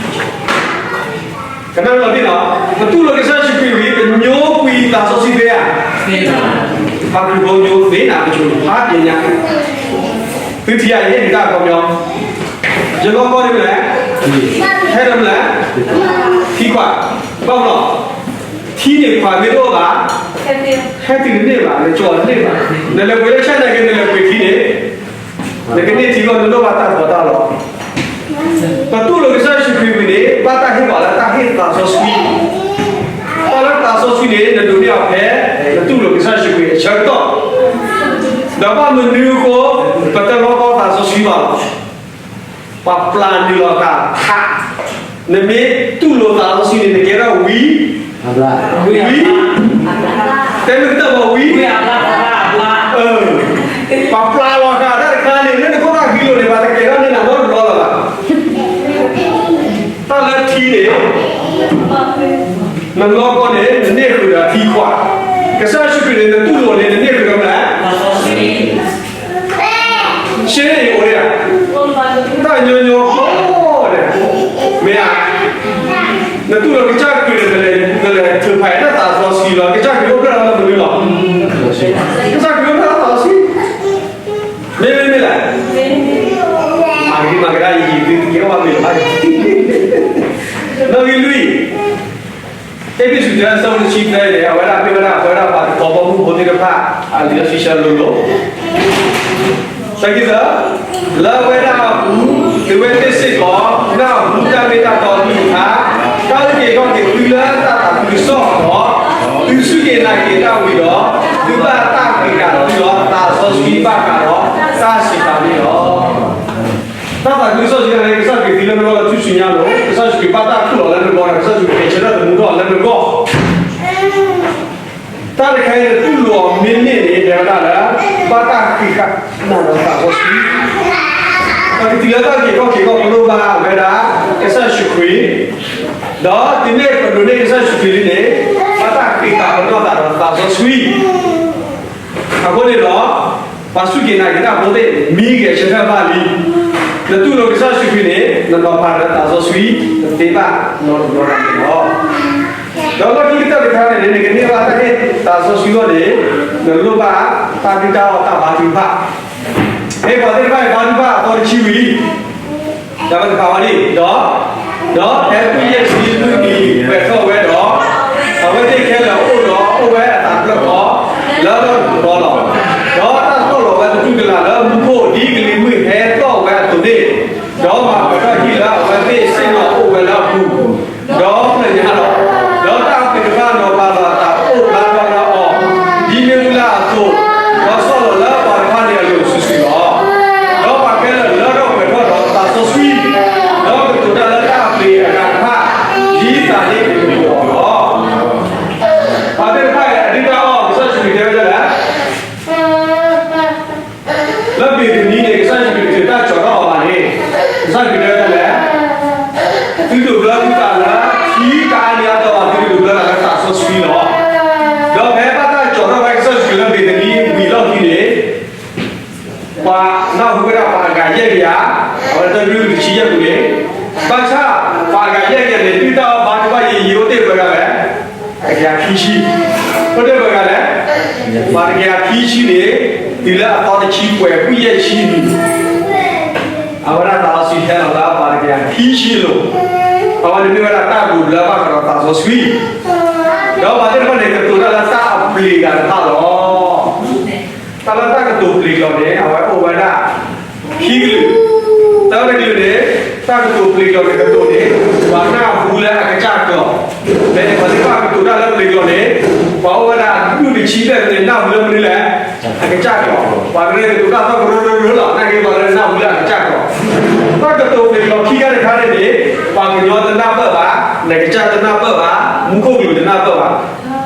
ကနၣ်လီၤတံၢ်နီၤ, နတူၢ်လိာ်ကစၢ်ယ့ၣ်ၡူးခရံာ်ဝံၤ ကညိကွံာ်သးစီဆှံသ့ဧါ, သ့ဧါ, ပှၤခရံာ်ဖိညိသ့နၤ ပဆိၣ်ဖးပညါ, သု ယထံၣ်ယၤ ယဟဲဒုးတၢ်အခီပညီ, ယလီၢ်ကီၢ်န့ၣ်မနုၤလဲၣ်, ဟဲဒီးမနုၤလဲၣ်, ထံခွး, ဘၣ်မနုၤလဲၣ်, ထံန့ၣ်ခွးမ့ၢ်တအိၣ်ဘၣ်, ဟဲတုၤတန့ၢ်ဘၣ်, နကၠီၤတန့ၢ်ဘၣ်, နလဲၤပှ့ၤလၢဆၣ်နာ်က့ နလဲၤပှ့ၤထံန့ၣ်, နကန့ၢ်ထံကီၢ် နလိၣ်ဘၣ်တၢ်သီၣ်တၢ်လီၤ. ပတူၢ်လိာ်ကစၢ်ယ့ၣ်ၡူးခရံာ်ဝံၤန့ၣ် ဘၣ်တၢ်ဟ့ၣ်ပှၤလၢတၢ်ဟ့ၣ်သးစီဆှံ, တၢ်လၢသးစီဆှံန့ၣ် နဒိးန့ၢ်အီၤဖဲ နတူၢ်လိာ်ကစၢ်ယ့ၣ်ၡူးခရံာ်အဆၢကတီၢ်, ဒီးဘၣ်မနုၤအဃိ ပတလီၢ်ကီၢ်သးစီဆှံဘၣ်လီၤ. ပှၤပျၢ်နုာ်လီၤသးခး, နမ့ၢ်တူၢ်လိာ်သးစီဆှံန့ၣ် နကဲထီၣ်ဝံ, ဝံ, တဲမ့ၢ်ကတၢၢ်ဘၣ်ဝံ, ပှၤပျၢ်လီၤဃာ်တၢ်တခါန့ၣ် လၢနခိၣ်သၣ်ဃံလိာ်န့ၣ် ပှၤတကဲထီၣ်န့ၢ်နၤနီတဘျီလၢၤဘၣ်. တၢ်လၢထံန့ၣ် နလီၢ်ကီၢ်န့ၣ် နန့ၢ်ဃုာ်ဒီးထံခွး, ကစၢ်ယ့ၣ်ၡူးခရံာ်န့ၣ် နတူၢ်လိာ်န့ၣ် နန့ၢ်ဃုာ်ဒီးမနုၤလဲၣ်, ရှဲအံၤအိၣ်ဒံးဧါ, တၢ်ညီညီဖိန့ၣ်, မ့ၢ်ဧါ, နတူၢ်လိာ်ကစၢ်ခရံာ်န့ၣ် နလဲၤထုးဖးအံၤလၢသးစီဆှံလီၤ, ကစၢ်ခရံာ်အိၣ်ဖျဲၣ်လီၤလၢမနုၤလီၤ, ကစၢ်ခရံာ်အိၣ်ဖျဲၣ်လီၤလၢသးစီဆှံ, မ့ၢ်မ့ၢ်မ့ၢ်လဲၣ်, မၤကဒံမၤကဒါအံၤ သုတကဲဘၣ်မ့ၢ်လီၤ, နီၣ်ဂံၢ်လွံၢ် အ့းဖ့းစူး တၢ အဆၢဖိတဆံသၢန့ၣ် အဝဲဒၣ်မ့ၢ်ဝဲဒၣ် ပဝဲဒၣ်ပှၤတခီဘီမုၢ်ဖိသ့ၣ်တဖၣ် အလံာ်စီဆှံလိၤလိၤ, သၢခံသၢ, လၢအဝဲဒၣ်အပူၤ သုဝဲသ့ၣ်စ့ၢ်ကီး နၢ်ဟူတၢ်မ့ၢ်တၢ်တီသ့ၣ်တဖၣ်, တၢ်အုၣ်က့ၤခီၣ်က့ၤသုလၢတၢ်သးခုကစီၣ်ဒီး သုစူၢ်က့ၤနာ်က့ၤတၢ်ဝံၤဒီး သုဘၣ်တၢ်က့ၤဃာ်သုဒီး သးစီဆှံဘၣ်ဃးဒီး တၢ်စံးပာ်န့ၣ်လီၤ. တၢ်သးခုကစီၣ်စံးတၢ်န့ၣ် ကစၢ်ခရံာ်သံလၢမုၢ်ဂီၢ်လၢထူၣ်စုညါလိၤ, ကစၢ်ခရံာ်ဘၣ်တၢ်တူၢ်လီၤလၢမုၢ်ဂီၢ်ဒီး ကစၢ်ခရံာ်ကဆၢထၢၣ်သမူထီၣ်လၢမုၢ်ဂီၢ်, တၢ်တခါအံၤန့ၣ် တူၢ်လိာ်အီၤမ့မ့ၢ်န့ၣ် တဲဝဲဒၣ်လၢ ဘၣ်တၢ်ဃ့ဃာ်နၤဒီးသးစီဆှံ, ပကတုၤလၢတၢ်အုၣ်က့ၤခီၣ်က့ၤခီၣ် ပလိၣ်ဘၣ်ဝဲဒၣ် ကစၢ်ယ့ၣ်ၡူးခရံာ်, ဒီးတုၤမ့ၢ်ပဒိးန့ၢ်ကစၢ်ယ့ၣ်ၡူးခရံာ်လံန့ၣ် ဘၣ်တၢ်ဃ့ဃာ်ပနီၢ်သးဒီးသးစီဆှံ အဃိန့ၣ်ဒီး ပှၤစူၢ်က့ၤနာ်က့ၤတၢ်ဖိသ့ၣ် မံဂဲၤဆၢထၢၣ်ဘၣ်လံ. နတူၢ်လိာ်ကစၢ်ယ့ၣ်ၡူးခရံာ်န့ၣ် နနီၤဖးဒီးသးစီဆှံ တသ့ဘၣ်နီတဘျီဘၣ်န့ၣ်လီၤ. ဒီးလီၢ်ခံကတၢၢ်တခါန့ၣ် နကန့ၢ်ဘၣ်တၢ်ဟ့ၣ်သးစီဆှံအဂီၢ်န့ၣ် နလိၣ်ဘၣ်တၢ်ဒုၣ်တၢ်အီၣ်တၢ်ဘါထုကဖၣ်. ဖဲပှၤသ့ၣ်တဖၣ်အံၤဘါထုကဖၣ်အသီတဆံဝံၤ ဒီးပတဖးဝဲန့ၣ်ဒီး, ဒီးဖဲမုၢ်ယဲၢ်ဆံလွံၢ်နံၤပှဲၤထီၣ်ဝဲဒီး, အဝဲသ့ၣ်ခဲလၢာ်အိၣ်ဒီးအိၣ်ဝဲအသးတဖျၢၣ်ဃီ လၢတၢ်တတီလီၤ. ဒီးတၢ်တီၢ်လီၤဝဲသတူၢ်ကလာ်လၢမူခိၣ် ဒ်ကလံၤမုၢ်ဟဲတီၢ်ဝဲအသိးန့ၣ်, ဒီးမၤပှဲၤထီၣ်ဟံၣ်လၢအဝဲသ့ၣ်စ့ၢ်ကီးအိၣ်ဝဲလၢအပူၤ ဒီးပျဲညါလီၤ. ဒီးတၢ်အပျ့ၤတဖၣ်နီၤဖးလီၤအသးအိၣ်ဘျါထီၣ်လၢအီၤ, ဒ်မ့ၣ်အူလၢအသိး, ဒီးဆီၣ်လီၤလၢပှၤတဖၣ်န့ၣ်အလိၤစုာ်စုာ်လီၤ. ဒီးပှၤခဲလၢာ်လၢထီၣ်ပှဲၤထီၣ်ဒီးသးစီဆှံ, ဒီးကတိၤတၢ်လၢတၢ်အပျ့ၤအဂၤတဖၣ်, ဒ်သးန့ၣ်ကတိၤအီၤလီၤ. ပှၤသ့ၣ်တဖၣ်အံၤအဒုၣ်တၢ်အီၣ် ကစၢ်ယ့ၣ်ၡူးခရံာ်တဲဝဲဒၣ်လဲၣ် လၢဘ့ၤသနံန့ၣ် ကစၢ်ယ့ၣ်ၡူးခရံာ်တၢ်ကၠီၤထီၣ်အီၤဘၣ်န့ၣ်, ကစၢ်ခရံာ်တဲဝဲဒၣ်လဲၣ်, သုတဒိးဘျၢသုသးလၢထံတအါန့ၢ်အါတီၤဘၣ်, သုကဒိးဘျၢသးလၢသးစီဆှံလီၤ. ဒီးဖဲဘၣ်တၢ်ကၠီၤထီၣ်ဝဲကစၢ်ယ့ၣ်ၡူးခရံာ်လၢဘ့ၤသနံဝံၤအလီၢ်ခံန့ၣ်, ပှၤနၢ်ဟူဝဲဒၣ်ပှၤအဂၤယဲၢ်ကယၤ, အဝဲတၢ်ကလုၢ်တဆံယဲၢ်ပူၤန့ၣ်, ဘၣ်ဆၣ်ပှၤအဂၤယဲၢ်ကယၤန့ၣ် ဒုၣ်တၢ်အီၣ်ဘါထုကဖၣ်ယံာ်ယံာ်အိၣ်တ့ၢ်ပှဲၤဂၤလဲၣ်, တကယၤခံဆံ, အိၣ်တ့ၢ်ပှဲၤဂၤလဲၣ်, ပှၤတကယၤခံဆံန့ၣ်, တုၤလၢအသီတဆံပှဲၤ မုၢ်ယဲၢ်ဆံနံၤ အဝဲဒၣ်သးစီဆှံဟဲလီၤလၢပှၤတကယၤခံဆံအလိၤ, အဝဲန့ၣ်မ့ၢ်ဝဲဒၣ်တၢ်ဒိးဘျၢဘၣ်ဃးဒီးသးစီဆှံ, ဒီးပှၤသ့ၣ်တဖၣ်န့ၣ် ကတိၤတၢ်လၢတၢ်အပျ့ၤဂၤတဖၣ်လီၤ. တၢ်လၢတၢ်ကတိၤပျ့ၤကျိာ်န့ၣ် အဝဲအိၣ်ဝဲဒၣ်ခံကလုာ်, တၢ်တကလုာ်န့ၣ်, တၢ်ကတိၤပျ့ၤကျိာ်န့ၣ်ကတိၤန့ၣ်, ပှၤနၢ်ဟူလၢအကစၢ်ကျိာ်, ဖဲန့ၣ်ပှၤသ့ၣ်တဖၣ်ကတိၤတၢ်လၢပျ့ၤကျိာ်န့ၣ်, ပှၤအိၣ်ဝဲဒၣ်အဒူၣ်တဆံဘျဲၣ်န့ၣ် နၢ်ဟူလၢမနုၤလဲၣ်, အကစၢ်ကျိာ်, ပှၤကရၢကတိၤတၢ်သီၣ်ကရၢကရိလီၤ, နာ်က့ပှၤကရၢနၢ်ဟူလၢအကစၢ်ကျိာ်, တၢ်ကတိၤပျ့ၤကျိာ်ခံခါတခါန့ၣ်န့ၣ်, ပှၤကညီတနၢ်ပၢၢ်ဘၣ်, နကစၢ်တနၢ်ပၢၢ်ဘၣ်, မူခိၣ်ကလူးတနၢ်ပၢၢ်ဘၣ်,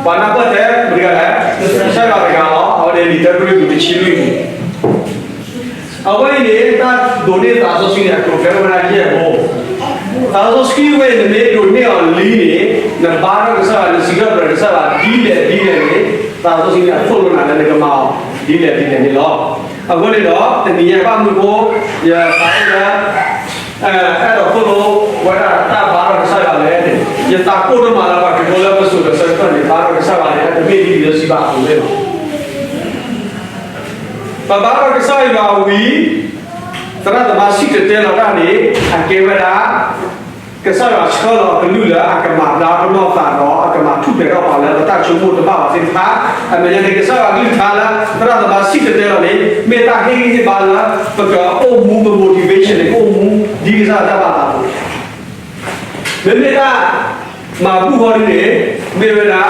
ပှၤနၢ်ပၢၢ်ထဲမတၤတဂၤလဲၣ်, ကစၢ်ယွၤတဂၤလီၤ, အဝဲန့ၣ်လံာ်တၢကရံၣ်သူးတဆံလွံၢ်န့ၣ် အဝဲအံၤန့ၣ် တၢ်ဒိးန့ၢ်သးစီဆှံန့ၣ် အကျိၤဖဲဝဲဒၣ်ယဲၢ်ဘိ, သးစီဆှံဝဲအံၤ နမ့ၢ်ဒိးန့ၢ်အီၤလံန့ၣ်, နဘါထီၣ်ကစၢ်ယွၤ နစံးထီၣ်ပတြၢၤကစၢ်ယွၤ ဒ်လဲၣ်ဒ်လဲၣ်န့ၣ်, သးစီဆှံန့ၣ် အသိၣ်လိနၤလၢနကမၤအီၤ ဒ်လဲၣ်ဒ်လဲၣ်န့ၣ်လီၤ. အဃိန့ၣ်ဒီး တနံၤညါဘၣ်မနုၤအဃိ ယသးအိၣ်လၢ အဲၣ်ဒိးသိၣ်လိဝဲဒၣ်တၢ်ဘါထီၣ်ကစၢ်ယွၤလဲၣ်န့ၣ်, ယသးကိၢ်တမံၤလၢပှၤခရံာ်ဖိလၢပစိၤဒီးဆၢကတီၢ်န့ၣ် ဘါထီၣ်ကစၢ်ယွၤန့ၣ် တမ့ၢ်ဒ်လံာ်စီဆှံဘၣ်အသိးန့ၣ်လီၤ. ပဘါထီၣ်ကစၢ်ယွၤဝံၤ သရၣ်သမါစံၣ်တဲၤတဲလီၤတၢ်န့ၣ် အကဲဝဲဒၣ် ကစၢ်ယွၤဆှၢလီၤအကလုၢ်လၢအကမၤဘျါပနီၢ်သးဒီးအကမၤထူၣ်ဖျဲးထီၣ်ပှၤလၢပတၢ်ဆိကမိၣ်တဘၣ်ဘၣ်သ့ၣ်တဖၣ်, အမဲာ်ညါန့ၣ် ကစၢ်ယွၤကလုၢ်ကထါလၢ သရၣ်သမါစံၣ်တဲၤတဲလီၤန့ၣ် မ့ၢ်တၢ်ဟ့ၣ်ဂံၢ်ဟ့ၣ်ဘါလၢ ပကအိၣ်မူ ပ motivation န့ၣ် ကအိၣ်မူ ဒ်ကစၢ်ယွၤတၢ်ဘၣ်သးအသိး မ့မ့ၢ်တၢ်မၤဘူၣ်ဃီဒ်န့ၣ် မ့ၢ်ဝဲဒၣ်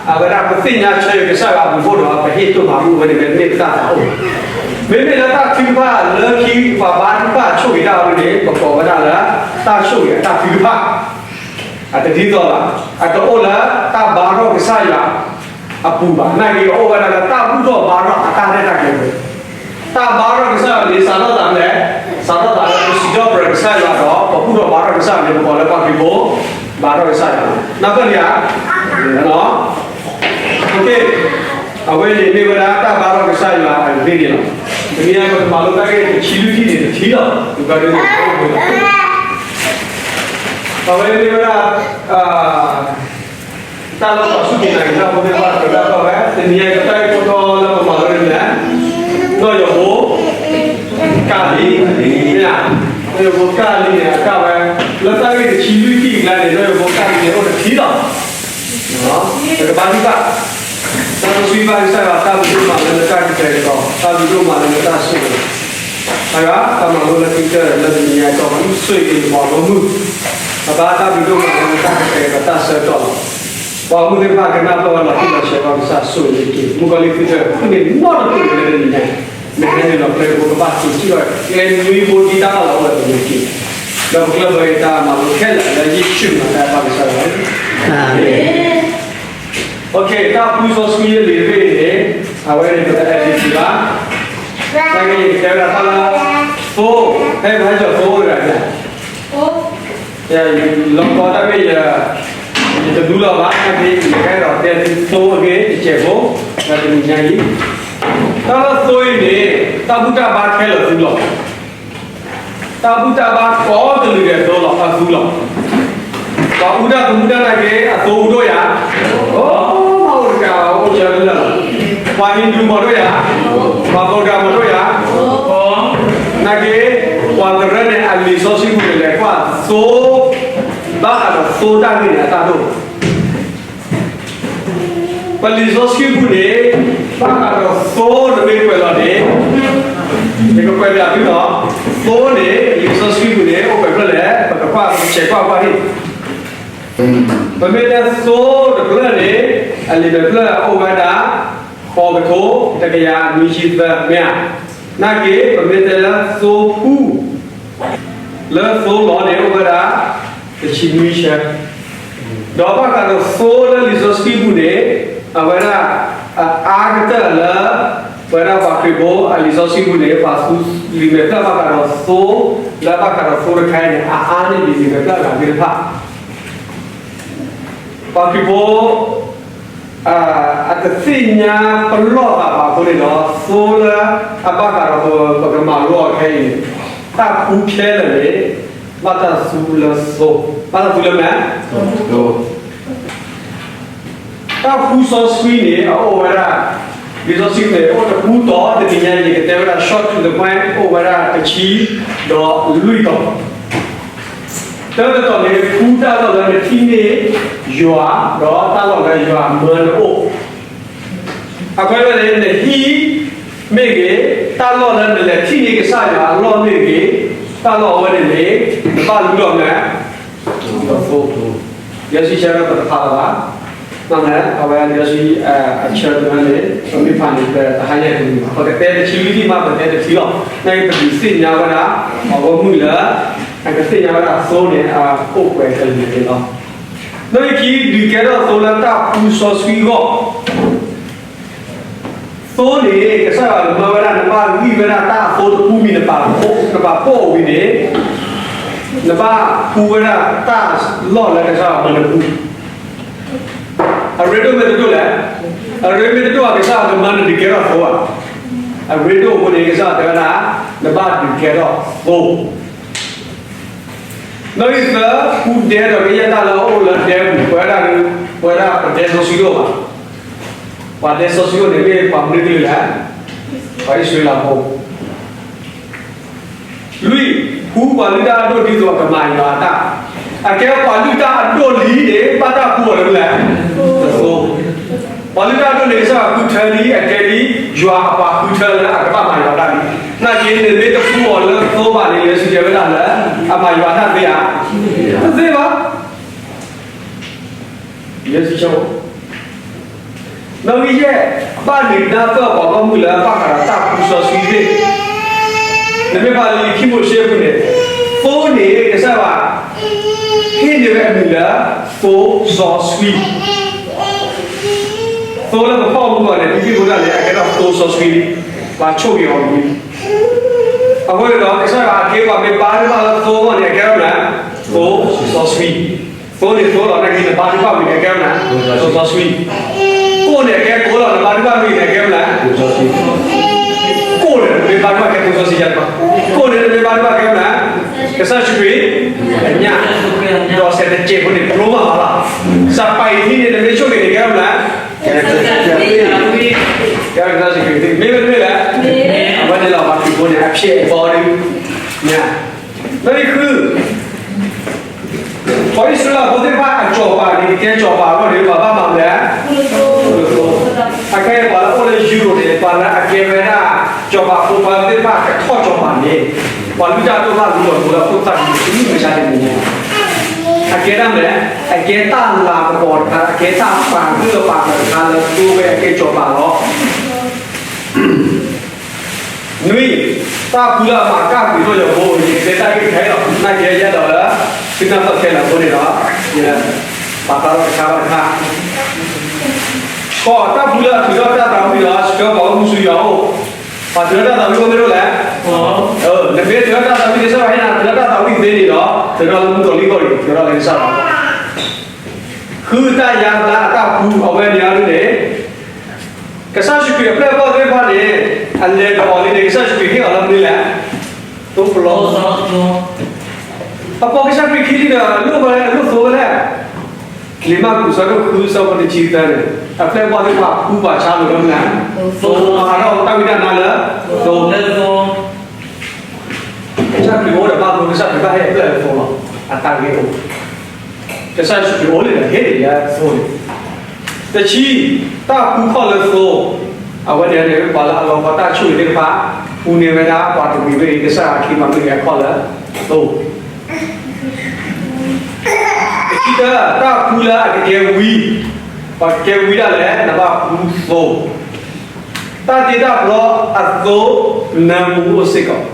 အဝဲဒၣ်ပသ့ၣ်ညါဆၢကစၢ်ယွၤအဘျုးအဖှိၣ်ဒီး ပဟ့ၣ်တိၢ်မၤဘူၣ်ဝဲန့ၣ် မ့တမ့ၢ်ပတၢ်သးအိၣ်, မ့မ့ၢ်လၢတၢ်ထုကဖၣ်လၢခံ ပှၤဘါထုကဖၣ်ဆိၣ်ဂ့ၤတၢ်အီၤဒ်န့ၣ် ပကိးဝဲဒၣ်လၢ တၢ်ဆိၣ်ဂ့ၤအတၢ်ထုကဖၣ် အတဒ်သိးဘၣ်, အတအိၣ်လၢတၢ်ဘါထီၣ်ကစၢ်ယွၤအပူၤဘၣ်, နာ်က့ၤအအိၣ်ဝဲဒၣ်လၢတၢ်ဘူၣ်ထီၣ်ဘါထီၣ်အတၢ်ရဲၣ်တၢ်ကျဲၤဝဲ တၢ်ဘါထီၣ်ကစၢ်ယွၤန့ၣ် စးထီၣ်သးလဲၣ်, စးထီၣ်သးလၢပစံးထီၣ်ပတြၢၤကစၢ်ယွၤဒီး ပဘူၣ်ထီၣ်ဘါထီၣ်ကစၢ်ယွၤန့ၣ် ပကိးလၢပှၤခရံာ်ဖိ ဘါထီၣ်ကစၢ်ယွၤ, နၢ်ပၢၢ်လံဧါ, အဝဲန့ၣ်မ့ၢ်ဝဲဒၣ်တၢ်ဘါထီၣ်ကစၢ်ယွၤအဂ့ၢ်န့ၣ်လီၤ. တနံၤအံၤပကမၤလိတၢ်ဂ့ၢ်တဆံလွံၢ်ထံၣ်န့ၣ်တထံၣ်လီၤ, အဝဲမ့ၢ်ဝဲဒၣ် တၢ်လၢပှၤစူၢ်က့ၤနာ်က့ၤတၢ်ဖိသ့ၣ်တဖၣ် ပတၢ်ကီဝဲ တနံၤအံၤ ပတၢ်ဂ့ၢ်ခိၣ်တီလၢပမၤလိန့ၣ်လဲၣ်, နီၢ်ယီၤဖိ ကၢ်လံ, မ့ၢ်ဧါ, နီၢ်ယီၤဖိကၢ်လံန့ၣ် အကၢ်ဝဲ လၢတၢ်ဂ့ၢ်တဆံလွံၢ်ထံၣ်အကျါန့ၣ် နီၢ်ယီၤဖိကၢ်လံန့ၣ် အိၣ်တထံၣ်လီၤ. ပကဘါထုကဖၣ်, တၢ်ဆိၣ်ဂ့ၤဘၣ်ကစၢ်ယွၤ တၢ်ဘျုးဒိၣ်မးလၢနတၢ်ကတဲာ်ကတီၤ, တၢ်ဘျုးဒိၣ်မးလၢနတၢ်ဆိၣ်ဂ့ၤ တၢ်ဂ့ၢ်တၢ်မၤလိလၢခံကတၢၢ်လၢတနံၤညါအံၤ ပှၤမုၢ်ဆိၣ်ဂ့ၤပှၤဂီၢ်မုၢ်, ပဘါတၢ်ဘျုးဒိၣ်မးလၢနတၢ်ကတဲာ်ကတီၤတၢ်ဆၢကတီၢ်လီၤ. ပှၤဂီၢ်မုၢ်သ့ၣ်တဖၣ်ကနၢ်ပၢၢ်ဝဲလီၤတံၢ်လီၤဆဲးဘၣ် ကစၢ်ဆိၣ်ဂ့ၤက့ၤ မုၣ်ကီၤလံၢ်သုတဖၣ် မ့ၢ်နီတဖုလၢတနံၤညါ, မ့ၢ်ဟဲနုာ်လီၤကျဲပကဘၣ်သ့ၣ်ထံၣ်ဘၣ် ကျဲနွံဖိဒံတၢ်လီၢ်လီၤအိၣ်ဝဲတနံၤက့ၤ, ဒီးပကျၢၢ်ဘၢက့ၤတၢ်မၤလိခဲလၢာ်လၢယ့ၣ်ၡူးမၤတၢ်ပၢ်ကစၢ်ယွၤ တၢ်ဖှူစီဆှံအလံာ်တဘ့ၣ်န့ၣ် အဝဲန့ၣ်ပတအဲၣ်ဒိးထံၣ်ဘၣ်, နာ်က့ၤ ယကတဲဝဲဒၣ်တၢ်လၢ သိ, ဖဲပဟဲကၠီၤသိတဂၤန့ၣ်, လီၤကီတၢ်ဂ့ၢ် ယတဒူလီၤဘၣ် နာ်က့ၤ ယကအဲၣ်ဒိးတဲသုသိအဂ့ၢ်တစဲးဖိ လၢတနံၤညါအံၤ, တၢ်လၢသိအံၤန့ၣ် တၢ်ဘူၣ်တၢ်ဘါခဲလၢာ်သူလီၤ. တၢ်ဘူၣ်တၢ်ဘါကိးကလုာ်ဒဲးသိလီၤ အသူလီၤ. ပှၤအူတၢ်သမူတၢ်နာ်က့ၤ အသိအူဒိၣ်ယၤ, အိၣ်မးအိၣ်တကး အိၣ်ဆၢလၢလၢ်လီၤ. ပှၤဟံဒူမၤဒိၣ်ယၤ, ပှၤဗုဒ္ဓမၤဒိၣ်ယၤ, နာ်က့ၤ ပှၤကရၢန့ၣ် အလံာ်စီဆှံပူၤန့ၣ် လဲၤကွၢ်သိ, ဘၣ်ဃးဒီးသိတၢ်ဂ့ၢ်န့ၣ် အတၢ်ဒိၣ် ပလံာ်စီဆှံပူၤန့ၣ် ဘၣ်ဃးဒီးသိတမ့ၢ်ကွဲးလီၤန့ၣ်, ယကကွဲးပျးသုလီၤ. သိန့ၣ် လံာ်စီဆှံပူၤန့ၣ် အိၣ်ပှဲၤဖျၢၣ်လဲၣ်, ပကကွၢ် ပကဆဲးကွၢ်ကွၢ်န့ၣ်, ပမ့ၢ်တဲသိတဖျၢၣ်န့ၣ် အလံာ်မဲာ်ဖျၢၣ်အိၣ်ဝဲဒၣ် ဃိးကထိ တကယၤနွံဆံသၢ မ့ၢ်ဧါ. နာ်က့ၤ ပမ့ၢ်တဲလၢသိပူၤ လၢသိလီၤန့ၣ် အိၣ်ဝဲဒၣ် တဆံနွံဆၢ, ဒီးဘၣ်ဃးဒီးသိလၢလံာ်စီဆှံပူၤန့ၣ် အဝဲဒၣ် အအါကတၢၢ်လၢ ပဝဲဒၣ်ပှၤခရံာ်ဖိအလံာ်စီဆှံပူၤန့ၣ် ပှၤသူလံာ်မဲာ်ဖျၢၣ်ဘၣ်ဃးဒီးသိ, လၢဘၣ်ဃးဒီးသိတခါအံၤန့ၣ် အအါန့ၢ်ဒံးလံာ်မဲာ်ဖျၢၣ်အဂၤသ့ၣ်တဖၣ် ပှၤခရံာ်ဖိ အတသ့ၣ်ညါပလီၢ်သးဘၣ်အဃိန့ၣ်ဒီး သိလၢအဘၣ်ဃးဒီးပကမၤလိအီၤခဲအံၤန့ၣ် တၢ်ဃူခဲလၢာ်န့ၣ် ဘၣ်တၢ်သူလၢသိ, ဘၣ်တၢ်သူလၢမ့ၢ် တၢ်ဃူစီဆှံန့ၣ် အအိၣ်ဝဲဒၣ် လံာ်စီဆှံန့ၣ် အိၣ်တပူၤတီၤ တနံၤညါအံၤ ယကတဲဝဲဒၣ် short to the point အိၣ်ဝဲဒၣ်တဆံဒီးလွံၢ်တီၤ တၢ်တတီၤန့ၣ် ဃူတၢ်လီၢ်လၢနထံၣ်န့ၢ်ယွၤ ဒီးတၢ်လီၢ်လၢယွၤမၢနအိၣ်, အဃိန့ၣ် နဟံၣ်မ့ၢ်ဂ့ၤ, တၢ်လီၢ်လၢနလဲၤထံၣ်န့ၢ်ကစၢ်ယွၤအလီၢ်မ့ၢ်ဂ့ၤ, တၢ်လီၢ်အဝဲန့ၣ်န့ၣ် နဘၣ်လူလီၤမ့ၢ် လံာ်စီဆှံဆၢဒီးပတဖးလီၤဘၣ်, မ့ၢ်အဝဲလံာ်စီဆှံ အဆၢတဖၣ်န့ၣ် ပမ့ၢ်ဖးန့ၣ် ပတဟါညါတမံၤဘၣ်, ပကတဲတဆံလွံၢ်ထံၣ်မး ပတဲတထံၣ်လီၤ, နာ်က့ၤပဒုးသ့ၣ်ညါဝဲဒၣ် ပှၤဂီၢ်မုၢ်လၢ အကသ့ၣ်ညါဝဲဒၣ်သိန့ၣ် အအိၣ်ပှဲၤကလုာ်န့ၣ်လီၤ. နီၣ်ဂံၢ်ခံ ဒုးကဲထီၣ်သိလၢတၢ်ဃူစီဆှံအဂီၢ် သိန့ၣ် ကစၢ်ယွၤမၢဝဲဒၣ် နဘၣ်ဂံၢ်ဝဲဒၣ်တၢ်အသိတပူၤမံၤ နပာ်ဖှိၣ် နပာ်ဖှိၣ်အီၤဝံၤန့ၣ် နဘၣ်ဃူဝဲဒၣ်တၢ်လီၢ်လၢကစၢ်ယွၤမၢနပူၤ, အရ့ဒိၣ်မ့ၢ်တဒိၣ်လဲၣ်, အရ့မ့ၢ်တဒိၣ် ကစၢ်ယွၤတမၢနဒုးကဲထီၣ်သိဘၣ်, အရ့ဒိၣ်အဃိန့ၣ် ကစၢ်ယွၤတဲဝဲဒၣ် နဘၣ်ဒုးကဲထီၣ်သိ နီၣ်ဂံၢ်သၢ ဃူဒဲဒီးကယဲၢ်တၢ်လၢအအိၣ်လၢဒဲပူၤ ပဝဲဒၣ် ပဝဲဒၣ်ပဒဲစီဆှံဒိၣ်ဘၣ်, ပှၤဒဲစီဆှံဒိၣ်န့ၣ်မ့ၢ်ပှၤမနုၤကလုာ်လဲၣ်, ပှၤအံၣ်စရ့လးဖိ လွံၢ်, ဃုပှၤလုၢ်တၢ်အဒိၣ်ဒ်သိးအကမၤယွၤအတၢ်, အကဲပှၤလုၢ်တၢ်အဒိၣ်လံန့ၣ် ဘၣ်တၢ်ဃုအီၤလၢမနုၤလဲၣ်, သိ, ပှၤလုၢ်တၢ်အဒိၣ်န့ၣ် ကစၢ်ယွၤဃုထၢလံ အကဲဒ်ယွၤအပှၤဃုထၢလၢအကဘၣ်မၤယွၤတၢ်လံ, နာ်က့န့ၣ်မ့ၢ်တဃုအီၤလၢသိဘၣ်န့ၣ် လၢစံးကဲဝဲဒၣ်လၢ အမၤယွၤတၢ်သ့ဧါ, တသ့ဘၣ်. ယဲၢ်ဆံဆၢ နီၣ်ဂံၢ်ယဲၢ်, ဘၣ်နုာ်နၢ်ပၢၢ်ပှၤဂီၢ်မုၢ်လၢဘၣ်ဃးဒီးတၢ်ဃုစီဆှံသ့ၣ်, နမ့ၢ်ဖးလံာ်ခံမိၤၡ့အပူၤန့ၣ်, သိန့ၣ်ကစၢ်ယွၤ ဟ့ၣ်န့ၢ်ဝဲအမံၤလၢ သိစီဆှံ, သိလၢပဖီၣ်အမူအီၤန့ၣ် ဒ်မ့ၢ်ဝဲဒၣ်န့ၣ် အကဲထီၣ်သိစီဆှံလံ, ပှၤဆိၣ်ဂ့ၤအီၤမံၤလံ. အဃိန့ၣ်ဒီး ကစၢ်ယွၤအခ့အပှၤမ့ၢ်ဘါထုကဖၣ်လၢသိအဂီၢ်န့ၣ် အကဲထီၣ်မနုၤလဲၣ်, သိစီဆှံ သိန့ၣ်သိလီၤ, နာ်က့နဘါထုကဖၣ်ဝံၤန့ၣ် အကဲမနုၤလဲၣ်, သိစီဆှံ. ကိၣ်န့ၣ်အကဲကိၣ်လီၤ, နဘါထုကဖၣ်ဝံၤန့ၣ် အကဲမနုၤလဲၣ်, သိစီဆှံ. ကိၣ်န့ၣ် နမ့ၢ်ဘါထုကဖၣ်ကဲသိစီဆှံယါတပၤ, ကိၣ်န့ၣ် နမ့ၢ်ဘါထုကဖၣ်ကဲမနုၤလဲၣ်, ကစၢ်ယ့ၣ်ၡူးခရံာ်အညၣ်, ဒီးစဲးတစဲးဖိန့ၣ် ကျိမးလီၤ, စးပာ်အံၤထံန့ၣ် နမ့ၢ်ဆိၣ်ဂ့ၤန့ၣ် ကဲမနုၤလဲၣ်, ကဲကစၢ်ယ့ၣ်ၡူးခရံာ်, မ့ၢ်မ့ၢ်မ့ၢ်လဲၣ်, အဝဲန့ၣ်လီၤ ပှၤခရံာ်ဖိန့ၣ် အဖျဲးအဘီဒု, မ့ၢ်ဧါ. နီၣ်ဂံၢ်ဃု, ပှၤအံၣ်စရ့လးဖိသ့ၣ်တဖၣ်အစီၤပၤန့ၣ် ကကဲစီၤပၤအဂီၢ်န့ၣ် ပှၤဘၣ်မၤမနုၤလဲၣ်, အခဲအံၤပှၤလၢအိၣ်လၢယူရိၤန့ၣ် ပှၤလၢအကဲဝဲဒၣ် စီၤပၤဖိခွါသ့ၣ်တဖၣ်ကထီၣ်စီၤပၤန့ၣ်, ပှၤလုၢ်တၢ်ဒိၣ်ဘၣ်လူၤအီၤလၢအခိၣ်သၣ်ဒ်န့ၣ် တမုၢ်မဆါတနံၤညါ, အကဲဒၣ်မနုၤလဲၣ်, အကဲတၢ်လၤကပီၤတခါ, အကဲတၢ်ပာ်ဂၢၢ်ပာ်ကျၢၤတခါလၢသိဝဲအကဲစီၤပၤလီၤ. နွံ, တၢ်ဖှူလၢအမၤကၣ်ကွံာ်ထီၣ်ယွၤဖိအံၤ ယကတဲတၢ်ဂ့ၢ်တခါအံၤလီၤ. နာ်က့ယအဲၣ်ဒိးလၢ သုနၢ်ပၢၢ်ခဲလၢာ်အဃိန့ၣ်ဒီး ယပာ်ဖျါထီၣ်တခါဘၣ်တခါ. ဃိး, တၢ်ဖှူလၢအထုးထီၣ်တၢ်သးဝံၣ်ဒီး ဆှၢပှၤဂီၢ်မုၢ်ဆူယွၤအအိၣ်, ပှၤထုးထီၣ်တၢ်သးဝံၣ်အိၣ်မ့ၢ်တအိၣ်လဲၣ်. နမ့ၢ်ထုးထီၣ်တၢ်သးဝံၣ် ကစၢ်ယွၤဟ့ၣ်နၤထုးထီၣ်တၢ်သးဝံၣ်သ့န့ၣ်ဒီး ထုးထီၣ်လၢမုၣ်ကီၤလံၢ်အဂီၢ်အံၤ, ထုးထီၣ်လၢကစၢ်ယွၤအဂီၢ်. ဃု, တၢ်ယါဘျါအတၢ်ဖှူ အဝဲန့ၣ်အဒိန့ၣ် ကစၢ်ယ့ၣ်ၡူးခရံာ်အပျဲၢ်အဘီၣ်သ့ၣ်တဖၣ်န့ၣ် အလဲၤဒီးအီၤလံန့ၣ် ကစၢ်ယ့ၣ်ၡူးခရံာ်ဟ့ၣ်အီၤလၢမနုၤလဲၣ်, သိပျီ, အပိာ်ကစၢ်ခရံာ်ခံထံၣ်ဒီး လိၣ်ဝဲလၢသိဝဲလဲၣ်, လံာ်မၢ်ကူး အဆၢဒိၣ်ဃု အဆၢဖိတဆံသၢန့ၣ် အပျဲၢ်အဘီၣ်သ့ၣ်တဖၣ် ဖှူပှၤဆါလိာ်ဒီးမနုၤလဲၣ်, သိ, အါထီၣ်တၢ်ဝံတၢ်နါလၢ သိ ကစၢ်ခရံာ်အိၣ်ဒီးဘၣ်သိ, ကစၢ်ခရံာ်ဘၣ်ဟ့ၣ်အပျဲၢ်လၢသိလီၤ, အတၢ်ဂ့ၢ်အိၣ်, ကစၢ်ယ့ၣ်ၡူးခရံာ်အိၣ်လၢဟ့ၣ်န့ၣ်လၢသိန့ၣ်. တဆံ, တၢ်ဖှူခီၣ်လၢသိ, အဝဲန့ၣ်န့ၣ် ပှၤလၢအလီၤကီတၢ်ဆိၣ်ဂ့ၤသ့ၣ်တဖၣ် ဖှူန့ၢ်ဝဲဒၣ်ပှၤတမှံၤဝဲအံၤ ကစၢ်ယွၤအခ့အပှၤမ့ၢ်ဂ့ၤအခီၣ်လၢသိ. တဆံတၢ, တၢ်ဖှူလၢအကကဲဝံ, ပှၤကကဲဝံဒၣ်လဲာ် နဘၣ်ဖှူသိ, တၢ်တ့တၢ်ဖျီအသိ နၢမူအိၣ်စ့ၢ်ကီး.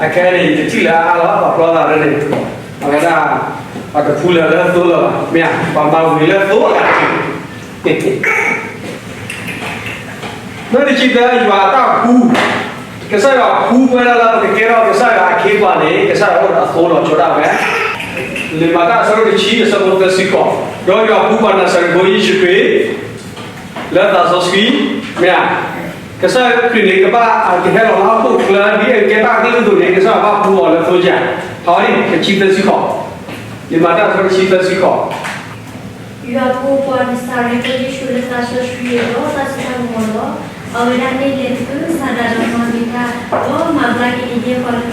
အခဲအံၤန့ၣ် ယတထံၣ်လၢအအါလီၤ ပှၤဖျီသးဒ်န့ၣ်, အဝဲဒၣ် ပှၤတဖှူလၢၤလၢသိလၢၤဘၣ်, မ့ၢ်ဧါ, ပှၤမၤဝံၤလၢသိအဂၤတက့ၢ်. နီၣ်ဂံၢ်တဆံသၢ, ယွၤအတၢ်ဖှူ, ကစၢ်ယွၤဖှူဝဲဒၣ်လၢပကကဲထီၣ်ကစၢ်ယွၤအခ့အပှၤန့ၣ် ကစၢ်ယွၤအိၣ်ဒီးအသိလီၤဆီဒၣ်ဝဲ. လံာ်မၤတၢ်အဆၢဒိၣ်တဆံ အဆၢဖိသၢဆံဃိး, ဒီးယွၤဖှူပှၤနၤစၤရ့းဖိယ့ၣ်ၡူးခရံာ် လၢသးစီဆှံ, မ့ၢ်ဧါ, ကစၢ်ခရံာ်န့ၣ် ကဘၣ်ကဟဲလီၤလၢဟီၣ်ခိၣ်ချၢ ဒ်အကဲတၢ်ကလုၢ်အသိးန့ၣ် ကစၢ်ယွၤဘၣ်ဖှူအီၤလၢသိယၤ, ထီၣ်န့ၣ် တဆံသၢဆံဃိး, လံာ်မၤတၢ်အဆၢဒိၣ်တဆံသၢဆံဃိး. ယွၤဖှူပှၤနၤစၤရ့းဖိယ့ၣ်ၡူး လၢသးစီဆှံအဂီၢ် သးစူၤတၢ်မၤလီၤ. အဝဲဒၣ်န့ၣ်လဲၤသုး စၤဒၤဒီးမၤမ့ၢ်တၢ်, ဒီးမၤဘျါက့ၤကယဲၢ်ပှၤ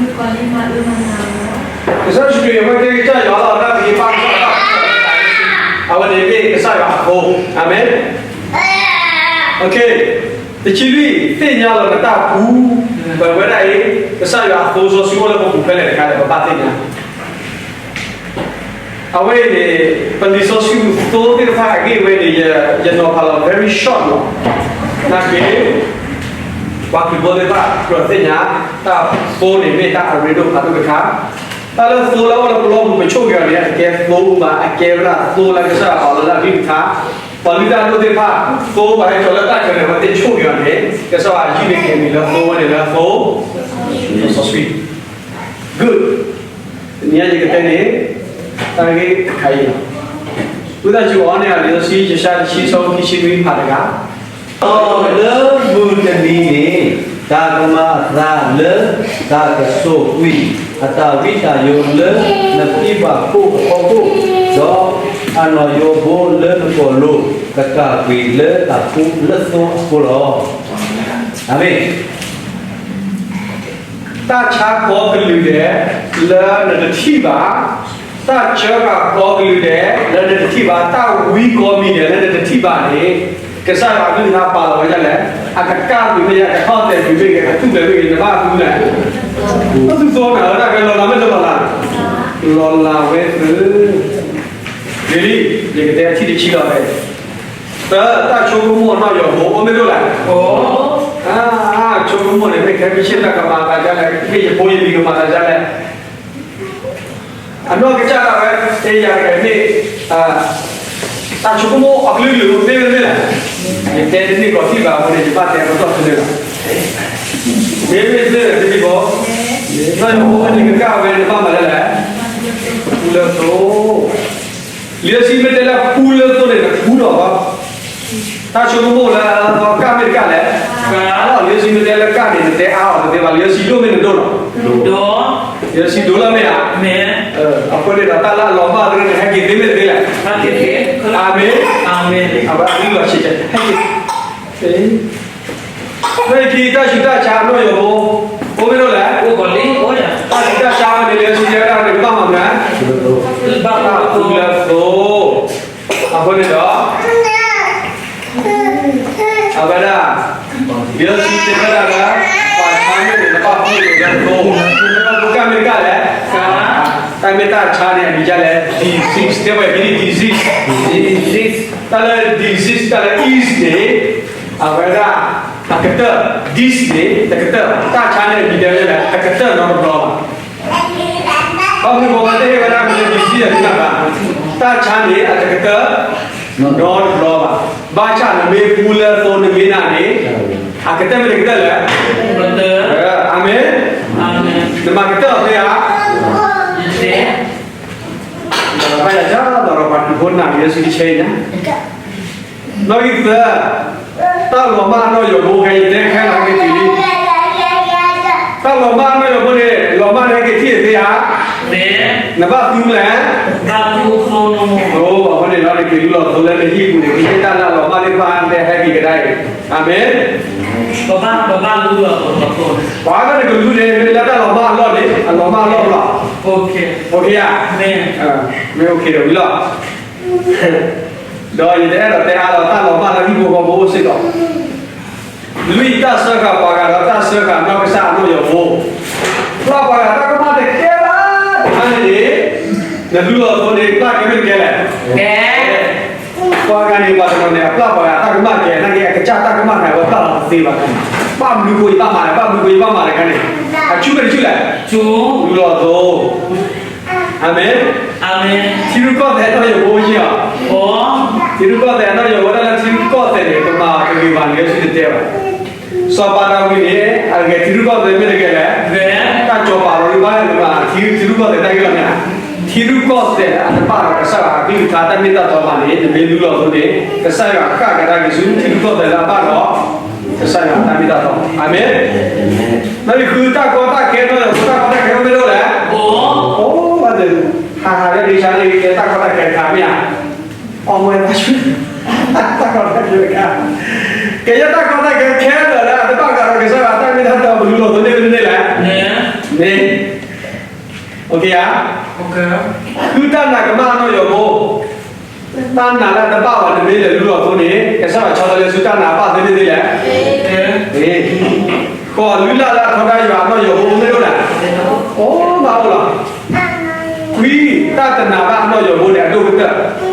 ကလုာ်ပှၤလၢမၤအၢမၤနးအီၤလီၤ. ကစၢ်ယ့ၣ်ၡူးခရံာ်အဝဲကဲကစၢ်ယွၤလီၤ, တၢ်ကယဲၢ်ပၢ်ကစၢ်ယွၤ, အဝဲန့ၣ်မ့ၢ်ကစၢ်ယွၤအသိ, အၤမ့ၣ်. တဆံလွံၢ်, သ့ၣ်ညါလီၤနတၢ်ဖှူ, ပဝဲဒၣ်အံၤ ကစၢ်ယွၤအသိစီဆှံအိၣ်လၢပပူၤဖဲလဲၣ်တခါလဲၣ် ပဘၣ်သ့ၣ်ညါ. အဝဲအံၤန့ၣ် ပလံာ်စီဆှံပူၤသိသ့ၣ်တဖၣ်အဂ့ၢ်ဝဲန့ၣ် ယနီၤဖးလီၤ very short လီၤ. နာ်က့ ပှၤခရံာ်ဖိသ့ၣ်တဖၣ်ကြၢးသ့ၣ်ညါ တၢ်သိန့ၣ်မ့ၢ်တၢ်အရ့ဒိၣ်ဖးဒိၣ်တခါ. တၢ်လၢသိလၢအအိၣ်လၢပလီၢ်ပူၤ ပဆိၣ်ဂ့ၤအီၤန့ၣ် အတကဲသိဘၣ်, အကဲဝဲဒၣ်သိလၢကစၢ်ယွၤအီၤလၢအဂံၢ်အဘါ. ပှၤလုၢ်တၢ်ဒိၣ်သ့ၣ်တဖၣ် သိပှၤဟဲကၠီၤလၢတၢ်ကၢၤန့ၣ် အဝဲသ့ၣ်ဆိၣ်ဂ့ၤအီၤန့ၣ် ကစၢ်ယွၤယုၢ်န့ၢ်က့ၤအမံၤလၢသိဝဲန့ၣ်လၢသိ စီဆှံ good. တနံၤအံၤယကတဲန့ၣ် တၢ်ဂ့ၢ်တခါအံၤလီၤ. ဝံသးစူၤအီန့ၢ်အလံာ်စီဆှံ ယၡါယၤတဆံ အဆၢဖိခံဆံနွံ ဖးတဂၤ, ဒီးလၢမုၢ်တနံၤန့ၣ် တၢ်ကမၤအသးလၢတၢ်ကဆိၣ်ကွံာ်အတၢ်ဝံတၢ်ယိးလၢနဖံဘၣ်ခိၣ်အဖီခိၣ်, ဒီးအနီၣ်ယိးဘိလၢနကိာ်လိၤ ကကၣ်ကွံာ်လၢတၢ်ဖှူလၢသိအဃိလီၤ. အၤမ့ၣ်. တၢ်ဆါကီကလုာ်ဒဲး လၢနတထံၣ်ဘၣ်, တၢ်စၢဃာ်ကီကလုာ်ဒဲး လၢနတထံၣ်ဘၣ်, တၢ်ဝံကီမံၤဒဲး လၢနတထံၣ်ဘၣ်န့ၣ်, ကစၢ်ယွၤအကလုၢ်ကထါပာ်လီၤဝဲဒ်လဲၣ်, အကကၢ်ကွံာ်မ့ၢ်ဂ့ၤ, အကထီၣ်တဲာ်ကွံာ်မ့ၢ်ဂ့ၤ, အကသူၣ်ဖျဲးမ့ၢ်ဂ့ၤ, နဘၣ်သူလဲၣ်. ပသူၣ်သီနၤလၢတၢ်ကလီၤလးမ့ၢ်တလီၤလး, လီၤလးဝဲသု ဂ့ၤလံ, ယကတဲထံၣ်တဆံလီၤဖဲ သၢ, တၢ်ဆိကမိၣ်အနီၣ်ယိးဖိ အိၣ်မ့ၢ်ဒိၣ်လဲၣ်. ဆိကမိၣ်န့ၣ် မ့ၢ်ခဲမုၢ်ဆ့ၣ်တၢ်ကမၤသးဒ်လဲၣ်, မ့ၢ်ယဖိယလံၤကမၤသးဒ်လဲၣ်, အနီၢ်ကစၢ်ဒၣ်ဝဲ တယၤတဂၤမ့ၢ် တၢ်ဆိကမိၣ်အကလုာ်ကလုာ် မ့ၢ်မ့ၢ်လဲၣ်, ယတဲတန့ၢ်ကီးထံၣ်ဘၣ်အဃိန့ၣ် ယဘၣ်တဲပတီၢ်တန့ၢ်ဘၣ်. မ့မ့ၢ်မ့ၢ်လဲၣ်တမံၤဘၣ်, နီၢ်ယိးဖိန့ၣ်ကကၢ်ဝဲန့ၣ် ဘၣ်မၤဒ်လဲၣ်, ပူလၢသိ လံာ်စီဆှံမ့ၢ်တဲလၢပူလၢသိန့ၣ် နပူထီၣ်ဘၣ်, တၢ်ဆိကမိၣ်လၢအလၢသီကၢ်မ့ၢ်တကၢ်လဲၣ်, လံာ်စီဆှံမ့ၢ်တဲလၢကၢ်န့ၣ် နတဲအါအီၤတသ့ဘၣ်, လံာ်စီဆှံဒိၣ်မ့ၢ်နဒိၣ်လီၤ, လံာ်စီဆှံဒိၣ်လၢမ့ၢ်ဧါ, အဃိန့ၣ်ဒီးတၢ်လၢအလီၤမၢ်သ့ၣ်န့ၣ် ဟဲက့ၤသ့မ့ၢ်တသ့လဲၣ်, အၤမ့ၣ်, အဝဲအကလုၢ်လီၤဆံးဆံး လၢခံတၢ်ဆူးတၢ်ဆါအနီၣ်ယိးဖိ, အိၣ်မ့ၢ်ဒိၣ်လဲၣ်, တၢ်ဆူးတၢ်ဆါဝဲန့ၣ် လံာ်စီဆှံတဲဝဲဒၣ်န့ၣ် ကဘၣ်မၤမနုၤ, ဘၣ်ပူလၢသိ, အဃိန့ၣ်ဒီး အဝဲဒၣ် လံာ်စီဆှံတဲဝဲဒၣ်လၢ ပှၤဆါမ့ၢ်န့ၣ် နဘၣ်ပူလၢသိ, ကၢ်မ့ၢ်တကၢ်လဲၣ်, တၢ်မ့ၢ်တၢ်ဆါန့ၣ် အမံၤဒ်လဲၣ်, disease, တဲဝဲဒ် disease, တၢ်လၢ disease တၢ်လၢ is န့ၣ် အဝဲဒၣ် အကတၢၢ်, dis န့ၣ် တကတၢၢ်, တၢ်ဆါန့ၣ် အမံၤဒ်လဲၣ်, တကတၢၢ်နီတဘျီဘၣ်. ဘၣ်မနုၤပှၤတဟ့ၣ်ဝဲဒၣ်မ့ၢ် disease အမံၤဘၣ်, တၢ်ဆါန့ၣ် အတကတၢၢ်နီတဘျီဘၣ်. ဘၣ်ဆၣ်နမ့ၢ်ပူလၢသိနမ့ၢ်နၤန့ၣ် အကတၢၢ်မ့ၢ်တကတၢၢ်လဲၣ်, အၤမ့ၣ်, နမၤကတၢၢ်အီၤသ့ဧါ, ဘၣ်ယၤဒ်သိးဒီးပှၤတူၢ်ဖိနၢ်က့ၤလၢစုတဆဲအံၤညါ နီၣ်ဂံၢ်သၢ, တၢ်လီၤမၢ်အနီၣ်ယိးဖိ ခဲအံၤတဲခဲလၢာ်ဟဲက့ၤတုၤလံ, တၢ်လီၤမၢ်အနီၣ်ယိးဖိန့ၣ် လီၤမၢ်န့ၣ်ဟဲက့ၤထံၣ်သ့ဧါ, နဘၣ်သူမလဲၣ်, အဃိန့ၣ်ဒီး နက့ၤလူလီၤသိလၢနဟံၣ်ပူၤန့ၣ် ကဟ့ၣ်တၢ်လၢအလီၤမၢ်သ့ၣ်တဖၣ်ဟဲက့ၤကဒါအံၤ, အၤမ့ၣ်. ပှၤကနကလူးန့ၣ် မ့ၢ်လၢတၢ်လီၤမၢ်အလီၢ်န့ၣ် အလီၤမၢ်အလီၢ်လီၤ, အိၣ်ခ့ဧါ, မ့ၢ်အိၣ်ခ့ဒီးဝံၤလီၤ. ဒီးယတအဲၣ်ဒိးတဲအါလီၤတၢ်လီၤမၢ်လၢဟံၣ်ဖိဃီဖိအိၣ်စ့ၢ်ကီး, လွံၢ်တၢ်စၢဃာ်ပှၤဂၤဒီးတၢ်စၢဃာ်နီၢ်ကစၢ်အနီၣ်ယိးဖိ, ပျၢ်ပှၤဂၤတၢ်ကမၣ်တကဲဘၣ်တခါန့ၣ်န့ၣ်, နလူလီၤသိန့ၣ် ပျၢ်ကဲမ့ၢ်တကဲလဲၣ်, ပှၤဂၤန့ၣ် ပှၤတနီၤန့ၣ် အပျၢ်ပှၤဂၤတၢ်ကမၣ်ကဲ နာ်က့အကစၢ်တၢ်ကမၣ်န့ၣ် အဝဲပျၢ်လီၤတသ့ဘၣ်, ဘၣ်မနုၤဃိအံၤဘၣ်မၤလဲၣ်, ဘၣ်မနုၤဃိအံၤဘၣ်မၤလဲၣ်ခါန့ၣ်, အဆူၣ်မ့ၢ်တဆူၣ်လဲၣ်, လူလီၤသိ အၤမ့ၣ်, ထံရူၢ်ကီၢ်သဲးအနီၣ်ယိးဖိယ့ၢ်အီၤ, ထံရူၢ်ကီၢ်သဲးအနီၣ်ယိးဖိဒၣ်လၢထံရူၢ်ကီၢ်သဲးန့ၣ် ကမၤတဂ့ၤဘၣ်န့ၣ် လံာ်စီဆှံတတဲဘၣ်. စီၤပၤဒၤဝံးန့ၣ် အဂဲၤထံရူၢ်ကီၢ်သဲးမ့ၢ်တဂဲၤလဲၣ်, တၢ်ကစီၣ်ပာ်လီၤဒ်ဘၣ်လၢကမၤထံရူၢ်ကီၢ်သဲးတၢ်ဂ့ၢ်လီၤမ့ၢ်ဧါ, ထံရူၢ်ကီၢ်သဲးလၢအတဘၣ်ဒီးကစၢ်ယွၤအကလုၢ်ကထါတၢ်မ့ၢ်တၢ်တီဘၣ်န့ၣ် နမ့ၢ်လူလီၤသိန့ၣ် ကစၢ်ယွၤဃၣ်ကဒါက့ၤဆူထံရူၢ်ကီၢ်သဲးလၢအဘၣ်ဒီး ကစၢ်ယွၤတၢ်မ့ၢ်တၢ်တီ, အၤမ့ၣ်. လၢယဃုတၢ်ကီတၢ်ခဲနီၣ်ယိးဖိ တၢ်ကီတၢ်ခဲအိၣ်မ့ၢ်ဒိၣ်လဲၣ်, အိၣ်ဘၣ်န့ၣ်, ဟးဟးလၢဒ့ဆါလၢယကဲတၢ်ကီတၢ်ခဲတခါမ့ၢ်ဧါ, အီၣ်မူဝဲတၢ်ဆူၣ်, တၢ်ကီတၢ်ခဲတခါ, ကဲယဲတၢ်ကီတၢ်ခဲခဲလၢာ်လၢအတဘၣ်ဃးဒီးကစၢ်ယွၤတၢ်မ့ၢ်တၢ်တီ ပလူလီၤသိန့ၢ်မ့ၢ်တန့ၢ်လဲၣ်, န့ၣ်, အိၣ်ခ့ဧါ, ဃုတၢ်နာ်ကမၣ်အနီၣ်ယိးဖိ တၢ်နာ်လၢအတဘၣ်ဘၣ် နမ့ၢ်လဲၤလူလီၤသိန့ၣ် ကစၢ်ယွၤဆီတလဲဆူတၢ်နာ်အဘၣ်သ့န့ၢ်သ့လဲၣ်, ဃိးလုၢ်လၢ်လၢအထီဒါယွၤအနီၣ်ယိးဖိအိၣ်မ့ၢ်ဒိၣ်လဲၣ်, အိၣ်ဘၣ်အိၣ်လီၤ, ခွံတၢ်တနာ်ဘၣ်အနီၣ်ယိးဖိန့ၣ် အဒိၣ်ကတၢၢ်